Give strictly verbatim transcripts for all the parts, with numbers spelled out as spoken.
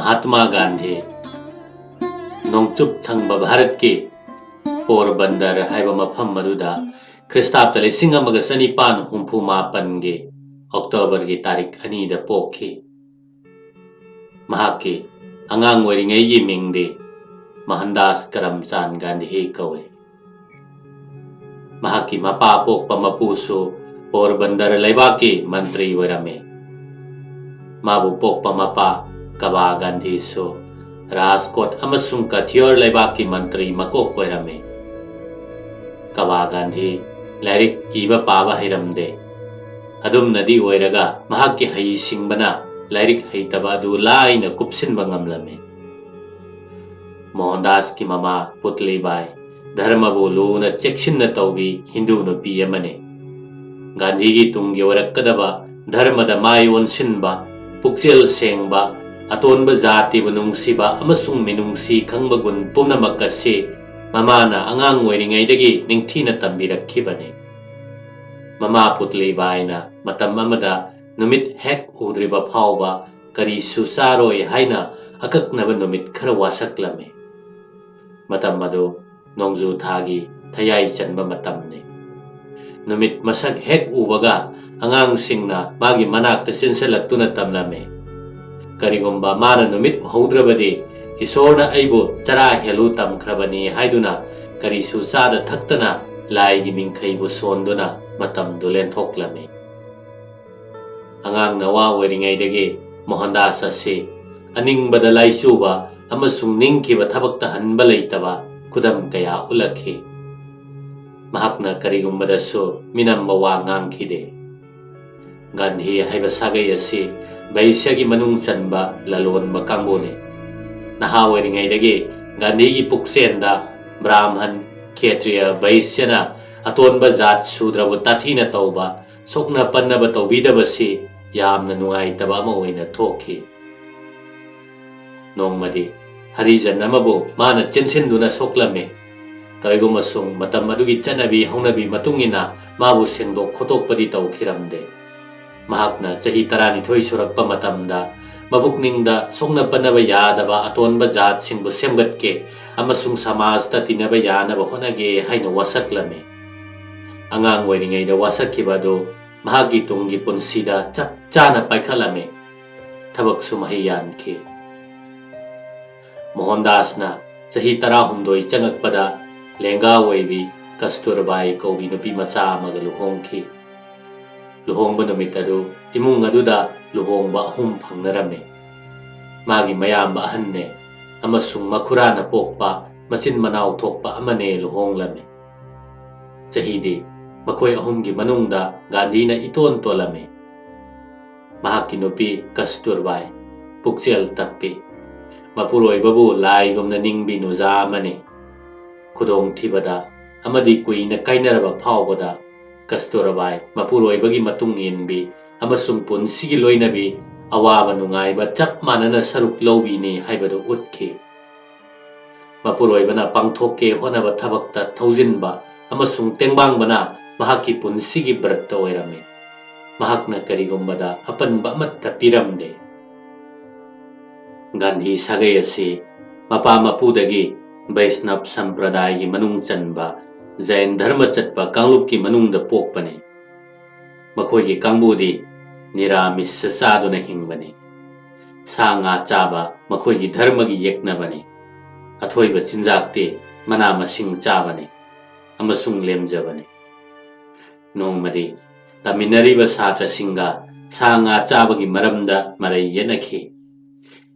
ꯃꯍꯥꯇꯃꯥ ꯒꯥꯟꯙꯤ ꯅꯣꯡꯆꯨꯞ ꯊꯪꯕ ꯚꯥꯔꯠꯀꯤ ꯄꯣꯔꯕꯟꯗꯔ ꯍꯥꯏꯕ ꯃꯐꯝ ꯑꯗꯨꯗ ꯈ꯭ꯔꯤꯁꯇꯥꯕꯇ ꯂꯤꯁꯤꯡ ꯑꯃꯒ ꯆꯅꯤꯄꯥꯟ ꯍꯨꯝꯐꯨ ꯃꯥꯄꯟꯒꯤ ꯑꯣꯛꯇꯣꯕꯔꯒꯤ ꯇꯥꯔꯤꯛ ꯑꯅꯤꯗ ꯄꯣꯛꯈꯤ꯫ ꯃꯍꯥꯛꯀꯤ ꯑꯉꯥꯡ ꯑꯣꯏꯔꯤꯉꯩꯒꯤ ꯃꯤꯡꯗꯤ ꯃꯣꯍꯟꯗꯥꯁ ꯀꯔꯝꯆꯥꯟ ꯒꯥꯟꯙꯤ ꯀꯧꯏ꯫ ꯃꯍꯥꯛꯀꯤ ꯃꯄꯥ ꯄꯣꯛꯄ ꯃꯄꯨꯁꯨ ꯄꯣꯔꯕꯟꯗꯔ ꯂꯩꯕꯥꯛꯀꯤ ꯃꯟꯇ꯭ꯔꯤ ꯑꯣꯏꯔꯝꯃꯤ꯫ ꯃꯥꯕꯨ ꯄꯣꯛꯄ ꯃꯄꯥ ꯀꯕꯥ ꯒꯥꯟꯙꯤꯁꯨ ꯔꯥꯖꯀꯣꯠ ꯑꯃꯁꯨꯡ ꯀꯊꯤꯌꯣꯔ ꯂꯩꯕꯥꯛꯀꯤ ꯃꯟꯇ꯭ꯔꯤ ꯃꯀꯣꯛ ꯑꯣꯏꯔꯝꯃꯤ꯫ ꯀꯕꯥ ꯒꯥꯟꯙꯤ ꯂꯥꯏꯔꯤꯛ ꯏꯕ ꯄꯥꯕ ꯍꯩꯔꯝꯗꯦ꯫ ꯑꯗꯨꯝꯅꯗꯤ ꯑꯣꯏꯔꯒ ꯃꯍꯥꯛꯀꯤ ꯍꯩꯁꯤꯡꯕꯅ ꯂꯥꯏꯔꯤꯛ ꯍꯩꯇꯕ ꯑꯗꯨ ꯂꯥꯏꯅ ꯀꯨꯞꯁꯤꯟꯕ ꯉꯝꯂꯝꯃꯤ꯫ ꯃꯣꯍꯟꯗꯥꯁꯀꯤ ꯃꯃꯥ ꯄꯨꯇꯂꯤꯕꯥꯏ ꯙꯔꯃꯕꯨ ꯂꯨꯅ ꯆꯦꯛꯁꯤꯟꯅ ꯇꯧꯕꯤ ꯍꯤꯟꯗꯨ ꯅꯨꯄꯤ ꯑꯃꯅꯤ꯫ ꯒꯥꯟꯙꯤꯒꯤ ꯇꯨꯡꯒꯤ ꯑꯣꯏꯔꯛꯀꯗꯕ ꯙꯔꯃꯗ ꯃꯥꯏ ꯑꯣꯟꯁꯤꯟꯕ, ꯄꯨꯛꯆꯦꯜ ꯁꯦꯡꯕ, ꯑꯇꯣꯟꯕ ꯖꯥꯇꯤꯕꯨ ꯅꯨꯡꯁꯤꯕ ꯑꯃꯁꯨꯡ ꯃꯤꯅꯨꯡꯁꯤ ꯈꯪꯕ ꯒꯨꯟ ꯄꯨꯝꯅꯃꯛ ꯑꯁꯤ ꯃꯃꯥꯅ ꯑꯉꯥꯡ ꯑꯣꯏꯔꯤꯉꯩꯗꯒꯤ ꯅꯤꯡꯊꯤꯅ ꯇꯝꯕꯤꯔꯛꯈꯤꯕꯅꯤ꯫ ꯃꯃꯥ ꯄꯨꯇꯂꯤꯕꯥꯏꯅ ꯃꯇꯝ ꯑꯃꯗ ꯅꯨꯃꯤꯠ ꯍꯦꯛ ꯎꯗ꯭ꯔꯤꯕ ꯐꯥꯎꯕ ꯀꯔꯤꯁꯨ ꯆꯥꯔꯣꯏ ꯍꯥꯏꯅ ꯑꯀꯛꯅꯕ ꯅꯨꯃꯤꯠ ꯈꯔ ꯋꯥꯁꯛꯂꯝꯃꯤ꯫ ꯃꯇꯝ ꯑꯗꯨ ꯅꯣꯡꯖꯨ ꯊꯥꯒꯤ ꯊꯌꯥꯏ ꯆꯟꯕ ꯃꯇꯝꯅꯤ꯫ ꯅꯨꯃꯤꯠ ꯃꯁꯛ ꯍꯦꯛ ꯎꯕꯒ ꯑꯉꯥꯡꯁꯤꯡꯅ ꯃꯥꯒꯤ ꯃꯅꯥꯛꯇ ꯆꯦꯟꯁꯤꯜꯂꯛꯇꯨꯅ ꯇꯝꯂꯝꯃꯤ꯫ ꯀꯔꯤꯒꯨꯝꯕ ꯃꯥꯅ ꯅꯨꯃꯤꯠ ꯎꯍꯧꯗ꯭ꯔꯕꯗꯤ ꯏꯁꯣꯔꯅ ꯑꯩꯕꯨ ꯆꯔꯥ ꯍꯦꯜꯂꯨ ꯇꯝꯈ꯭ꯔꯕꯅꯤ ꯍꯥꯏꯗꯨꯅ ꯀꯔꯤꯁꯨ ꯆꯥꯗ ꯊꯛꯇꯅ ꯂꯥꯏꯒꯤ ꯃꯤꯡꯈꯩꯕꯨ ꯁꯣꯟꯗꯨꯅ ꯃꯇꯝꯗꯨ ꯂꯦꯟꯊꯣꯛꯂꯝꯃꯤ꯫ ꯑꯉꯥꯡ ꯅꯋꯥ ꯑꯣꯏꯔꯤꯉꯩꯗꯒꯤ ꯃꯣꯍꯟꯗꯥꯁ ꯑꯁꯤ ꯑꯅꯤꯡꯕꯗ ꯂꯥꯏꯆꯨꯕ ꯑꯃꯁꯨꯡ ꯅꯤꯡꯈꯤꯕ ꯊꯕꯛꯇ ꯍꯟꯕ ꯂꯩꯇꯕ ꯈꯨꯗꯝ ꯀꯌꯥ ꯎꯠꯂꯛꯈꯤ꯫ ꯃꯍꯥꯛꯅ ꯀꯔꯤꯒꯨꯝꯕꯗꯁꯨ ꯃꯤꯅꯝꯕ ꯋꯥ ꯉꯥꯡꯈꯤꯗꯦ꯫ ꯒꯥꯟꯙꯤ ꯍꯥꯏꯕ ꯁꯥꯒꯩ ꯑꯁꯤ ꯕꯩꯁ꯭ꯌꯒꯤ ꯃꯅꯨꯡ ꯆꯟꯕ ꯂꯂꯣꯟꯕ ꯀꯥꯡꯕꯨꯅꯤ꯫ ꯅꯍꯥ ꯑꯣꯏꯔꯤꯉꯩꯗꯒꯤ ꯒꯥꯟꯙꯤꯒꯤ ꯄꯨꯛꯆꯦꯟꯗ ꯕ꯭ꯔꯥꯍꯃꯟ, ꯈꯦꯇ꯭ꯔꯤꯌ, ꯕꯩꯁ꯭ꯌꯅ ꯑꯇꯣꯟꯕ ꯖꯥꯠ ꯁꯨꯗ꯭ꯔꯕꯨ ꯇꯥꯊꯤꯅ ꯇꯧꯕ, ꯁꯣꯛꯅ ꯄꯟꯅꯕ ꯇꯧꯕꯤꯗꯕꯁꯤ ꯌꯥꯝꯅ ꯅꯨꯡꯉꯥꯏꯇꯕ ꯑꯃ ꯑꯣꯏꯅ ꯊꯣꯛꯈꯤ꯫ ꯅꯣꯡꯃꯗꯤ ꯍꯔꯤꯖꯟ ꯑꯃꯕꯨ ꯃꯥꯅ ꯆꯦꯟꯁꯤꯟꯗꯨꯅ ꯁꯣꯛꯂꯝꯃꯤ꯫ ꯀꯔꯤꯒꯨꯝꯕꯁꯨꯡ ꯃꯇꯝ ꯑꯗꯨꯒꯤ ꯆꯠꯅꯕꯤ ꯍꯧꯅꯕꯤ ꯃꯇꯨꯡ ꯏꯟꯅ ꯃꯥꯕꯨ ꯁꯦꯡꯗꯣꯛ ꯈꯣꯠꯇꯣꯛꯄꯗꯤ ꯇꯧꯈꯤꯔꯝꯗꯦ꯫ ꯃꯍꯥꯛꯅ ꯆꯍꯤ ꯇꯔꯥꯅꯤꯊꯣꯏ ꯁꯨꯔꯛꯄ ꯃꯇꯝꯗ ꯃꯕꯨꯛꯅꯤꯡꯗ ꯁꯣꯛꯅ ꯄꯟꯅꯕ ꯌꯥꯗꯕ ꯑꯇꯣꯟꯕ ꯖꯥꯠꯁꯤꯡꯕꯨ ꯁꯦꯝꯒꯠꯀꯦ ꯑꯃꯁꯨꯡ ꯁꯃꯥꯖꯇ ꯇꯤꯟꯅꯕ ꯌꯥꯅꯕ ꯍꯣꯠꯅꯒꯦ ꯍꯥꯏꯅ ꯋꯥꯁꯛꯂꯝꯃꯤ꯫ ꯑꯉꯥꯡ ꯑꯣꯏꯔꯤꯉꯩꯗ ꯋꯥꯁꯛꯈꯤꯕ ꯑꯗꯨ ꯃꯍꯥꯛꯀꯤ ꯇꯨꯡꯒꯤ ꯄꯨꯟꯁꯤꯗ ꯆꯞ ꯆꯥꯅ ꯄꯥꯏꯈꯠꯂꯝꯃꯤ꯫ ꯊꯕꯛꯁꯨ ꯃꯍꯩ ꯌꯥꯟꯈꯤ꯫ ꯃꯣꯍꯟꯗꯥꯁꯅ ꯆꯍꯤ ꯇꯔꯥꯍꯨꯝꯗꯣꯏ ꯆꯪꯉꯛꯄꯗ ꯂꯦꯡꯒꯥ ꯑꯣꯏꯕꯤ ꯀꯁꯇꯨꯔꯕꯥꯏ ꯀꯧꯕꯤ ꯅꯨꯄꯤ ꯃꯆꯥ ꯑꯃꯒ ꯂꯨꯍꯣꯡꯈꯤ꯫ ꯂꯨꯍꯣꯡꯕ ꯅꯨꯃꯤꯠ ꯑꯗꯨ ꯏꯃꯨꯡ ꯑꯗꯨꯗ ꯂꯨꯍꯣꯡꯕ ꯑꯍꯨꯝ ꯐꯪꯅꯔꯝꯃꯤ꯫ ꯃꯥꯒꯤ ꯃꯌꯥꯝꯕ ꯑꯍꯟꯅꯦ ꯑꯃꯁꯨꯡ ꯃꯈꯨꯔꯥꯅ ꯄꯣꯛꯄ ꯃꯆꯤꯟ ꯃꯅꯥꯎ ꯊꯣꯛꯄ ꯑꯃꯅꯦ ꯂꯨꯍꯣꯡꯂꯝꯃꯤ꯫ ꯆꯍꯤꯗꯤ ꯃꯈꯣꯏ ꯑꯍꯨꯝꯒꯤ ꯃꯅꯨꯡꯗ ꯒꯥꯟꯙꯤꯅ ꯏꯇꯣꯟ ꯇꯣꯜꯂꯝꯃꯤ꯫ ꯃꯍꯥꯛꯀꯤ ꯅꯨꯄꯤ ꯀꯁꯇꯨꯔꯕꯥꯏ ꯄꯨꯛꯆꯦꯜ ꯇꯞꯄꯤ꯫ ꯃꯄꯨꯔꯣꯏꯕꯕꯨ ꯂꯥꯏꯒꯨꯝꯅ ꯅꯤꯡꯕꯤ ꯅꯨꯖꯥ ꯑꯃꯅꯤ꯫ ꯈꯨꯗꯣꯡꯊꯤꯕꯗ ꯑꯃꯗꯤ ꯀꯨꯏꯅ ꯀꯥꯏꯅꯔꯕ ꯐꯥꯎꯕꯗ ꯀꯁꯇꯨꯔꯕꯥꯏ ꯃꯄꯨꯔꯣꯏꯕꯒꯤ ꯃꯇꯨꯡ ꯏꯟꯕꯤ ꯑꯃꯁꯨꯡ ꯄꯨꯟꯁꯤꯒꯤ ꯂꯣꯏꯅꯕꯤ, ꯑꯋꯥꯕ ꯅꯨꯡꯉꯥꯏꯕ ꯆꯞ ꯃꯥꯟꯅꯅ ꯁꯔꯨꯛ ꯂꯧꯕꯤꯅꯤ ꯍꯥꯏꯕꯗꯨ ꯎꯠꯈꯤ꯫ ꯃꯄꯨꯔꯣꯏꯕꯅ ꯄꯥꯡꯊꯣꯛꯀꯦ ꯍꯣꯠꯅꯕ ꯊꯕꯛꯇ ꯊꯧꯖꯤꯟꯕ ꯑꯃꯁꯨꯡ ꯇꯦꯡꯕꯥꯡꯕꯅ ꯃꯍꯥꯛꯀꯤ ꯄꯨꯟꯁꯤꯒꯤ ꯕ꯭ꯔꯠꯇ ꯑꯣꯏꯔꯝꯃꯤ꯫ ꯃꯍꯥꯛꯅ ꯀꯔꯤꯒꯨꯝꯕꯗ ꯑꯄꯟꯕ ꯑꯃꯠꯇ ꯄꯤꯔꯝꯗꯦ꯫ ꯒꯥꯟꯙꯤ ꯁꯥꯒꯩ ꯑꯁꯤ ꯃꯄꯥ ꯃꯄꯨꯗꯒꯤ ꯕꯩꯁꯅꯕ ꯁꯝꯄ꯭ꯔꯗꯥꯏꯒꯤ ꯃꯅꯨꯡ ꯆꯟꯕ ꯖꯩꯟ ꯙꯔꯃ ꯆꯠꯄ ꯀꯥꯡꯂꯨꯞꯀꯤ ꯃꯅꯨꯡꯗ ꯄꯣꯛꯄꯅꯤ꯫ ꯃꯈꯣꯏꯒꯤ ꯀꯥꯡꯕꯨꯗꯤ ꯅꯤꯔꯥꯃꯤꯁ ꯆꯥꯗꯨꯅ ꯍꯤꯡꯕꯅꯤ꯫ ꯁꯥ ꯉꯥ ꯆꯥꯕ ꯃꯈꯣꯏꯒꯤ ꯙꯔꯃꯒꯤ ꯌꯦꯛꯅꯕꯅꯤ꯫ ꯑꯊꯣꯏꯕ ꯆꯤꯟꯖꯥꯛꯇꯤ ꯃꯅꯥ ꯃꯁꯤꯡ ꯆꯥꯕꯅꯤ ꯑꯃꯁꯨꯡ ꯂꯦꯝꯖꯕꯅꯤ꯫ ꯅꯣꯡꯃꯗꯤ ꯇꯝꯃꯤꯟꯅꯔꯤꯕ ꯁꯥꯇ꯭ꯔꯁꯤꯡꯒ ꯁꯥ ꯉꯥ ꯆꯥꯕꯒꯤ ꯃꯔꯝꯗ ꯃꯔꯩ ꯌꯦꯠꯅꯈꯤ꯫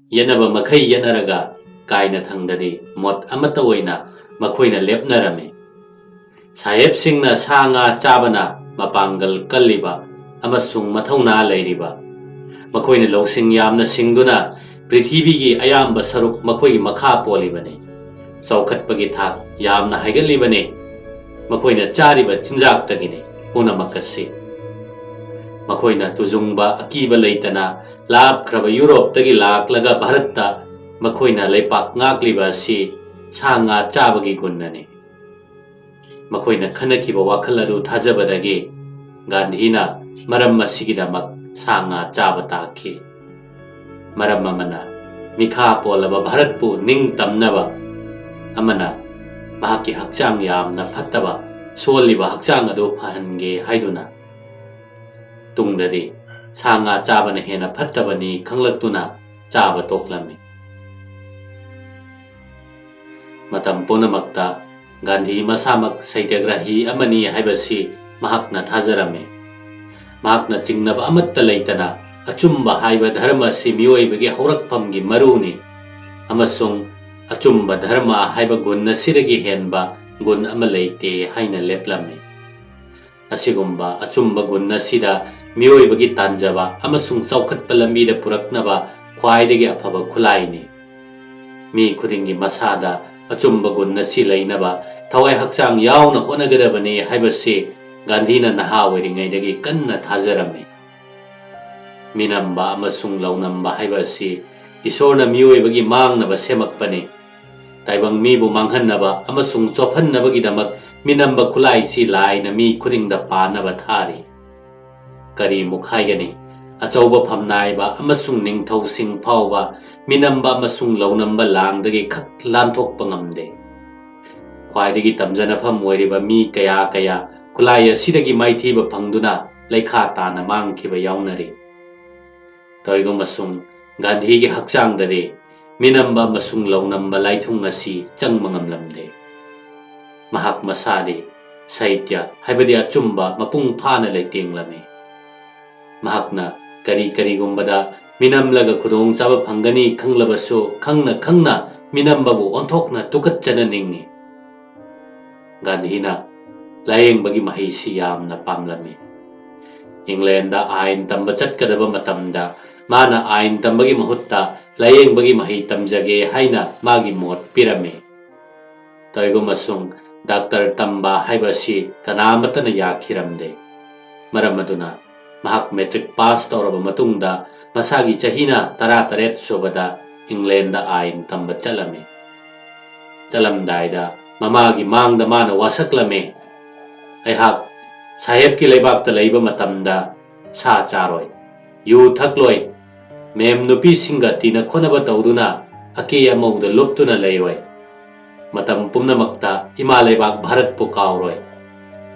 ꯌꯦꯠꯅꯕ ꯃꯈꯩ ꯌꯦꯠꯅꯔꯒ ꯀꯥꯏꯅꯊꯪꯗꯗꯤ ꯃꯣꯠ ꯑꯃꯠꯇ ꯑꯣꯏꯅ ꯃꯈꯣꯏꯅ ꯂꯦꯞꯅꯔꯝꯃꯤ꯫ ꯁꯥꯍꯦꯕꯁꯤꯡꯅ ꯁꯥ ꯉꯥ ꯆꯥꯕꯅ ꯃꯄꯥꯡꯒꯜ ꯀꯜꯂꯤꯕ ꯑꯃꯁꯨꯡ ꯃꯊꯧꯅꯥ ꯂꯩꯔꯤꯕ, ꯃꯈꯣꯏꯅ ꯂꯧꯁꯤꯡ ꯌꯥꯝꯅ ꯁꯤꯡꯗꯨꯅ ꯄ꯭ꯔꯤꯊꯤꯕꯤꯒꯤ ꯑꯌꯥꯝꯕ ꯁꯔꯨꯛ ꯃꯈꯣꯏꯒꯤ ꯃꯈꯥ ꯄꯣꯜꯂꯤꯕꯅꯤ꯫ ꯆꯥꯎꯈꯠꯄꯒꯤ ꯊꯥꯛ ꯌꯥꯝꯅ ꯍꯥꯏꯒꯠꯂꯤꯕꯅꯤ꯫ ꯃꯈꯣꯏꯅ ꯆꯥꯔꯤꯕ ꯆꯤꯟꯖꯥꯛꯇꯒꯤꯅꯤ ꯄꯨꯝꯅꯃꯛ ꯑꯁꯤ꯫ ꯃꯈꯣꯏꯅ ꯇꯨꯖꯨꯡꯕ ꯑꯀꯤꯕ ꯂꯩꯇꯅ ꯂꯥꯞꯈ꯭ꯔꯕ ꯌꯨꯔꯣꯞꯇꯒꯤ ꯂꯥꯛꯂꯒ ꯚꯥꯔꯠꯇ ꯃꯈꯣꯏꯅ ꯂꯩꯄꯥꯛ ꯉꯥꯛꯂꯤꯕ ꯑꯁꯤ ꯁꯥ ꯉꯥ ꯆꯥꯕꯒꯤ ꯒꯨꯟꯅꯅꯤ꯫ ꯃꯈꯣꯏꯅ ꯈꯟꯅꯈꯤꯕ ꯋꯥꯈꯜ ꯑꯗꯨ ꯊꯥꯖꯕꯗꯒꯤ ꯒꯥꯟꯙꯤꯅ ꯃꯔꯝ ꯑꯁꯤꯒꯤꯗꯃꯛ ꯁꯥ ꯉꯥ ꯆꯥꯕ ꯇꯥꯈꯤ꯫ ꯃꯔꯝ ꯑꯃꯅ, ꯃꯤꯈꯥ ꯄꯣꯜꯂꯕ ꯚꯥꯔꯠꯄꯨ ꯅꯤꯡꯇꯝꯅꯕ, ꯑꯃꯅ ꯃꯍꯥꯛꯀꯤ ꯍꯛꯆꯥꯡ ꯌꯥꯝꯅ ꯐꯠꯇꯕ, ꯁꯣꯜꯂꯤꯕ ꯍꯛꯆꯥꯡ ꯑꯗꯨ ꯐꯍꯟꯒꯦ ꯍꯥꯏꯗꯨꯅ꯫ ꯇꯨꯡꯗꯗꯤ ꯁꯥ ꯉꯥ ꯆꯥꯕꯅ ꯍꯦꯟꯅ ꯐꯠꯇꯕꯅꯤ ꯈꯪꯂꯛꯇꯨꯅ ꯆꯥꯕ ꯇꯣꯛꯂꯝꯃꯤ꯫ ꯃꯇꯝ ꯄꯨꯝꯅꯃꯛꯇ ꯒꯥꯟꯙꯤ ꯃꯁꯥꯃꯛ ꯁꯩꯇ꯭ꯌꯒ꯭ꯔꯥꯍꯤ ꯑꯃꯅꯤ ꯍꯥꯏꯕꯁꯤ ꯃꯍꯥꯛꯅ ꯊꯥꯖꯔꯝꯃꯤ꯫ ꯃꯍꯥꯛꯅ ꯆꯤꯡꯅꯕ ꯑꯃꯠꯇ ꯂꯩꯇꯅ ꯑꯆꯨꯝꯕ ꯍꯥꯏꯕ ꯙꯔꯃ ꯑꯁꯤ ꯃꯤꯑꯣꯏꯕꯒꯤ ꯍꯧꯔꯛꯐꯝꯒꯤ ꯃꯔꯨꯅꯤ ꯑꯃꯁꯨꯡ ꯑꯆꯨꯝꯕ ꯙꯔꯃ ꯍꯥꯏꯕ ꯒꯨꯟ ꯑꯁꯤꯗꯒꯤ ꯍꯦꯟꯕ ꯒꯨꯟ ꯑꯃ ꯂꯩꯇꯦ ꯍꯥꯏꯅ ꯂꯦꯞꯂꯝꯃꯤ꯫ ꯑꯁꯤꯒꯨꯝꯕ ꯑꯆꯨꯝꯕ ꯒꯨꯟ ꯑꯁꯤꯗ ꯃꯤꯑꯣꯏꯕꯒꯤ ꯇꯥꯟꯖꯕ ꯑꯃꯁꯨꯡ ꯆꯥꯎꯈꯠꯄ ꯂꯝꯕꯤꯗ ꯄꯨꯔꯛꯅꯕ ꯈ꯭ꯋꯥꯏꯗꯒꯤ ꯑꯐꯕ ꯈꯨꯠꯂꯥꯏꯅꯤ꯫ ꯃꯤ ꯈꯨꯗꯤꯡꯒꯤ ꯃꯁꯥꯗ ꯑꯆꯨꯝꯕ ꯒꯨꯟ ꯑꯁꯤ ꯂꯩꯅꯕ ꯊꯋꯥꯏ ꯍꯛꯆꯥꯡ ꯌꯥꯎꯅ ꯍꯣꯠꯅꯒꯗꯕꯅꯤ ꯍꯥꯏꯕꯁꯤ ꯒꯥꯟꯙꯤꯅ ꯅꯍꯥ ꯑꯣꯏꯔꯤꯉꯩꯗꯒꯤ ꯀꯟꯅ ꯊꯥꯖꯔꯝꯃꯤ꯫ ꯃꯤꯅꯝꯕ ꯑꯃꯁꯨꯡ ꯂꯧꯅꯝꯕ ꯍꯥꯏꯕ ꯑꯁꯤ ꯏꯁꯣꯔꯅ ꯃꯤꯑꯣꯏꯕꯒꯤ ꯃꯥꯡꯅꯕ ꯁꯦꯝꯃꯛꯄꯅꯤ꯫ ꯇꯥꯏꯕꯪ ꯃꯤꯕꯨ ꯃꯥꯡꯍꯟꯅꯕ ꯑꯃꯁꯨꯡ ꯆꯣꯞꯍꯟꯅꯕꯒꯤꯗꯃꯛ ꯃꯤꯅꯝꯕ ꯈꯨꯠꯂꯥꯏꯁꯤ ꯂꯥꯏꯅ ꯃꯤ ꯈꯨꯗꯤꯡꯗ ꯄꯥꯟꯅꯕ ꯊꯥꯔꯤ꯫ ꯀꯔꯤꯃꯨꯛ ꯍꯥꯏꯒꯅꯤ? ꯑꯆꯧꯕ ꯐꯝꯅꯥꯏꯕ ꯑꯃꯁꯨꯡ ꯅꯤꯡꯊꯧꯁꯤꯡ ꯐꯥꯎꯕ ꯃꯤꯅꯝꯕ ꯑꯃꯁꯨꯡ ꯂꯧꯅꯝꯕ ꯂꯥꯡꯗꯒꯤ ꯈꯛ ꯂꯥꯟꯊꯣꯛꯄ ꯉꯝꯗꯦ꯫ ꯈ꯭ꯋꯥꯏꯗꯒꯤ ꯇꯝꯖꯅꯐꯝ ꯑꯣꯏꯔꯤꯕ ꯃꯤ ꯀꯌꯥ ꯀꯌꯥ ꯈꯨꯠꯂꯥꯏ ꯑꯁꯤꯗꯒꯤ ꯃꯥꯏꯊꯤꯕ ꯐꯪꯗꯨꯅ ꯂꯩꯈꯥ ꯇꯥꯅ ꯃꯥꯡꯈꯤꯕ ꯌꯥꯎꯅꯔꯤ꯫ ꯇꯧꯏꯒꯨꯝꯕꯁꯨꯡ ꯒꯥꯟꯙꯤꯒꯤ ꯍꯛꯆꯥꯡꯗꯗꯤ ꯃꯤꯅꯝꯕ ꯑꯃꯁꯨꯡ ꯂꯧꯅꯝꯕ ꯂꯥꯏꯊꯨꯡ ꯑꯁꯤ ꯆꯪꯕ ꯉꯝꯂꯝꯗꯦ꯫ ꯃꯍꯥꯛ ꯃꯁꯥꯗꯤ ꯁꯩꯇ꯭ꯌ, ꯍꯥꯏꯕꯗꯤ ꯑꯆꯨꯝꯕ, ꯃꯄꯨꯡ ꯐꯥꯅ ꯂꯩꯇꯦꯡꯂꯝꯃꯤ꯫ ꯃꯍꯥꯛꯅ ꯀꯔꯤ ꯀꯔꯤꯒꯨꯝꯕꯗ ꯃꯤꯅꯝꯂꯒ ꯈꯨꯗꯣꯡꯆꯥꯕ ꯐꯪꯒꯅꯤ ꯈꯪꯂꯕꯁꯨ, ꯈꯪꯅ ꯈꯪꯅ ꯃꯤꯅꯝꯕꯕꯨ ꯑꯣꯟꯊꯣꯛꯅ ꯇꯨꯀꯠꯆꯅ ꯅꯤꯡꯏ꯫ ꯒꯥꯟꯙꯤꯅ ꯂꯥꯌꯦꯡꯕꯒꯤ ꯃꯍꯩꯁꯤ ꯌꯥꯝꯅ ꯄꯥꯝꯂꯝꯃꯤ꯫ ꯏꯪꯂꯦꯟꯗ ꯑꯥꯏꯟ ꯇꯝꯕ ꯆꯠꯀꯗꯕ ꯃꯇꯝꯗ ꯃꯥꯅ ꯑꯥꯏꯟ ꯇꯝꯕꯒꯤ ꯃꯍꯨꯠꯇ ꯂꯥꯌꯦꯡꯕꯒꯤ ꯃꯍꯩ ꯇꯝꯖꯒꯦ ꯍꯥꯏꯅ ꯃꯥꯒꯤ ꯃꯣꯠ ꯄꯤꯔꯝꯃꯤ꯫ ꯇꯧꯏꯒꯨꯝꯕꯁꯨꯡ ꯗꯥꯛꯇꯔ ꯇꯝꯕ ꯍꯥꯏꯕ ꯑꯁꯤ ꯀꯅꯥ ꯑꯃꯠꯇꯅ ꯌꯥꯈꯤꯔꯝꯗꯦ꯫ ꯃꯔꯝ ꯑꯗꯨꯅ ꯃꯍꯥꯛ ꯃꯦꯇ꯭ꯔꯤꯛ ꯄꯥꯁ ꯇꯧꯔꯕ ꯃꯇꯨꯡꯗ ꯃꯁꯥꯒꯤ ꯆꯍꯤꯅ ꯇꯔꯥꯇꯔꯦꯠ ꯁꯨꯕꯗ ꯏꯪꯂꯦꯟꯗ ꯑꯥꯏꯟ ꯇꯝꯕ ꯆꯠꯂꯝꯃꯤ꯫ ꯆꯠꯂꯝꯗꯥꯏꯗ ꯃꯃꯥꯒꯤ ꯃꯥꯡꯗ ꯃꯥꯅ ꯋꯥꯁꯛꯂꯝꯃꯤ, "ꯑꯩꯍꯥꯛ ꯁꯥꯍꯦꯕꯀꯤ ꯂꯩꯕꯥꯛꯇ ꯂꯩꯕ ꯃꯇꯝꯗ ꯁꯥ ꯆꯥꯔꯣꯏ, ꯌꯨ ꯊꯛꯂꯣꯏ, ꯃꯦꯝ ꯅꯨꯄꯤꯁꯤꯡꯒ ꯇꯤꯟꯅ ꯈꯣꯠꯅꯕ ꯇꯧꯗꯨꯅ ꯑꯀꯦ ꯑꯃꯧꯗ ꯂꯨꯞꯇꯨꯅ ꯂꯩꯔꯣꯏ꯫ ꯃꯇꯝ ꯄꯨꯝꯅꯃꯛꯇ ꯏꯃꯥ ꯂꯩꯕꯥꯛ ꯚꯥꯔꯠꯄꯨ ꯀꯥꯎꯔꯣꯏ꯫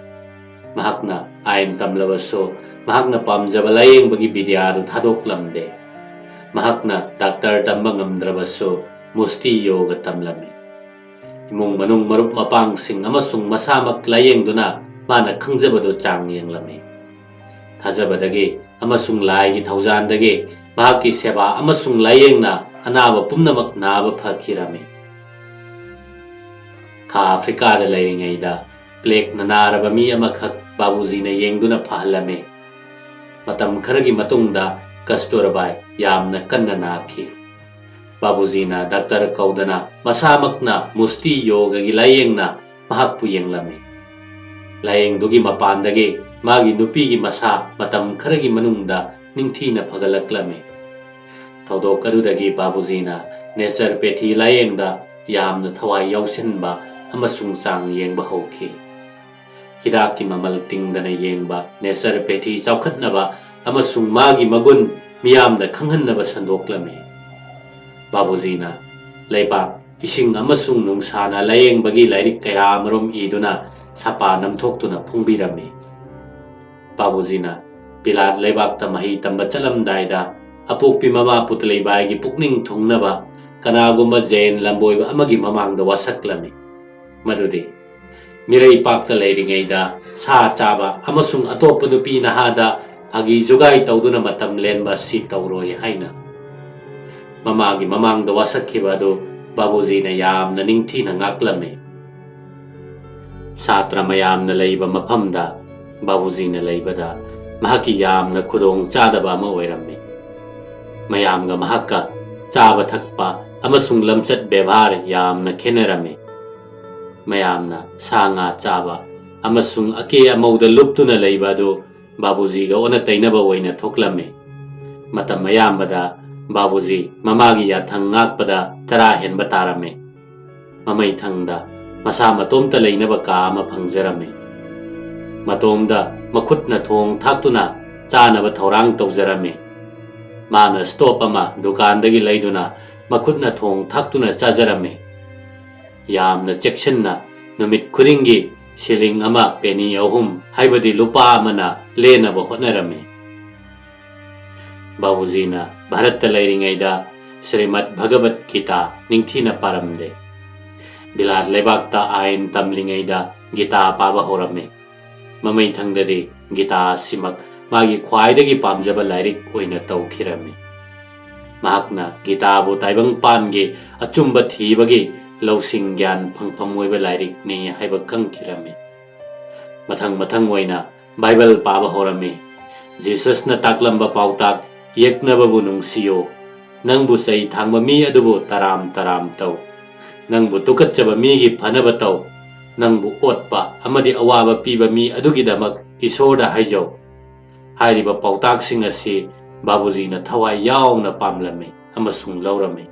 ꯃꯍꯥꯛꯅ ꯑꯥꯏꯟ ꯇꯝꯂꯕꯁꯨ, ꯃꯍꯥꯛꯅ ꯄꯥꯝꯖꯕ ꯂꯥꯌꯦꯡꯕꯒꯤ ꯕꯤꯗ꯭ꯌꯥ ꯑꯗꯨ ꯊꯥꯗꯣꯛꯂꯝꯗꯦ꯫ ꯃꯍꯥꯛꯅ ꯗꯥꯛꯇꯔ ꯇꯝꯕ ꯉꯝꯗ꯭ꯔꯕꯁꯨ, ꯃꯨꯁꯇꯤ ꯌꯣꯒ ꯇꯝꯂꯝꯃꯤ꯫ ꯏꯃꯨꯡ ꯃꯅꯨꯡ, ꯃꯔꯨꯞ ꯃꯄꯥꯡꯁꯤꯡ ꯑꯃꯁꯨꯡ ꯃꯁꯥꯃꯛ ꯂꯥꯌꯦꯡꯗꯨꯅ ꯃꯥꯅ ꯈꯪꯖꯕꯗꯨ ꯆꯥꯡ ꯌꯦꯡꯂꯝꯃꯤ꯫ ꯊꯥꯖꯕꯗꯒꯤ ꯑꯃꯁꯨꯡ ꯂꯥꯏꯒꯤ ꯊꯧꯖꯥꯟꯗꯒꯤ ꯃꯍꯥꯛꯀꯤ ꯁꯦꯕꯥ ꯑꯃꯁꯨꯡ ꯂꯥꯌꯦꯡꯅ ꯑꯅꯥꯕ ꯄꯨꯝꯅꯃꯛ ꯅꯥꯕ ꯐꯈꯤꯔꯝꯃꯤ꯫ ꯈꯥ ꯑꯐ꯭ꯔꯤꯀꯥꯗ ꯂꯩꯔꯤꯉꯩꯗ ꯄ꯭ꯂꯦꯛꯅ ꯅꯥꯔꯕ ꯃꯤ ꯑꯃꯈꯛ ꯕꯥꯕꯨꯖꯤꯅ ꯌꯦꯡꯗꯨꯅ ꯐꯍꯜꯂꯝꯃꯤ꯫ ꯃꯇꯝ ꯈꯔꯒꯤ ꯃꯇꯨꯡꯗ ꯀꯁꯇꯨꯔꯕꯥꯏ ꯌꯥꯝꯅ ꯀꯟꯅ ꯅꯥꯈꯤ꯫ ꯕꯥꯕꯨꯖꯤꯅ ꯗꯥꯛꯇꯔ ꯀꯧꯗꯅ ꯃꯁꯥꯃꯛꯅ ꯃꯨꯁꯇꯤ ꯌꯣꯒꯒꯤ ꯂꯥꯌꯦꯡꯅ ꯃꯍꯥꯛꯄꯨ ꯌꯦꯡꯂꯝꯃꯤ꯫ ꯂꯥꯌꯦꯡꯗꯨꯒꯤ ꯃꯄꯥꯟꯗꯒꯤ ꯃꯥꯒꯤ ꯅꯨꯄꯤꯒꯤ ꯃꯁꯥ ꯃꯇꯝ ꯈꯔꯒꯤ ꯃꯅꯨꯡꯗ ꯅꯤꯡꯊꯤꯅ ꯐꯒꯠꯂꯛꯂꯝꯃꯤ꯫ ꯊꯧꯗꯣꯛ ꯑꯗꯨꯗꯒꯤ ꯕꯥꯕꯨꯖꯤꯅ ꯅꯦꯆꯔꯄꯦꯊꯤ ꯂꯥꯌꯦꯡꯗ ꯌꯥꯝꯅ ꯊꯋꯥꯏ ꯌꯥꯎꯁꯤꯟꯕ ꯑꯃꯁꯨꯡ ꯆꯥꯡ ꯌꯦꯡꯕ ꯍꯧꯈꯤ꯫ ꯍꯤꯗꯥꯛꯀꯤ ꯃꯃꯜ ꯇꯤꯡꯗꯅ ꯌꯦꯡꯕ ꯅꯦꯆꯔꯄꯦꯊꯤ ꯆꯥꯎꯈꯠꯅꯕ ꯑꯃꯁꯨꯡ ꯃꯥꯒꯤ ꯃꯒꯨꯟ ꯃꯤꯌꯥꯝꯗ ꯈꯪꯍꯟꯅꯕ ꯁꯟꯗꯣꯛꯂꯝꯃꯤ꯫ ꯕꯥꯕꯨꯖꯤꯅ ꯂꯩꯕꯥꯛ, ꯏꯁꯤꯡ ꯑꯃꯁꯨꯡ ꯅꯨꯡꯁꯥꯅ ꯂꯥꯌꯦꯡꯕꯒꯤ ꯂꯥꯏꯔꯤꯛ ꯀꯌꯥ ꯑꯃꯔꯣꯝ ꯏꯗꯨꯅ ꯁꯥꯄꯥ ꯅꯝꯊꯣꯛꯇꯨꯅ ꯐꯣꯡꯕꯤꯔꯝꯃꯤ꯫ ꯕꯥꯕꯨꯖꯤꯅ ꯕꯤꯂꯥꯠ ꯂꯩꯕꯥꯛꯇ ꯃꯍꯩ ꯇꯝꯕ ꯆꯠꯂꯝꯗꯥꯏꯗ ꯑꯄꯣꯛꯄꯤ ꯃꯃꯥ ꯄꯨꯇꯂꯩꯕꯥꯏꯒꯤ ꯄꯨꯛꯅꯤꯡ ꯊꯨꯡꯅꯕ ꯀꯅꯥꯒꯨꯝꯕ ꯖꯦꯟ ꯂꯝꯕꯣꯏꯕ ꯑꯃꯒꯤ ꯃꯃꯥꯡꯗ ꯋꯥꯁꯛꯂꯝꯃꯤ꯫ ꯃꯗꯨꯗꯤ ꯃꯤꯔꯩ ꯄꯥꯛꯇ ꯂꯩꯔꯤꯉꯩꯗ ꯁꯥ ꯆꯥꯕ ꯑꯃꯁꯨꯡ ꯑꯇꯣꯞꯄ ꯅꯨꯄꯤ ꯅꯍꯥꯗ ꯐꯥꯒꯤ ꯖꯨꯒꯥꯏ ꯇꯧꯗꯨꯅ ꯃꯇꯝ ꯂꯦꯟꯕ ꯑꯁꯤ ꯇꯧꯔꯣꯏ ꯍꯥꯏꯅ꯫ ꯃꯃꯥꯒꯤ ꯃꯃꯥꯡꯗ ꯋꯥꯁꯛꯈꯤꯕ ꯑꯗꯨ ꯕꯥꯕꯨꯖꯤꯅ ꯌꯥꯝꯅ ꯅꯤꯡꯊꯤꯅ ꯉꯥꯛꯂꯝꯃꯤ꯫ ꯁꯥꯇ꯭ꯔ ꯃꯌꯥꯝꯅ ꯂꯩꯕ ꯃꯐꯝꯗ ꯕꯥꯕꯨꯖꯤꯅ ꯂꯩꯕꯗ ꯃꯍꯥꯛꯀꯤ ꯌꯥꯝꯅ ꯈꯨꯗꯣꯡ ꯆꯥꯗꯕ ꯑꯃ ꯑꯣꯏꯔꯝꯃꯤ꯫ ꯃꯌꯥꯝꯒ ꯃꯍꯥꯛꯀ ꯆꯥꯕ ꯊꯛꯄ ꯑꯃꯁꯨꯡ ꯂꯝꯆꯠ ꯕꯦꯕꯥꯔ ꯌꯥꯝꯅ ꯈꯦꯠꯅꯔꯝꯃꯤ꯫ ꯃꯌꯥꯝꯅ ꯁꯥ ꯉꯥ ꯆꯥꯕ ꯑꯃꯁꯨꯡ ꯑꯀꯦ ꯑꯃꯧꯗ ꯂꯨꯞꯇꯨꯅ ꯂꯩꯕ ꯑꯗꯨ ꯕꯥꯕꯨꯖꯤꯒ ꯑꯣꯟꯅ ꯇꯩꯅꯕ ꯑꯣꯏꯅ ꯊꯣꯛꯂꯝꯃꯤ꯫ ꯃꯇꯝ ꯑꯌꯥꯝꯕꯗ ꯕꯥꯕꯨꯖꯤ ꯃꯃꯥꯒꯤ ꯌꯥꯊꯪ ꯉꯥꯛꯄꯗ ꯆꯔꯥ ꯍꯦꯟꯕ ꯇꯥꯔꯝꯃꯤ꯫ ꯃꯃꯩꯊꯪꯗ ꯃꯁꯥ ꯃꯇꯣꯝꯇ ꯂꯩꯅꯕ ꯀꯥ ꯑꯃ ꯐꯪꯖꯔꯝꯃꯤ꯫ ꯃꯇꯣꯝꯗ ꯃꯈꯨꯠꯅ ꯊꯣꯡ ꯊꯥꯛꯇꯨꯅ ꯆꯥꯅꯕ ꯊꯧꯔꯥꯡ ꯇꯧꯖꯔꯝꯃꯤ꯫ ꯃꯥꯅ ꯁ꯭ꯇꯣꯞ ꯑꯃ ꯗꯨꯀꯥꯟꯗꯒꯤ ꯂꯩꯗꯨꯅ ꯃꯈꯨꯠꯅ ꯊꯣꯡ ꯊꯥꯛꯇꯨꯅ ꯆꯥꯖꯔꯝꯃꯤ꯫ ꯌꯥꯝꯅ ꯆꯦꯛꯁꯤꯟꯅ ꯅꯨꯃꯤꯠ ꯈꯨꯗꯤꯡꯒꯤ ꯁꯤꯂꯤꯡ ꯑꯃ ꯄꯦꯅꯤ ꯑꯍꯨꯝ, ꯍꯥꯏꯕꯗꯤ ꯂꯨꯄꯥ ꯑꯃꯅ ꯂꯦꯟꯅꯕ ꯍꯣꯠꯅꯔꯝꯃꯤ꯫ ꯕꯥꯕꯨꯖꯤꯅ ꯚꯥꯔꯠꯇ ꯂꯩꯔꯤꯉꯩꯗ ꯁ꯭ꯔꯤꯃꯗ ꯚꯒꯕꯠ ꯒꯤꯇꯥ ꯅꯤꯡꯊꯤꯅ ꯄꯥꯔꯝꯗꯦ꯫ ꯕꯤꯂꯥꯠ ꯂꯩꯕꯥꯛꯇ ꯑꯥꯏꯟ ꯇꯝꯂꯤꯉꯩꯗ ꯒꯤꯇꯥ ꯄꯥꯕ ꯍꯧꯔꯝꯃꯤ꯫ ꯃꯃꯩꯊꯪꯗꯗꯤ ꯒꯤꯇꯥ ꯑꯁꯤꯃꯛ ꯃꯥꯒꯤ ꯈ꯭ꯋꯥꯏꯗꯒꯤ ꯄꯥꯝꯖꯕ ꯂꯥꯏꯔꯤꯛ ꯑꯣꯏꯅ ꯇꯧꯈꯤꯔꯝꯃꯤ꯫ ꯃꯍꯥꯛꯅ ꯒꯤꯇꯥꯕꯨ ꯇꯥꯏꯕꯪꯄꯥꯟꯒꯤ ꯑꯆꯨꯝꯕ ꯊꯤꯕꯒꯤ ꯂꯧꯁꯤꯡ ꯒ꯭ꯌꯥꯟ ꯐꯪꯐꯝ ꯑꯣꯏꯕ ꯂꯥꯏꯔꯤꯛꯅꯤ ꯍꯥꯏꯕ ꯈꯪꯈꯤꯔꯝꯃꯤ꯫ ꯃꯊꯪ ꯃꯊꯪ ꯑꯣꯏꯅ ꯕꯥꯏꯕꯜ ꯄꯥꯕ ꯍꯧꯔꯝꯃꯤ꯫ ꯖꯤꯁꯁꯅ ꯇꯥꯛꯂꯝꯕ ꯄꯥꯎꯇꯥꯛ, "ꯌꯦꯛꯅꯕꯕꯨ ꯅꯨꯡꯁꯤꯌꯨ, ꯅꯪꯕꯨ ꯆꯩ ꯊꯥꯡꯕ ꯃꯤ ꯑꯗꯨꯕꯨ ꯇꯔꯥꯝ ꯇꯔꯥꯝ ꯇꯧ, ꯅꯪꯕꯨ ꯇꯨꯀꯠꯆꯕ ꯃꯤꯒꯤ ꯐꯅꯕ ꯇꯧ, ꯅꯪꯕꯨ ꯑꯣꯠꯄ ꯑꯃꯗꯤ ꯑꯋꯥꯕ ꯄꯤꯕ ꯃꯤ ꯑꯗꯨꯒꯤꯗꯃꯛ ꯏꯁꯣꯔꯗ ꯍꯥꯏꯖꯧ"꯫ ꯍꯥꯏꯔꯤꯕ ꯄꯥꯎꯇꯥꯛꯁꯤꯡ ꯑꯁꯤ ꯕꯥꯕꯨꯖꯤꯅ ꯊꯋꯥꯏ ꯌꯥꯎꯅ ꯄꯥꯝꯂꯝꯃꯤ ꯑꯃꯁꯨꯡ ꯂꯧꯔꯝꯃꯤ꯫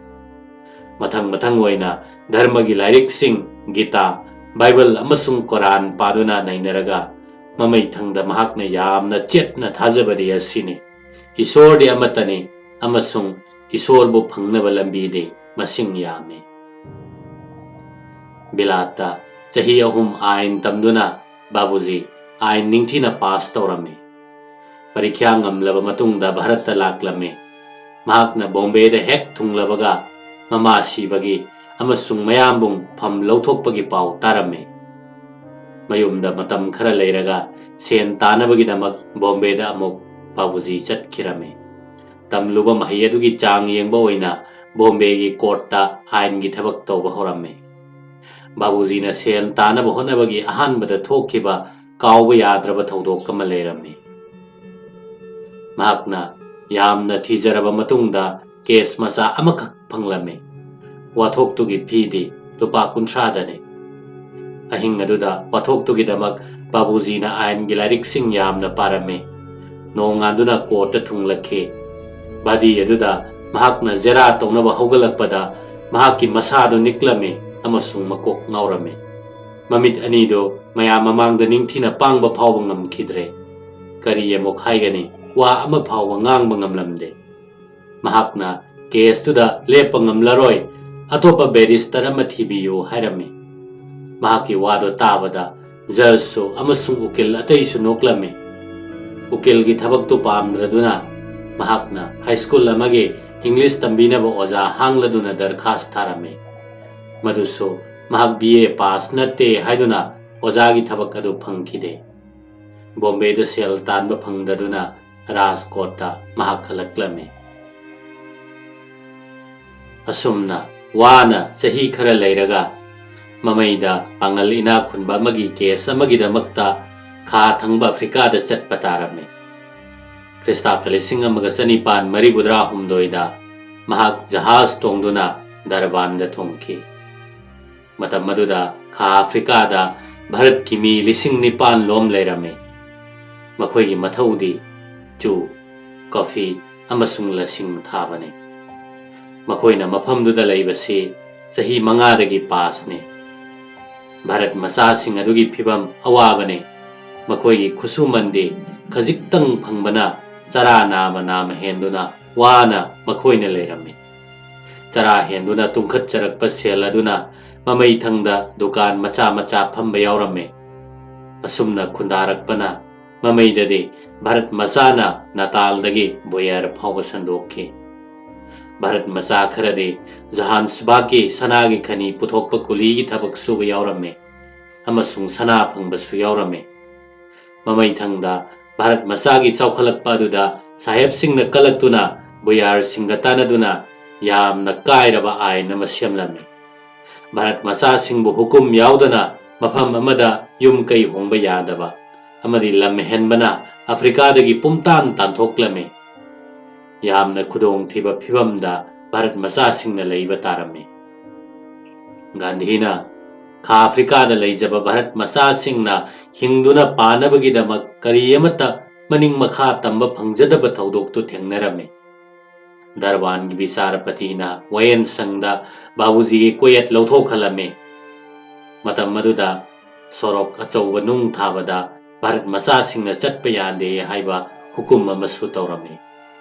ꯃꯊꯪ ꯃꯊꯪ ꯑꯣꯏꯅ ꯙꯔꯃꯒꯤ ꯂꯥꯏꯔꯤꯛꯁꯤꯡ, ꯒꯤꯇꯥ, ꯕꯥꯏꯕꯜ ꯑꯃꯁꯨꯡ ꯀꯣꯔꯥꯟ ꯄꯥꯗꯨꯅ ꯅꯩꯅꯔꯒ, ꯃꯃꯩꯊꯪꯗ ꯃꯍꯥꯛꯅ ꯌꯥꯝꯅ ꯆꯦꯠꯅ ꯊꯥꯖꯕꯗꯤ ꯑꯁꯤꯅꯤ: ꯏꯁꯣꯔꯗꯤ ꯑꯃꯠꯇꯅꯤ ꯑꯃꯁꯨꯡ ꯏꯁꯣꯔꯕꯨ ꯐꯪꯅꯕ ꯂꯝꯕꯤꯗꯤ ꯃꯁꯤꯡ ꯌꯥꯝꯃꯤ꯫ ꯕꯤꯂꯥꯠꯇ ꯆꯍꯤ ꯑꯍꯨꯝ ꯑꯥꯏꯟ ꯇꯝꯗꯨꯅ ꯕꯥꯕꯨꯖꯤ ꯑꯥꯏꯟ ꯅꯤꯡꯊꯤꯅ ꯄꯥꯁ ꯇꯧꯔꯝꯃꯤ꯫ ꯄꯔꯤꯈ꯭ꯌꯥ ꯉꯝꯂꯕ ꯃꯇꯨꯡꯗ ꯚꯥꯔꯠꯇ ꯂꯥꯛꯂꯝꯃꯤ꯫ ꯃꯍꯥꯛꯅ ꯕꯣꯝꯕꯦꯗ ꯍꯦꯛ ꯊꯨꯡꯂꯕꯒ ꯃꯃꯥ ꯁꯤꯕꯒꯤ ꯑꯃꯁꯨꯡ ꯃꯌꯥꯝꯕꯨꯡ ꯐꯝ ꯂꯧꯊꯣꯛꯄꯒꯤ ꯄꯥꯎ ꯇꯥꯔꯝꯃꯤ꯫ ꯃꯌꯨꯝꯗ ꯃꯇꯝ ꯈꯔ ꯂꯩꯔꯒ ꯁꯦꯟ ꯇꯥꯅꯕꯒꯤꯗꯃꯛ ꯕꯣꯝꯕꯦꯗ ꯑꯃꯨꯛ ꯕꯥꯕꯨꯖꯤ ꯆꯠꯈꯤꯔꯝꯃꯤ꯫ ꯇꯝꯂꯨꯕ ꯃꯍꯩ ꯑꯗꯨꯒꯤ ꯆꯥꯡ ꯌꯦꯡꯕ ꯑꯣꯏꯅ ꯕꯣꯝꯕꯦꯒꯤ ꯀꯣꯔꯠꯇ ꯑꯥꯏꯟꯒꯤ ꯊꯕꯛ ꯇꯧꯕ ꯍꯧꯔꯝꯃꯤ꯫ ꯕꯥꯕꯨꯖꯤꯅ ꯁꯦꯜ ꯇꯥꯅꯕ ꯍꯣꯠꯅꯕꯒꯤ ꯑꯍꯥꯟꯕꯗ ꯊꯣꯛꯈꯤꯕ ꯀꯥꯎꯕ ꯌꯥꯗ꯭ꯔꯕ ꯊꯧꯗꯣꯛ ꯑꯃ ꯂꯩꯔꯝꯃꯤ꯫ ꯃꯍꯥꯛꯅ ꯌꯥꯝꯅ ꯊꯤꯖꯔꯕ ꯃꯇꯨꯡꯗ ꯀꯦꯁ ꯃꯆꯥ ꯑꯃꯈꯛ ꯐꯪꯂꯝꯃꯤ꯫ ꯋꯥꯊꯣꯛꯇꯨꯒꯤ ꯐꯤꯗꯤ ꯂꯨꯄꯥ ꯀꯨꯟꯊ꯭ꯔꯥꯗꯅꯤ꯫ ꯑꯍꯤꯡ ꯑꯗꯨꯗ ꯋꯥꯊꯣꯛꯇꯨꯒꯤꯗꯃꯛ ꯕꯥꯕꯨꯖꯤꯅ ꯑꯥꯏꯟꯒꯤ ꯂꯥꯏꯔꯤꯛꯁꯤꯡ ꯌꯥꯝꯅ ꯄꯥꯔꯝꯃꯤ꯫ ꯅꯣꯡꯉꯥꯟꯗꯨꯅ ꯀꯣꯔꯠꯇ ꯊꯨꯡꯂꯛꯈꯤ꯫ ꯕꯥꯗꯤ ꯑꯗꯨꯗ ꯃꯍꯥꯛꯅ ꯖꯦꯔꯥ ꯇꯧꯅꯕ ꯍꯧꯒꯠꯂꯛꯄꯗ ꯃꯍꯥꯛꯀꯤ ꯃꯁꯥꯗꯨ ꯅꯤꯛꯂꯝꯃꯤ ꯑꯃꯁꯨꯡ ꯃꯀꯣꯛ ꯉꯥꯎꯔꯝꯃꯤ꯫ ꯃꯃꯤꯠ ꯑꯅꯤꯗꯨ ꯃꯌꯥꯝ ꯃꯃꯥꯡꯗ ꯅꯤꯡꯊꯤꯅ ꯄꯥꯡꯕ ꯐꯥꯎꯕ ꯉꯝꯈꯤꯗ꯭ꯔꯦ꯫ ꯀꯔꯤ ꯑꯃꯨꯛ ꯍꯥꯏꯒꯅꯤ? ꯋꯥ ꯑꯃ ꯐꯥꯎꯕ ꯉꯥꯡꯕ ꯉꯝꯂꯝꯗꯦ꯫ ꯃꯍꯥꯛꯅ ꯀꯦꯁꯇꯨꯗ ꯂꯦꯞꯄ ꯉꯝꯂꯔꯣꯏ, ꯑꯇꯣꯞꯄ ꯕꯦꯔꯤꯁꯇꯔ ꯑꯃ ꯊꯤꯕꯤꯌꯨ ꯍꯥꯏꯔꯝꯃꯤ꯫ ꯃꯍꯥꯛꯀꯤ ꯋꯥꯗꯣ ꯇꯥꯕꯗ ꯖꯖꯁꯨ ꯑꯃꯁꯨꯡ ꯎꯀꯤꯜ ꯑꯇꯩꯁꯨ ꯅꯣꯛꯂꯝꯃꯤ꯫ ꯎꯀꯤꯜꯒꯤ ꯊꯕꯛꯇꯨ ꯄꯥꯝꯗ꯭ꯔꯗꯨꯅ ꯃꯍꯥꯛꯅ ꯍꯥꯏ ꯁ꯭ꯀꯨꯜ ꯑꯃꯒꯤ ꯏꯪꯂꯤꯁ ꯇꯝꯕꯤꯅꯕ ꯑꯣꯖꯥ ꯍꯥꯡꯂꯗꯨꯅ ꯗꯔꯈꯥꯁ ꯊꯥꯔꯝꯃꯤ꯫ ꯃꯗꯨꯁꯨ ꯃꯍꯥꯛ ꯕꯤ ꯑꯦ ꯄꯥꯁ ꯅꯠꯇꯦ ꯍꯥꯏꯗꯨꯅ ꯑꯣꯖꯥꯒꯤ ꯊꯕꯛ ꯑꯗꯨ ꯐꯪꯈꯤꯗꯦ꯫ ꯕꯣꯝꯕꯦꯗ ꯁꯦꯜ ꯇꯥꯟꯕ ꯐꯪꯗꯗꯨꯅ ꯔꯥꯖꯀꯣꯠꯇ ꯃꯍꯥꯛ ꯍꯜꯂꯛꯂꯝꯃꯤ꯫ ꯑꯁꯨꯝꯅ ꯋꯥꯅ ꯆꯍꯤ ꯈꯔ ꯂꯩꯔꯒ ꯃꯃꯩꯗ ꯄꯥꯡꯒꯜ ꯏꯅꯥꯛ ꯈꯨꯟꯕ ꯑꯃꯒꯤ ꯀꯦꯁ ꯑꯃꯒꯤꯗꯃꯛꯇ ꯈꯥ ꯊꯪꯕ ꯑꯐ꯭ꯔꯤꯀꯥꯗ ꯆꯠꯄ ꯇꯥꯔꯝꯃꯤ꯫ ꯈ꯭ꯔꯤꯁꯇꯥꯕ ꯂꯤꯁꯤꯡ ꯑꯃꯒ ꯆꯅꯤꯄꯥꯟ ꯃꯔꯤꯐꯨꯇꯔꯥ ꯍꯨꯝꯗꯣꯏꯗ ꯃꯍꯥꯛ ꯖꯍꯥꯖ ꯇꯣꯡꯗꯨꯅ ꯗꯔꯕꯥꯟꯗ ꯊꯨꯡꯈꯤ꯫ ꯃꯇꯝ ꯑꯗꯨꯗ ꯈꯥ ꯑꯐ꯭ꯔꯤꯀꯥꯗ ꯚꯥꯔꯠꯀꯤ ꯃꯤ ꯂꯤꯁꯤꯡ ꯅꯤꯄꯥꯟ ꯂꯣꯝ ꯂꯩꯔꯝꯃꯤ꯫ ꯃꯈꯣꯏꯒꯤ ꯃꯊꯧꯗꯤ ꯆꯨ, ꯀꯣꯐꯤ ꯑꯃꯁꯨꯡ ꯂꯁꯤꯡ ꯊꯥꯕꯅꯤ꯫ ꯃꯈꯣꯏꯅ ꯃꯐꯝꯗꯨꯗ ꯂꯩꯕꯁꯤ ꯆꯍꯤ ꯃꯉꯥꯗꯒꯤ ꯄꯥꯁꯅꯤ꯫ ꯚꯥꯔꯠ ꯃꯆꯥꯁꯤꯡ ꯑꯗꯨꯒꯤ ꯐꯤꯚꯝ ꯑꯋꯥꯕꯅꯤ꯫ ꯃꯈꯣꯏꯒꯤ ꯈꯨꯠꯁꯨꯃꯟꯗꯤ ꯈꯖꯤꯛꯇꯪ ꯐꯪꯕꯅ ꯆꯔꯥ ꯅꯥꯝꯃ ꯅꯥꯝꯃ ꯍꯦꯟꯗꯨꯅ ꯋꯥꯅ ꯃꯈꯣꯏꯅ ꯂꯩꯔꯝꯃꯤ꯫ ꯆꯔꯥ ꯍꯦꯟꯗꯨꯅ ꯇꯨꯡꯈꯠꯆꯔꯛꯄ ꯁꯦꯜ ꯑꯗꯨꯅ ꯃꯃꯩꯊꯪꯗ ꯗꯨꯀꯥꯟ ꯃꯆꯥ ꯃꯆꯥ ꯐꯝꯕ ꯌꯥꯎꯔꯝꯃꯤ꯫ ꯑꯁꯨꯝꯅ ꯈꯨꯟꯗꯥꯔꯛꯄꯅ ꯃꯃꯩꯗꯗꯤ ꯚꯥꯔꯠ ꯃꯆꯥꯅ ꯅꯥꯇꯥꯜꯗꯒꯤ ꯕꯣꯌꯔ ꯐꯥꯎꯕ ꯁꯟꯗꯣꯛꯈꯤ꯫ ꯚꯥꯔꯠ ꯃꯆꯥ ꯈꯔꯗꯤ ꯖꯣꯍꯥꯟꯁꯕꯥꯒꯀꯤ ꯁꯅꯥꯒꯤ ꯈꯅꯤ ꯄꯨꯊꯣꯛꯄ ꯀꯨꯂꯤꯒꯤ ꯊꯕꯛ ꯁꯨꯕ ꯌꯥꯎꯔꯝꯃꯤ ꯑꯃꯁꯨꯡ ꯁꯅꯥ ꯐꯪꯕꯁꯨ ꯌꯥꯎꯔꯝꯃꯤ꯫ ꯃꯃꯩꯊꯪꯗ ꯚꯥꯔꯠ ꯃꯆꯥꯒꯤ ꯆꯥꯎꯈꯠꯂꯛꯄ ꯑꯗꯨꯗ ꯁꯥꯍꯦꯕꯁꯤꯡꯅ ꯀꯂꯛꯇꯨꯅ ꯕꯣꯌꯥꯔꯁꯤꯡꯒ ꯇꯥꯟꯅꯗꯨꯅ ꯌꯥꯝꯅ ꯀꯥꯏꯔꯕ ꯑꯥꯏꯟ ꯑꯃ ꯁꯦꯝꯂꯝꯃꯤ꯫ ꯚꯥꯔꯠ ꯃꯆꯥꯁꯤꯡꯕꯨ ꯍꯨꯀꯨꯝ ꯌꯥꯎꯗꯅ ꯃꯐꯝ ꯑꯃꯗ ꯌꯨꯝ ꯀꯩ ꯍꯣꯡꯕ ꯌꯥꯗꯕ ꯑꯃꯗꯤ ꯂꯝ ꯍꯦꯟꯕꯅ ꯑꯐ꯭ꯔꯤꯀꯥꯗꯒꯤ ꯄꯨꯝꯇꯥꯟ ꯇꯥꯟꯊꯣꯛꯂꯝꯃꯤ꯫ ꯌꯥꯝꯅ ꯈꯨꯗꯣꯡꯊꯤꯕ ꯐꯤꯚꯝꯗ ꯚꯥꯔꯠ ꯃꯆꯥꯁꯤꯡꯅ ꯂꯩꯕ ꯇꯥꯔꯝꯃꯤ꯫ ꯒꯥꯟꯙꯤꯅ ꯈꯥ ꯑꯐ꯭ꯔꯤꯀꯥꯗ ꯂꯩꯖꯕ ꯚꯥꯔꯠ ꯃꯆꯥꯁꯤꯡꯅ ꯍꯤꯡꯗꯨꯅ ꯄꯥꯅꯕꯒꯤꯗꯃꯛ ꯀꯔꯤ ꯑꯃꯠꯇ ꯃꯅꯤꯡ ꯃꯈꯥ ꯇꯝꯕ ꯐꯪꯖꯗꯕ ꯊꯧꯗꯣꯛꯇꯨ ꯊꯦꯡꯅꯔꯝꯃꯤ꯫ ꯗꯔꯕꯥꯟꯒꯤ ꯕꯤꯆꯥꯔꯄꯇꯤꯅ ꯋꯥꯌꯦꯜ ꯁꯪꯗ ꯕꯥꯕꯨꯖꯤꯒꯤ ꯀꯣꯌꯦꯠ ꯂꯧꯊꯣꯛꯍꯜꯂꯝꯃꯤ꯫ ꯃꯇꯝ ꯑꯗꯨꯗ ꯁꯣꯔꯣꯛ ꯑꯆꯧꯕ ꯅꯨꯡ ꯊꯥꯕꯗ ꯚꯥꯔꯠ ꯃꯆꯥꯁꯤꯡꯅ ꯆꯠꯄ ꯌꯥꯗꯦ ꯍꯥꯏꯕ ꯍꯨꯀꯨꯝ ꯑꯃꯁꯨ ꯇꯧꯔꯝꯃꯤ꯫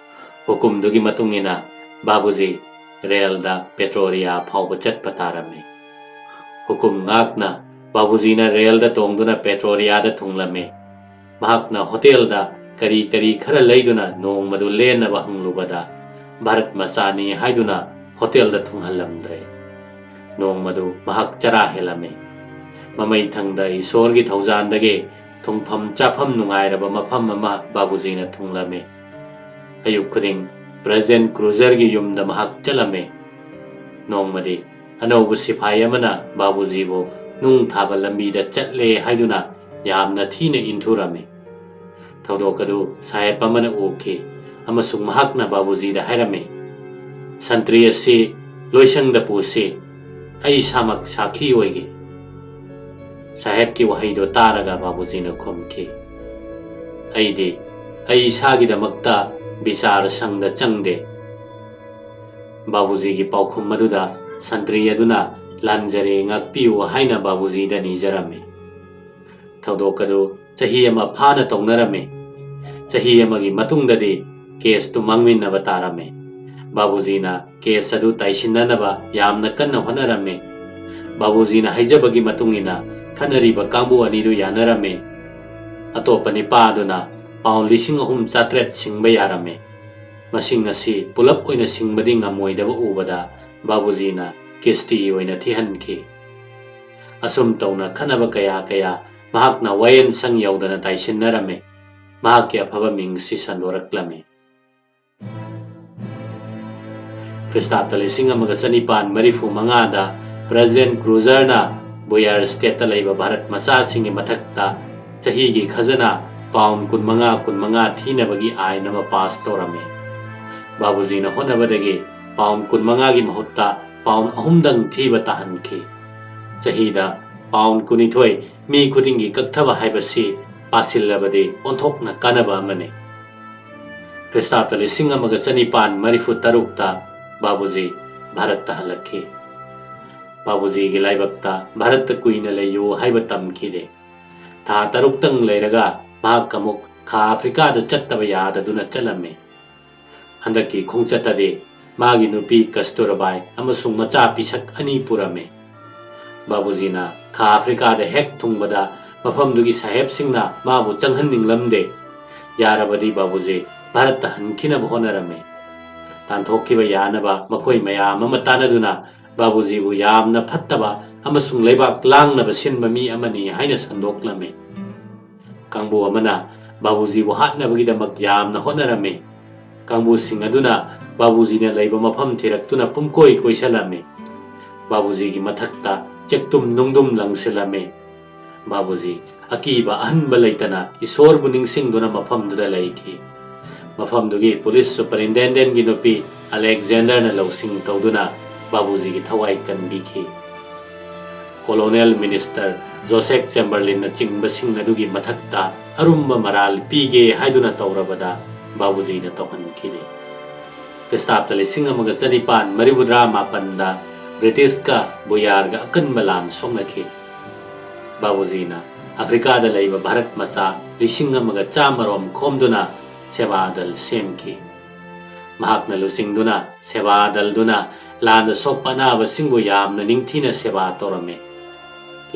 ꯍꯨꯀꯨꯝꯗꯨꯒꯤ ꯃꯇꯨꯡ ꯏꯟꯅ ꯕꯥꯕꯨꯖꯤ ꯔꯦꯜꯗ ꯄꯦꯇ꯭ꯔꯣꯔꯤꯌꯥ ꯐꯥꯎꯕ ꯆꯠꯄ ꯇꯥꯔꯝꯃꯤ꯫ ꯍꯨꯀꯨꯝ ꯉꯥꯛꯅ ꯕꯥꯕꯨꯖꯤꯅ ꯔꯦꯜꯗ ꯇꯣꯡꯗꯨꯅ ꯄꯦꯇ꯭ꯔꯣꯔꯤꯌꯥꯗ ꯊꯨꯡꯂꯝꯃꯤ꯫ ꯃꯍꯥꯛꯅ ꯍꯣꯇꯦꯜꯗ ꯀꯔꯤ ꯀꯔꯤ ꯈꯔ ꯂꯩꯗꯨꯅ ꯅꯣꯡꯃꯗꯨ ꯂꯦꯟꯅꯕ ꯍꯪꯂꯨꯕꯗ, ꯚꯥꯔꯠ ꯃꯆꯥꯅꯤ ꯍꯥꯏꯗꯨꯅ ꯍꯣꯇꯦꯜꯗ ꯊꯨꯡꯍꯜꯂꯝꯗ꯭ꯔꯦ꯫ ꯅꯣꯡꯃꯗꯨ ꯃꯍꯥꯛ ꯆꯔꯥ ꯍꯦꯜꯂꯝꯃꯤ꯫ ꯃꯃꯩ ꯊꯪꯗ ꯏꯁꯣꯔꯒꯤ ꯊꯧꯖꯥꯟꯗꯒꯤ ꯊꯨꯡꯐꯝ ꯆꯥꯐꯝ ꯅꯨꯡꯉꯥꯏꯔꯕ ꯃꯐꯝ ꯑꯃ ꯕꯥꯕꯨꯖꯤꯅ ꯊꯨꯡꯂꯝꯃꯤ꯫ ꯑꯌꯨꯛ ꯈꯨꯗꯤꯡ ꯄ꯭ꯔꯦꯖꯤꯗꯦꯟ ꯀ꯭ꯔꯨꯖꯔꯒꯤ ꯌꯨꯝꯗ ꯃꯍꯥꯛ ꯆꯠꯂꯝꯃꯤ꯫ ꯅꯣꯡꯃꯗꯤ ꯑꯅꯧꯕ ꯁꯤꯐꯥꯏ ꯑꯃꯅ ꯕꯥꯕꯨꯖꯤꯕꯨ ꯅꯨꯡ ꯊꯥꯕ ꯂꯝꯕꯤꯗ ꯆꯠꯂꯦ ꯍꯥꯏꯗꯨꯅ ꯌꯥꯝꯅ ꯊꯤꯅ ꯏꯟꯊꯨꯔꯝꯃꯤ꯫ ꯊꯧꯗꯣꯛ ꯑꯗꯨ ꯁꯥꯍꯦꯕ ꯑꯃꯅ ꯎꯈꯤ ꯑꯃꯁꯨꯡ ꯃꯍꯥꯛꯅ ꯕꯥꯕꯨꯖꯤꯗ ꯍꯥꯏꯔꯝꯃꯤ, "ꯁꯟꯇ꯭ꯔꯤ ꯑꯁꯤ ꯂꯣꯏꯁꯪꯗ ꯄꯨꯁꯤ, ꯑꯩ ꯏꯁꯥꯃꯛ ꯁꯥꯈꯤ ꯑꯣꯏꯒꯦ꯫" ꯁꯥꯍꯦꯕꯀꯤ ꯋꯥꯍꯩꯗꯨ ꯇꯥꯔꯒ ꯕꯥꯕꯨꯖꯤꯅ ꯈꯨꯝꯈꯤ, "ꯑꯩꯗꯤ ꯑꯩ ꯏꯁꯥꯒꯤꯗꯃꯛꯇ ꯕꯤꯆꯥꯔ ꯁꯪꯗ ꯆꯪꯗꯦ꯫" ꯕꯥꯕꯨꯖꯤꯒꯤ ꯄꯥꯎꯈꯨꯝ ꯑꯗꯨꯗ ꯁꯟꯇ꯭ꯔꯤ ꯑꯗꯨꯅ "ꯂꯥꯟꯖꯔꯦ, ꯉꯥꯛꯄꯤꯌꯨ" ꯍꯥꯏꯅ ꯕꯥꯕꯨꯖꯤꯗ ꯅꯤꯖꯔꯝꯃꯤ꯫ ꯊꯧꯗꯣꯛ ꯑꯗꯨ ꯆꯍꯤ ꯑꯃ ꯐꯥꯅ ꯇꯧꯅꯔꯝꯃꯤ꯫ ꯆꯍꯤ ꯑꯃꯒꯤ ꯃꯇꯨꯡꯗꯗꯤ ꯀꯦꯁꯇꯨ ꯃꯥꯡꯃꯤꯟꯅꯕ ꯇꯥꯔꯝꯃꯤ꯫ ꯕꯥꯕꯨꯖꯤꯅ ꯀꯦꯁ ꯑꯗꯨ ꯇꯥꯏꯁꯤꯟꯅꯅꯕ ꯌꯥꯝꯅ ꯀꯟꯅ ꯍꯣꯠꯅꯔꯝꯃꯤ꯫ ꯕꯥꯕꯨꯖꯤꯅ ꯍꯥꯏꯖꯕꯒꯤ ꯃꯇꯨꯡ ꯏꯟꯅ ꯈꯠꯅꯔꯤꯕ ꯀꯥꯡꯕꯨ ꯑꯅꯤꯗꯨ ꯌꯥꯅꯔꯝꯃꯤ꯫ ꯑꯇꯣꯞꯄ ꯅꯤꯄꯥ ꯑꯗꯨꯅ ꯄꯥꯎꯟ ꯂꯤꯁꯤꯡ ꯑꯍꯨꯝ ꯆꯥꯇ꯭ꯔꯦꯠ ꯁꯤꯡꯕ ꯌꯥꯔꯝꯃꯤ꯫ ꯃꯁꯤꯡ ꯑꯁꯤ ꯄꯨꯂꯞ ꯑꯣꯏꯅ ꯁꯤꯡꯕꯗꯤ ꯉꯝꯃꯣꯏꯗꯕ ꯎꯕꯗ ꯕꯥꯕꯨꯖꯤꯅ ꯀꯤꯁꯇꯤ ꯑꯣꯏꯅ ꯊꯤꯍꯟꯈꯤ꯫ ꯑꯁꯨꯝ ꯇꯧꯅ ꯈꯠꯅꯕ ꯀꯌꯥ ꯀꯌꯥ ꯃꯍꯥꯛꯅ ꯋꯥꯌꯦꯜꯁꯪ ꯌꯧꯗꯅ ꯇꯥꯏꯁꯤꯟꯅꯔꯝꯃꯤ꯫ ꯃꯍꯥꯛꯀꯤ ꯑꯐꯕ ꯃꯤꯡꯁꯤ ꯁꯟꯗꯣꯔꯛꯂꯝꯃꯤ꯫ ꯈ꯭ꯔꯤꯁꯇꯥꯕꯇ ꯂꯤꯁꯤꯡ ꯑꯃꯒ ꯆꯅꯤꯄꯥꯟ ꯃꯔꯤꯐꯨ ꯃꯉꯥꯗ ꯄ꯭ꯔꯦꯖꯤꯗꯦꯟ ꯀ꯭ꯔꯨꯖꯔꯅ ꯕꯨꯌꯥꯔ ꯁ꯭ꯇꯦꯠꯇ ꯂꯩꯕ ꯚꯥꯔꯠ ꯃꯆꯥꯁꯤꯡꯒꯤ ꯃꯊꯛꯇ ꯆꯍꯤꯒꯤ ꯈꯖꯅꯥ ꯄꯥꯎꯟ ꯀꯨꯟꯃꯉꯥ ꯀꯨꯟꯃꯉꯥ ꯊꯤꯅꯕꯒꯤ ꯑꯥꯏꯟ ꯑꯃ ꯄꯥꯁ ꯇꯧꯔꯝꯃꯤ꯫ ꯕꯥꯕꯨꯖꯤꯅ ꯍꯣꯠꯅꯕꯗꯒꯤ ꯄꯥꯎꯟ ꯀꯨꯟꯃꯉꯥꯒꯤ ꯃꯍꯨꯠꯇ ꯄꯥꯎꯟ ꯑꯍꯨꯝꯗꯪ ꯊꯤꯕ ꯇꯥꯍꯟꯈꯤ꯫ ꯆꯍꯤꯗ ꯄꯥꯎꯟ ꯀꯨꯟꯅꯤꯊꯣꯏ ꯃꯤ ꯈꯨꯗꯤꯡꯒꯤ ꯀꯛꯊꯕ ꯍꯥꯏꯕꯁꯤ ꯄꯥꯁꯤꯜꯂꯕꯗꯤ ꯑꯣꯟꯊꯣꯛꯅ ꯀꯥꯟꯅꯕ ꯑꯃꯅꯤ꯫ ꯈ꯭ꯔꯤꯁꯇꯥꯕꯇ ꯂꯤꯁꯤꯡ ꯑꯃꯒ ꯆꯅꯤꯄꯥꯟ ꯃꯔꯤꯐꯨ ꯇꯔꯨꯛꯇ ꯕꯥꯕꯨꯖꯤ ꯚꯥꯔꯠꯇ ꯍꯜꯂꯛꯈꯤ꯫ ꯕꯥꯕꯨꯖꯤꯒꯤ ꯂꯥꯏꯕꯛꯇ ꯚꯥꯔꯠꯇ ꯀꯨꯏꯅ ꯂꯩꯌꯨ ꯍꯥꯏꯕ ꯇꯝꯈꯤꯗꯦ꯫ ꯊꯥ ꯇꯔꯨꯛꯇꯪ ꯂꯩꯔꯒ ꯃꯍꯥꯛ ꯑꯃꯨꯛ ꯈꯥ ꯑꯐ꯭ꯔꯤꯀꯥꯗ ꯆꯠꯇꯕ ꯌꯥꯗꯗꯨꯅ ꯆꯠꯂꯝꯃꯤ꯫ ꯍꯟꯗꯛꯀꯤ ꯈꯣꯡꯆꯠꯇꯗꯤ ꯃꯥꯒꯤ ꯅꯨꯄꯤ ꯀꯁꯇꯨꯔꯕꯥꯏ ꯑꯃꯁꯨꯡ ꯃꯆꯥ ꯄꯤꯁꯛ ꯑꯅꯤ ꯄꯨꯔꯝꯃꯤ꯫ ꯕꯥꯕꯨꯖꯤꯅ ꯈꯥ ꯑꯐ꯭ꯔꯤꯀꯥꯗ ꯍꯦꯛ ꯊꯨꯡꯕꯗ ꯃꯐꯝꯗꯨꯒꯤ ꯁꯥꯍꯦꯕꯁꯤꯡꯅ ꯃꯥꯕꯨ ꯆꯪꯍꯟꯅꯤꯡꯂꯝꯗꯦ꯫ ꯌꯥꯔꯕꯗꯤ ꯕꯥꯕꯨꯖꯤ ꯚꯥꯔꯠꯇ ꯍꯟꯈꯤꯅꯕ ꯍꯣꯠꯅꯔꯝꯃꯤ꯫ ꯇꯥꯟꯊꯣꯛꯈꯤꯕ ꯌꯥꯅꯕ ꯃꯈꯣꯏ ꯃꯌꯥꯝ ꯑꯃ ꯇꯥꯟꯅꯗꯨꯅ ꯕꯥꯕꯨꯖꯤꯕꯨ ꯌꯥꯝꯅ ꯐꯠꯇꯕ ꯑꯃꯁꯨꯡ ꯂꯩꯕꯥꯛ ꯂꯥꯡꯅꯕ ꯁꯤꯟꯕ ꯃꯤ ꯑꯃꯅꯤ ꯍꯥꯏꯅ ꯁꯟꯗꯣꯛꯂꯝꯃꯤ꯫ ꯀꯥꯡꯕꯨ ꯑꯃꯅ ꯕꯥꯕꯨꯖꯤꯕꯨ ꯍꯥꯠꯅꯕꯒꯤꯗꯃꯛ ꯌꯥꯝꯅ ꯍꯣꯠꯅꯔꯝꯃꯤ꯫ ꯀꯥꯡꯕꯨꯁꯤꯡ ꯑꯗꯨꯅ ꯕꯥꯕꯨꯖꯤꯅ ꯂꯩꯕ ꯃꯐꯝ ꯊꯤꯔꯛꯇꯨꯅ ꯄꯨꯝꯀꯣꯏ ꯀꯣꯏꯁꯜꯂꯝꯃꯤ꯫ ꯕꯥꯕꯨꯖꯤꯒꯤ ꯃꯊꯛꯇ ꯆꯦꯛꯇꯨꯝ ꯅꯨꯡꯗꯨꯝ ꯂꯪꯁꯤꯜꯂꯝꯃꯤ꯫ ꯕꯥꯕꯨꯖꯤ ꯑꯀꯤꯕ ꯑꯍꯟꯕ ꯂꯩꯇꯅ ꯏꯁꯣꯔꯕꯨ ꯅꯤꯡꯁꯤꯡꯗꯨꯅ ꯃꯐꯝꯗꯨꯗ ꯂꯩꯈꯤ꯫ ꯃꯐꯝꯗꯨꯒꯤ ꯄꯨꯂꯤꯁ ꯁꯨꯄꯔꯤꯟꯇꯦꯟꯗꯦꯟꯒꯤ ꯅꯨꯄꯤ ꯑꯂꯦꯛꯖꯦꯟꯗꯔꯅ ꯂꯧꯁꯤꯡ ꯇꯧꯗꯨꯅ ꯕꯥꯕꯨꯖꯤꯒꯤ ꯊꯋꯥꯏ ꯀꯟꯕꯤꯈꯤ꯫ ꯀꯣꯂꯣꯅꯦꯜ ꯃꯤꯅꯤꯁꯇꯔ ꯖꯣꯁꯦꯐ ꯆꯦꯝꯕꯔꯂꯤꯟꯅ ꯆꯤꯡꯕꯁꯤꯡ ꯑꯗꯨꯒꯤ ꯃꯊꯛꯇ ꯑꯔꯨꯝꯕ ꯃꯔꯥꯜ ꯄꯤꯒꯦ ꯍꯥꯏꯗꯨꯅ ꯇꯧꯔꯕꯗ ꯕꯥꯕꯨꯖꯤꯅ ꯇꯧꯍꯟꯈꯤꯗꯦ꯫ ꯈ꯭ꯔꯤꯁꯇꯥꯕꯇ ꯂꯤꯁꯤꯡ ꯑꯃꯒ ꯆꯅꯤꯄꯥꯟ ꯃꯔꯤꯐꯨꯇꯔꯥ ꯃꯥꯄꯟꯗ ꯕ꯭ꯔꯤꯇꯤꯁꯀ ꯕꯨꯌꯥꯔꯒ ꯑꯀꯟꯕ ꯂꯥꯟ ꯁꯣꯛꯅꯈꯤ꯫ ꯕꯥꯕꯨꯖꯤꯅ ꯑꯐ꯭ꯔꯤꯀꯥꯗ ꯂꯩꯕ ꯚꯥꯔꯠ ꯃꯆꯥ ꯂꯤꯁꯤꯡ ꯑꯃꯒ ꯆꯥꯝꯃꯔꯣꯝ ꯈꯣꯝꯗꯨꯅ ꯁꯦꯕꯥ ꯗꯜ ꯁꯦꯝꯈꯤ꯫ ꯃꯍꯥꯛꯅ ꯂꯨꯆꯤꯡꯗꯨꯅ ꯁꯦꯕꯥ ꯗꯜꯗꯨꯅ ꯂꯥꯟꯗ ꯁꯣꯛꯄ ꯑꯅꯥꯕꯁꯤꯡꯕꯨ ꯌꯥꯝꯅ ꯅꯤꯡꯊꯤꯅ ꯁꯦꯕꯥ ꯇꯧꯔꯝꯃꯤ꯫